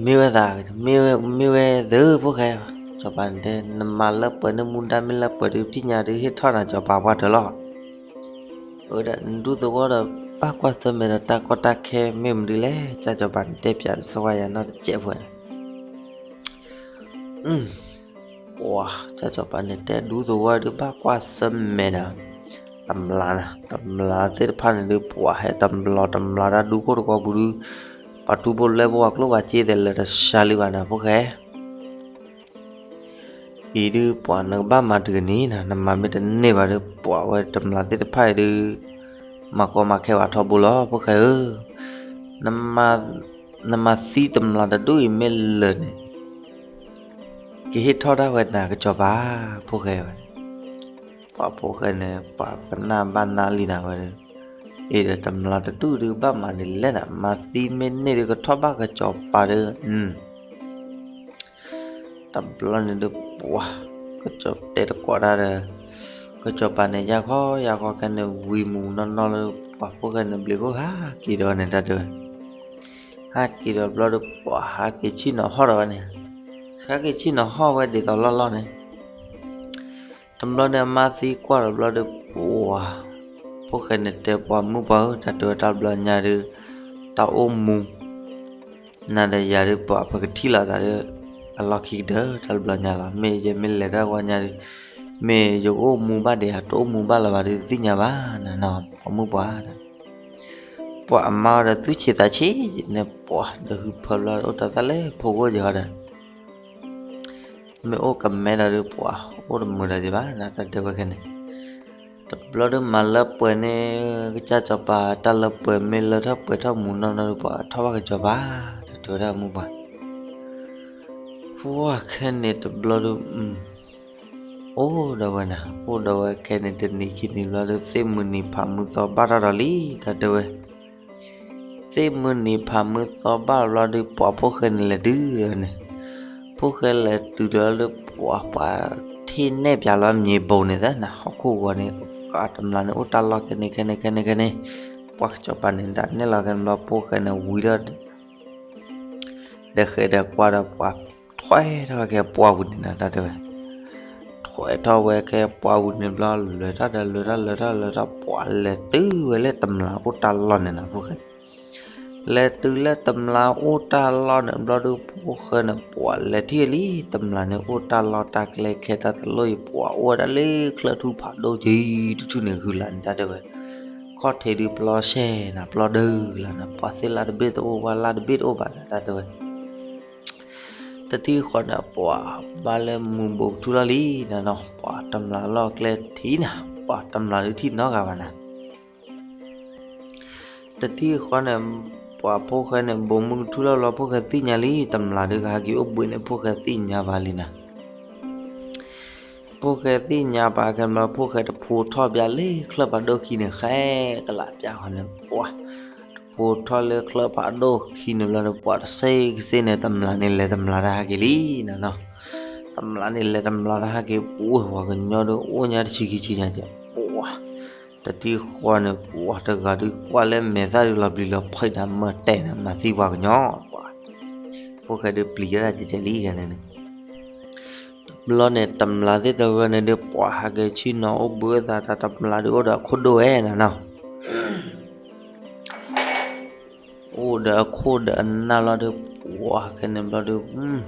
မ့ၢ်ဝဲသး, မ့ၢ်ဝဲသု ဖိၣ်ဃဲ, စီၤပၤန့ၣ်တဲ နမၤလၢပှဲၤနမူဒါမ့ၢ်လၢပှဲၤဒုး ပသ့ၣ်ညါဒုး ဟ့ၣ်ထီၣ်နၤစီၤပၤပှၢ်တၢၢ်လီၤ. အဝဲဒၣ်နဒူသဝီဒီး ဘၣ်ကွၢ်ဆၢၣ်မဲာ်ဒီးတၢ်ကီတၢ်ခဲမ့ၢ်မနုၤလဲၣ်, ကစၢ်စီၤပၤန့ၣ်တဲပၠးဆၢဝါယၤနီတစဲးဖိ ပှၤ, ကစၢ်စီၤပၤန့ၣ်တဲဒူသဝီဒုး ဘၣ်ကွၢ်ဆၢၣ်မဲာ်ဒီး တမျးနၤ, တမျးသ့ၣ်တဖၣ်န့ၣ်ဒုး ပှၤဟဲတမျးတမျးတၢ်ဒူခိၣ်တကီပူၤဒုး, ပှၤထူဖိလဲဖိ ပှၤကျိၣ်ပှၤစ့သဲးလၢာ်တဆါလံဘၣ်နၤ ဖိၣ်ဃဲ အံၤဒုး ပှၤနကဘၣ်မၤတဂ့ၤန့ၣ်နၤ, နမၤမ့ၢ်တန့ၢ်ဘၣ်ဒီး ပှၤဝဲတမျးသ့ၣ်တဖၣ်အံၤဒုး မၤကီမၤခဲပှၤထီဘိလီၤ ဖိၣ်ဃဲဧၢ, နမၤသံတမျးတဒူၣ်အံၤမ့ၢ်လၢာ်န့ၣ် ကဟ့ၣ်ထီၣ်ဒၣ်ဝဲနၤကစီၤပၤ, ဖိၣ်ဃဲဝဲ, ပှၤဖိၣ်ဃဲန့ၣ် ပှၤကနၣ်ဘၣ်နၢ်လံနၤဝဲဒီး, အံၤဒီးတမျးတဒူၣ်ဒုး ဘၣ်မၤဒ်လဲၣ်နၤ, မၤသံမ့ၢ်န့ၢ်ဒုး ကထီၣ်ဘၣ်ကစီၤပၤဒီး တဘျီန့ၣ်ဒုး ပှၤ, ကစီၤတဲတကိးတၢ်ဒီး, ကစီၤပၤန့ၣ် ယါခီယါခီခဲန့ၣ် ဝံၤမူးနီၢ်နီၢ်လၢ ပှၤဖိၣ်ဃဲန့ၣ် ဘျံးခိၣ်ဟးက့ၤဒီးန့ၣ် တၢ်တဲဝဲ, ဟးက့ၤဒီးဘျီဒီး ပှၤဟးက့ၤဆ့ၣ်နီၤဟီၣ်ဒီးဝဲန့ၣ်, ဟးက့ၤဆ့ၣ်နီၤဟီၣ်ဝဲဒ်သိးလီၢ်လီၢ်န့ၣ် တဘျီန့ၣ် အမါသံကွၢ်ဒီးဘျီဒီး ပှၤ, ဖိၣ်ဃဲန့ၣ်တဲ ပှၤမုၣ်ပှၤဧၢ, တၢ်တဲဝဲတၢ်တဘျီညါဒီး တၢ်အိၣ်မူ နၤဒီးယၤဒီး ပှၤပကထံၣ်လိာ်သးဒီး အလီၢ်ခံကတၢၢ် တၢ်တဘျီညါလီၤ. မ့ၢ်ယဲမ့ၢ်လဲၤတၢ်ဝီညါဒီး မ့ၢ်ယကအိၣ်မူဘၣ်ဒံးဧါ တအိၣ်မူဘၣ်လၢၤဘၣ်ဒီး တသ့ၣ်ညါဘၣ်နၤနီၤ ပှၤမုၣ်ပှၤဒီး ပှၤအမါဒီးသူၣ်ဆံးသးဆံးန့ၣ် ပှၤဒီးဟုဖၢဘျီ အိၣ်တၢ်သၣ်လၢဖိဂိၢ်က့ၤဟီဒီး မ့ၢ်အိၣ်ကမဲဒီးဒုး ပှၤအိၣ်တမုာ်ဒီးက့ၤဘၣ်နၤ တၢ်တဲဝဲခဲန့ၣ် တဘျီဒုးမၤလၢပှဲၤန့ၣ် ကစၢ်စီၤပၤ တၢ်လၢပှဲၤမ့ၢ်လၢထီၣ်ပှဲၤထီၣ်မူးနီၢ်နီၢ်ဒုး ပှၤထီၣ်ဘၣ်ကစီၤပၤ တၢ်တဲဝဲဒၣ်မုၣ်ပှၤ ပှၤခဲန့ၣ်တဘျီဒုး အိၣ်ဒီးဝဲနၤ အိၣ်ဒီးဝဲခဲန့ၣ် တနံၤခံနံၤဘျီဒုး သ့ၣ်မုၢ်နံၤဖးမုၢ်သီဘၣ်ထီၣ်ဒီးလံ တၢ်တဲဝဲ သ့ၣ်မုၢ်နံၤဖးမုၢ်သီဘၣ်ဘျီဒုး ပှၤဖိၣ်ဃဲန့ၣ်လဲၤတုၤဒီးန့ၣ် ဖိၣ်ဃဲလဲၤတုၤဒီးလၢပှၤ ပှၤထံၣ်နဲၣ်ပၠးလီၤမ့ၤဘိန့ၣ်သ့ၣ်နၤ ဟီၣ်ခိၣ်ဂီၤန့ၣ် တမျးန့ၣ်အိၣ်တၢ်လီၢ်ခဲန့ၣ်ခဲန့ၣ်ခဲန့ၣ်ခဲန့ၣ် ပှၤကစီၤပၤန့ၣ်ဒၣ်နဲၣ်လီၤခဲန့ၣ်ဘျီ ဖိၣ်ဃဲန့ၣ်ဝံၤဒီး ဒီးဃဲဒီးကွၢ်ဒီးပှၤ ထွဲထီၣ်ဝဲက့ၤပှၢ်ပူၤန့ၣ်နၤ တၢ်တဲဝဲ ထွဲထီၣ်ဝဲက့ၤပှၢ်ပူၤန့ၣ်ဘျီ လဲၤထီၣ်ဒီးလဲၤထီၣ်လဲၤထီၣ်လဲၤထီၣ် ပှၤလဲၤတုၤဝဲလၢတမျးအိၣ်တၢ်လီၢ်န့ၣ်နၤ ဖိၣ်ဃဲ လဲၤတုၤလၢတမျးအိၣ်တၢ်လီၢ်န့ၣ်ဘျီဒုး ဖိၣ်ဃဲန့ၣ် ပှၤလဲၤထံၣ်လံ တမျးန့ၣ်အိၣ်တၢ်လီၢ်တၢ်ကျဲခဲတၢ်တလိၣ်အံၤ ပှၤအိၣ်ဝဲဒၣ်လၢချၢထူဖးဒိၣ်ကံတထူၣ်န့ၣ် ဂုၤလၢ်န့ၣ် တၢ်တဲဝဲ ခီၣ်ထံးဒုးပျီဆဲးနၤ ပျီဒုးလၢ်နၤ ပှၤသ့ၣ်လၢ်တဘ့ၣ်တအိၣ် ဝၣ်လၢ်တဘ့ၣ်တအိၣ်ဘၣ်နၤ တၢ်တဲဝဲ တထံၣ်ဃီန့ၣ် ပှၤဘၣ်လၢမုၢ်ဘိးကထူလီၤလံနၤနီၤ ပှၤတမျးလီၢ်ကျဲထံးနၤ ပှၤတမျးဒုးထံၣ်နီတဂၤဘၣ်နၤ တထံၣ်ဃီန့ၣ် ပှၤဖိၣ်ဃဲန့ၣ် ဘိးမုၢ်ကထူလီၤလီၤ ဖိၣ်ဃဲသ့ၣ်ညါလံ တမျးဒုးကဟဲက့ၤအိၣ်ဘှံးန့ၣ် ဖိၣ်ဃဲသ့ၣ်ညါဘၣ်လံနၤ ဖိၣ်ဃဲသ့ၣ်ညါဘၣ်ခဲဘျီ ဖိၣ်ဃဲတဖိထီၣ်ဘၣ်လၢချၢဖးဒိၣ်ခံန့ၣ် ဃဲကလးပၠးဃီန့ၣ် ပှၤ တဖိထီၣ်လၢချၢဖးဒိၣ်ခံန့ၣ်ဘျီဒီး ပှၤတစ့ကစ့န့ၣ် တမျးန့ၣ်လဲၤတမျးတၢ်ဟဲက့ၤလံနၤနီၤ တမျးန့ၣ်လဲၤတမျးတၢ်ဟဲက့ၤ ပှၤပှၤကညီဒီး အိၣ်ညါတဆံခံဆံညါကဲ ပှၤ တထံၣ်ဃီန့ၣ် ပှၤတဂၤဒုးကွၢ်လၢမဲာ်သၣ်ဒုးလီၤပျံၤလီၤဖုးနၤ မၤတဲာ်နၤ မၤသံပှၤကညီ ပှၤ ဖိၣ်ဃဲဒုးပျံၤတၢ်ကဲကဲလံဂၤန့ၣ်န့ၣ် တဘျီန့ၣ် တမျးသ့ၣ်တဖၣ်န့ၣ်ဒုး ပှၤဟဲက့ၤဆ့ၣ်နီၤအိၣ်ဘှံးအသး တမျးဒုးအိၣ်ဒီးအခိၣ်ဒိၣ်ဝဲနၤနီၤ အိၣ်ဒီးအခိၣ်ဒီးအနၢ်လီၤဒီး ပှၤခဲန့ၣ်ဘျီဒီး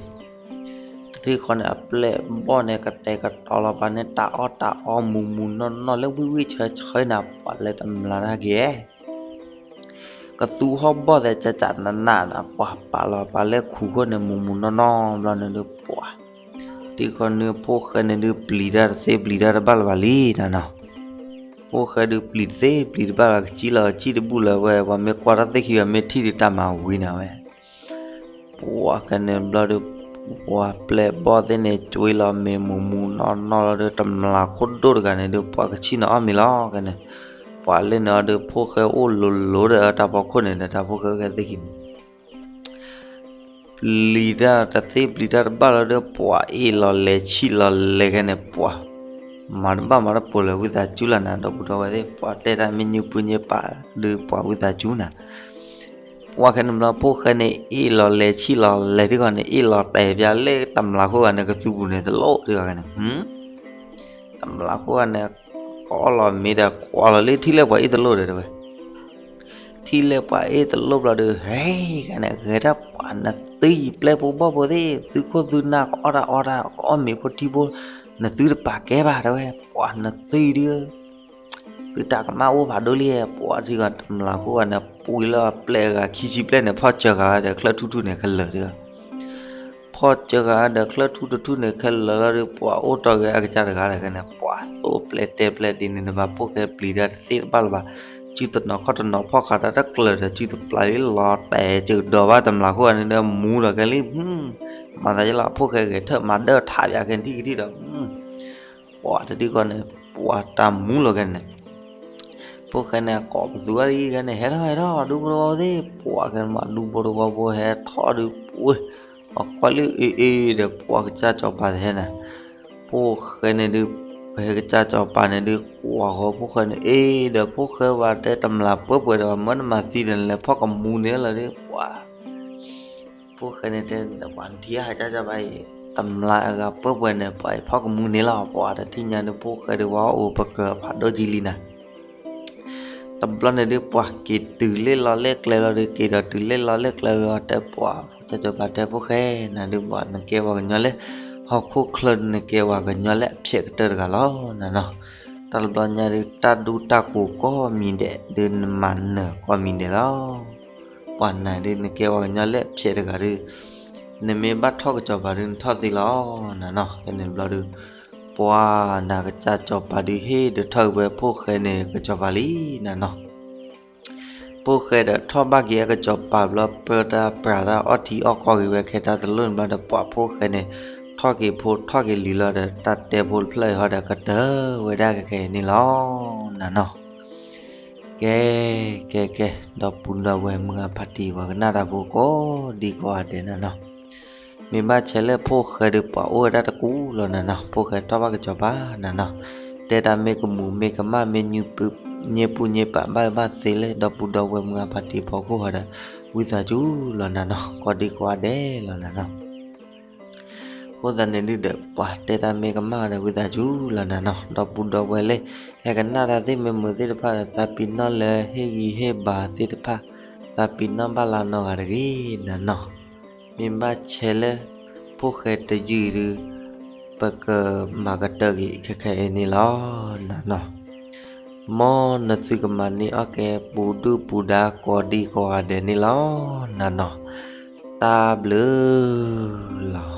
တ ထံဃီန့ၣ် အပျဲၢ်ဘီၣ်န့ၣ် ကတဲာ်ကတီၤလီၤပာ်န့ၣ် တၢ်အီၣ်တၢ်အီမူးမူးနီၢ်နီၢ်လၢဝံၣ်ဝံၣ်ဆၢဆၢန့ၣ် ပှၤလဲၤတမျးတၢ်က့ၤ ကသူဟီၣ်ဘီၣ်သဲးကၠးကၠးနးနးန့ၣ် ပှၤပာ်လီၤပာ်လၢခူၣ်ခိၣ်န့ၣ် မူးမူးနီၢ်နီၢ်ဘျီန့ၣ်ဒုးပှၤ ထံဃီန့ၣ် ဖိၣ်ဃဲန့ၣ်ဒုးပျံၤတၢ်တသ့ပျံၤတၢ်တဘၣ်လၢၤဘၣ်လံနၤနီၤ. ဖိၣ်ဃဲဒုးပျံၤတသ့ပျံၤတဘၣ်လၢၤ ကစံၣ်လီၤကစံၣ်တဘူၣ်လၢၤဝဲ ပှၤမ့ၢ်ကွၢ်တၢ်သ့ၣ်ခံဘၣ် မ့ၢ်ထံၣ်ဒုးတၢ်မၤဝံၤနၤဝဲ ပှၤခဲန့ၣ်ဘျီဒုး ပှၤပျဲၢ်ဘီၣ်သ့ၣ်န့ၣ် ကွ့လီၤမ့ၤမူးမူးနီၢ်နီၢ်လီၤဒီး တမျးခိၣ်ဒိၣ်တဂၤန့ၣ်ဒုး ပှၤကဆံၣ်န့ၣ်အီၣ်မ့ၤလီၤခဲန့ၣ် ပှၤလၢန့ၣ်အီၤဒုး ဖိၣ်ဃဲအိၣ်လိၤလိၤဒီးတၢ်ဖီခိၣ်န့ၣ်ဒီး တၢ်ဖိၣ်ဃဲအိၣ်ကဲသ့ၣ်ခံန့ၣ် ပျံၤတၢ်တသ့ပျံၤတၢ်တဘၣ်လီၤဒီး ပှၤအ့ၣ်လီၤလဲၤဆံၣ်လီၤလဲၤခဲန့ၣ် ပှၤ မၤတဘၣ်မၤတပိၤလၢၤ ဝံသးစူၤလီၤနၤ ဒီပုၢ်ဒီဝဲၢ်သ့ၣ် ပှၤတဲတၢ်မ့ၢ်ညူပူၤညဲပာ်ဒုး ပှၤဝံသးစူၤနၤ ပှၤခဲန့ၣ်ဘျီ ဖိၣ်ဃဲန့ၣ် အ့ၣ်လီၤလဲၤဆံၣ်လီၤလဲၤထံဃီန့ၣ် အ့ၣ်လီၤတဲာ်ပၠးလၢတမျးခိၣ်ဂၤန့ၣ် ကသူပူၤန့ၣ်တလိၣ်ဒုးဂၤန့ၣ် တမျးခိၣ်ဂၤန့ၣ် ကအီၣ်လီၤမ့ၤဒီးကွၢ်လီၤလၢထံၣ်လၢပှၤအ့ၣ်တလိၣ်ဒီးတဲဝဲ ထံၣ်လၢပှၤအ့ၣ်တလိၣ်ဘျီဒီး ဟဲ ကန့ၣ် ဂဲၤတၢ်ပှၤနသုယံာ်ပျဲၢ်ဖိဘီၣ်ဖိသ့ၣ် သုခိၣ်သုနၢ်ကအီၣ်တၢ်အီတၢ် ကအီၣ်မ့ၤဖိထံဖိ နသုတပာ်ကဲဘၣ်တဲဝဲ ပှၤနသုဒုး သုတၢ်ကမၣ်အိၣ်ဖးဒိၣ်လံ ပှၤထံဂၤတမျးခိၣ်ဂၤန့ၣ် ပှ့ၤလၢပျဲၢ်ဂၤခံဆံပျဲၢ်န့ၣ် ဖီၣ်စၢၤဂၤဒီးချၢၣ်ထူၣ်ထူၣ်န့ၣ် ခဲလၢာ်ဒုး ဖီၣ်စၢၤဂၤဒီးချၢၣ်ထူၣ်တထူၣ်န့ၣ် ခဲလၢာ်လီၤဒီး ပှၤအိၣ်တီၢ်ဂဲၤအကစၢ်တဂၤဒီးခဲန့ၣ် ပှၤသိၣ်ပျဲၢ်တဲပျဲၢ်ဒ်န့ၣ်တဘၣ် ဖိၣ်ဃဲပျံၤတၢ်တသ့တဘၣ်လၢၤဘၣ် စုတနီၤခီၣ်တနီၤ ဖီၣ်ဃာ်တၢ်တကျၢၤဒီး စုတပျၢ်လံလီၤတဲာ်စၢၤဒီးဘၣ်တမျးခိၣ်ဂၤန့ၣ်ဒီး မူလီၤကဲလံ မၤသးယလီၤ ဖိၣ်ဃဲဂဲၤထၢၣ်မၤဒၢၣ်ထးပၠးကဲထံၣ်ကထံၣ်ဒီး ပှၤတဒုကီၢ်န့ၣ် ပှၤတၢ်မူလီၤကဲန့ၣ် ဖိၣ်ဃဲန့ၣ် ကိးပသူအါလံကဲန့ၣ် ဟဲထီၣ်ဟဲထီၣ် ဒူဖိတဝီဖိသ့ၣ် ပှၤကဲမၤဒူဖိတဝီဖိဟဲထီၣ်ဒုး ပှ့ၤ အကွၢ်လၢအ့ၣ်အ့ၣ်ဒီး ပှၤကစၢ်စီၤပၤတဟဲန့ၣ် ဖိၣ်ဃဲန့ၣ်ဒုး ပဟဲကစၢ်စီၤပၤန့ၣ်ဒုး ကွၢ်ဃီဖိၣ်ဃဲန့ၣ် အ့ၣ်ဒီးဖိၣ်ဃဲဝဲတဲတမျးပှဲၤပှဲၤဒီး မၢနမၤသံဒီးလဲၤဖီၣ်ကမူန့ၣ်လီၤဒုး ပှၤ ဖိၣ်ဃဲန့ၣ်တဲ ပှၤထံၣ်ဟးကၢ်ကၢ်ဘၣ်အံၤ တမျးအဂၤပှဲၤပှဲၤန့ၣ် ပှၤအံၤဖီၣ်ကမူန့ၣ်လီၤ ပှၤတထံၣ်ညါဒုး ဖိၣ်ဃဲဒုးဝဲအိၣ်ပကဖးဒိၣ်ကံလံနၤ တဘျီန့ၣ်ဒုး ပှၤက့ၤတုၤလၢလီၢ်လၢကျဲလီၤဒုး က့ၤဒီးတုၤလၢလီၢ်လၢကျဲလီၤတဲပှၤ ကၢ်စီၤပၤတဲဖိၣ်ဃဲ နၤဒုးဘၣ်နကဲပှၤကညီလၢ ဟီၣ်ခိၣ်ချၢနကဲပှၤကညီလၢအဖျဲးကတၢၢ်တဂၤလီၤနၤနီၤ တၢ်တဘျီညါဒုး တၢ်ဒူတၢ်ကိးကိးမံၤဒဲး ဒုးနမၤနၢၤကိးမံၤဒဲးလီၤ ပှၤနၤဒုးနကဲပှၤကညီလၢအဖျဲးတဂၤဒုး နမ့ၢ်ဘၣ်ထီၣ်ကစီၤပၤဒုး နထီၣ်သ့လီၤနၤနီၤ ကဲန့ၣ်တဘျီဒုး ပှၤနၤကစၢ်စီၤပၤဒုးဟ့ၣ်ဒုးထီၣ်က့ၤဝဲဖိၣ်ဃဲန့ၣ် ကစီၤပၤလံနၤနီၤ ဖိၣ်ဃဲဒီးထီၣ်ဘၣ်က့ၤအကစီၤပၤဘျီ ပၢတၢ်ပြးတၢ်အီၣ်ထံအီၣ်ကီၢ်က့ၤဝဲခဲတၢ်တလိၣ်န့ၣ်ဘျီဒီး ပှၤဖိၣ်ဃဲန့ၣ် ထီၣ်က့ၤဖိထီၣ်က့ၤလံၤလီၤဒီး တၢ်တဲဖိတဖျၢၣ်အံၤဟီဒီး ကတၢၢ်ဝဲဒၣ်ကဲခဲအံၤန့ၣ်လီၤနၤနီၤ ကဲ ကဲ ကဲ ဒီပုၢ်ဒီဝဲၢ်မုၢ်ဂၤဖးတံၢ်ပှၤကနၣ်တၢ်ဖိကိးဒံကိးဂၤဒဲးနၤနီၤ မ့ၢ်ဘၣ်ဆဲးလၢဖိၣ်ဃဲဒုးပှၤအိၣ်ဝဲဒၣ်တကူၣ်လီၤနၤနီၤ ဖိၣ်ဃဲထီၣ်ဘၣ်ကစီၤပၤနၤနီၤ တဲတၢ်မ့ၢ်ကမူးမ့ၢ်ကမၣ်မ့ၢ်ညူပူၤ ညဲပူၤညဲပာ်ဘၣ်ဘၣ်သ့လၢ ဒီပုၢ်ဒီဝဲၢ်မုၢ်ဂၤဖးတံၢ်ဖီခိၣ်ဟီဒီး ဝံသးစူၤလီၤနၤနီၤ ကိးဒံကိးဂၤဒဲးလီၤနၤနီၤ အဃိသတးန့ၣ်ဒုးဒီး ပှၤတဲတၢ်မ့ၢ်ကမၣ်ဒီးဝံသးစူၤလီၤနၤနီၤ ဒီပုၢ်ဒီဝဲၢ်လၢ ဟဲကနၣ်တၢ်သ့ၣ်မ့ၢ်မုာ်သ့ၣ်တဖၣ်ဒီး သးပ့ၤနီၣ်လၢဟ့ၣ်ဂံၢ်ဟ့ၣ်ဘါသ့ၣ်တဖၣ် သးပ့ၤနီၣ်ဘၣ်လၢနီၢ်ဂၤတဂ့ၤနၤနီၤ မ့ၢ်ဘၣ်ဆဲးလၢ ဖိၣ်ဃဲတယုၢ်ဒုး ပကမၤကတၢၢ်က့ၤခဲခဲအံၤန့ၣ်လီၤနၤနီၤ မ်နသုကမၤန့ၢ်အီၣ်ကဲပူၤဒုၣ်ပူၤဒါကိးဒံကိးဂၤဒဲးန့ၣ်လီၤနၤနီၤ တၢ်ဘျုးလီၤ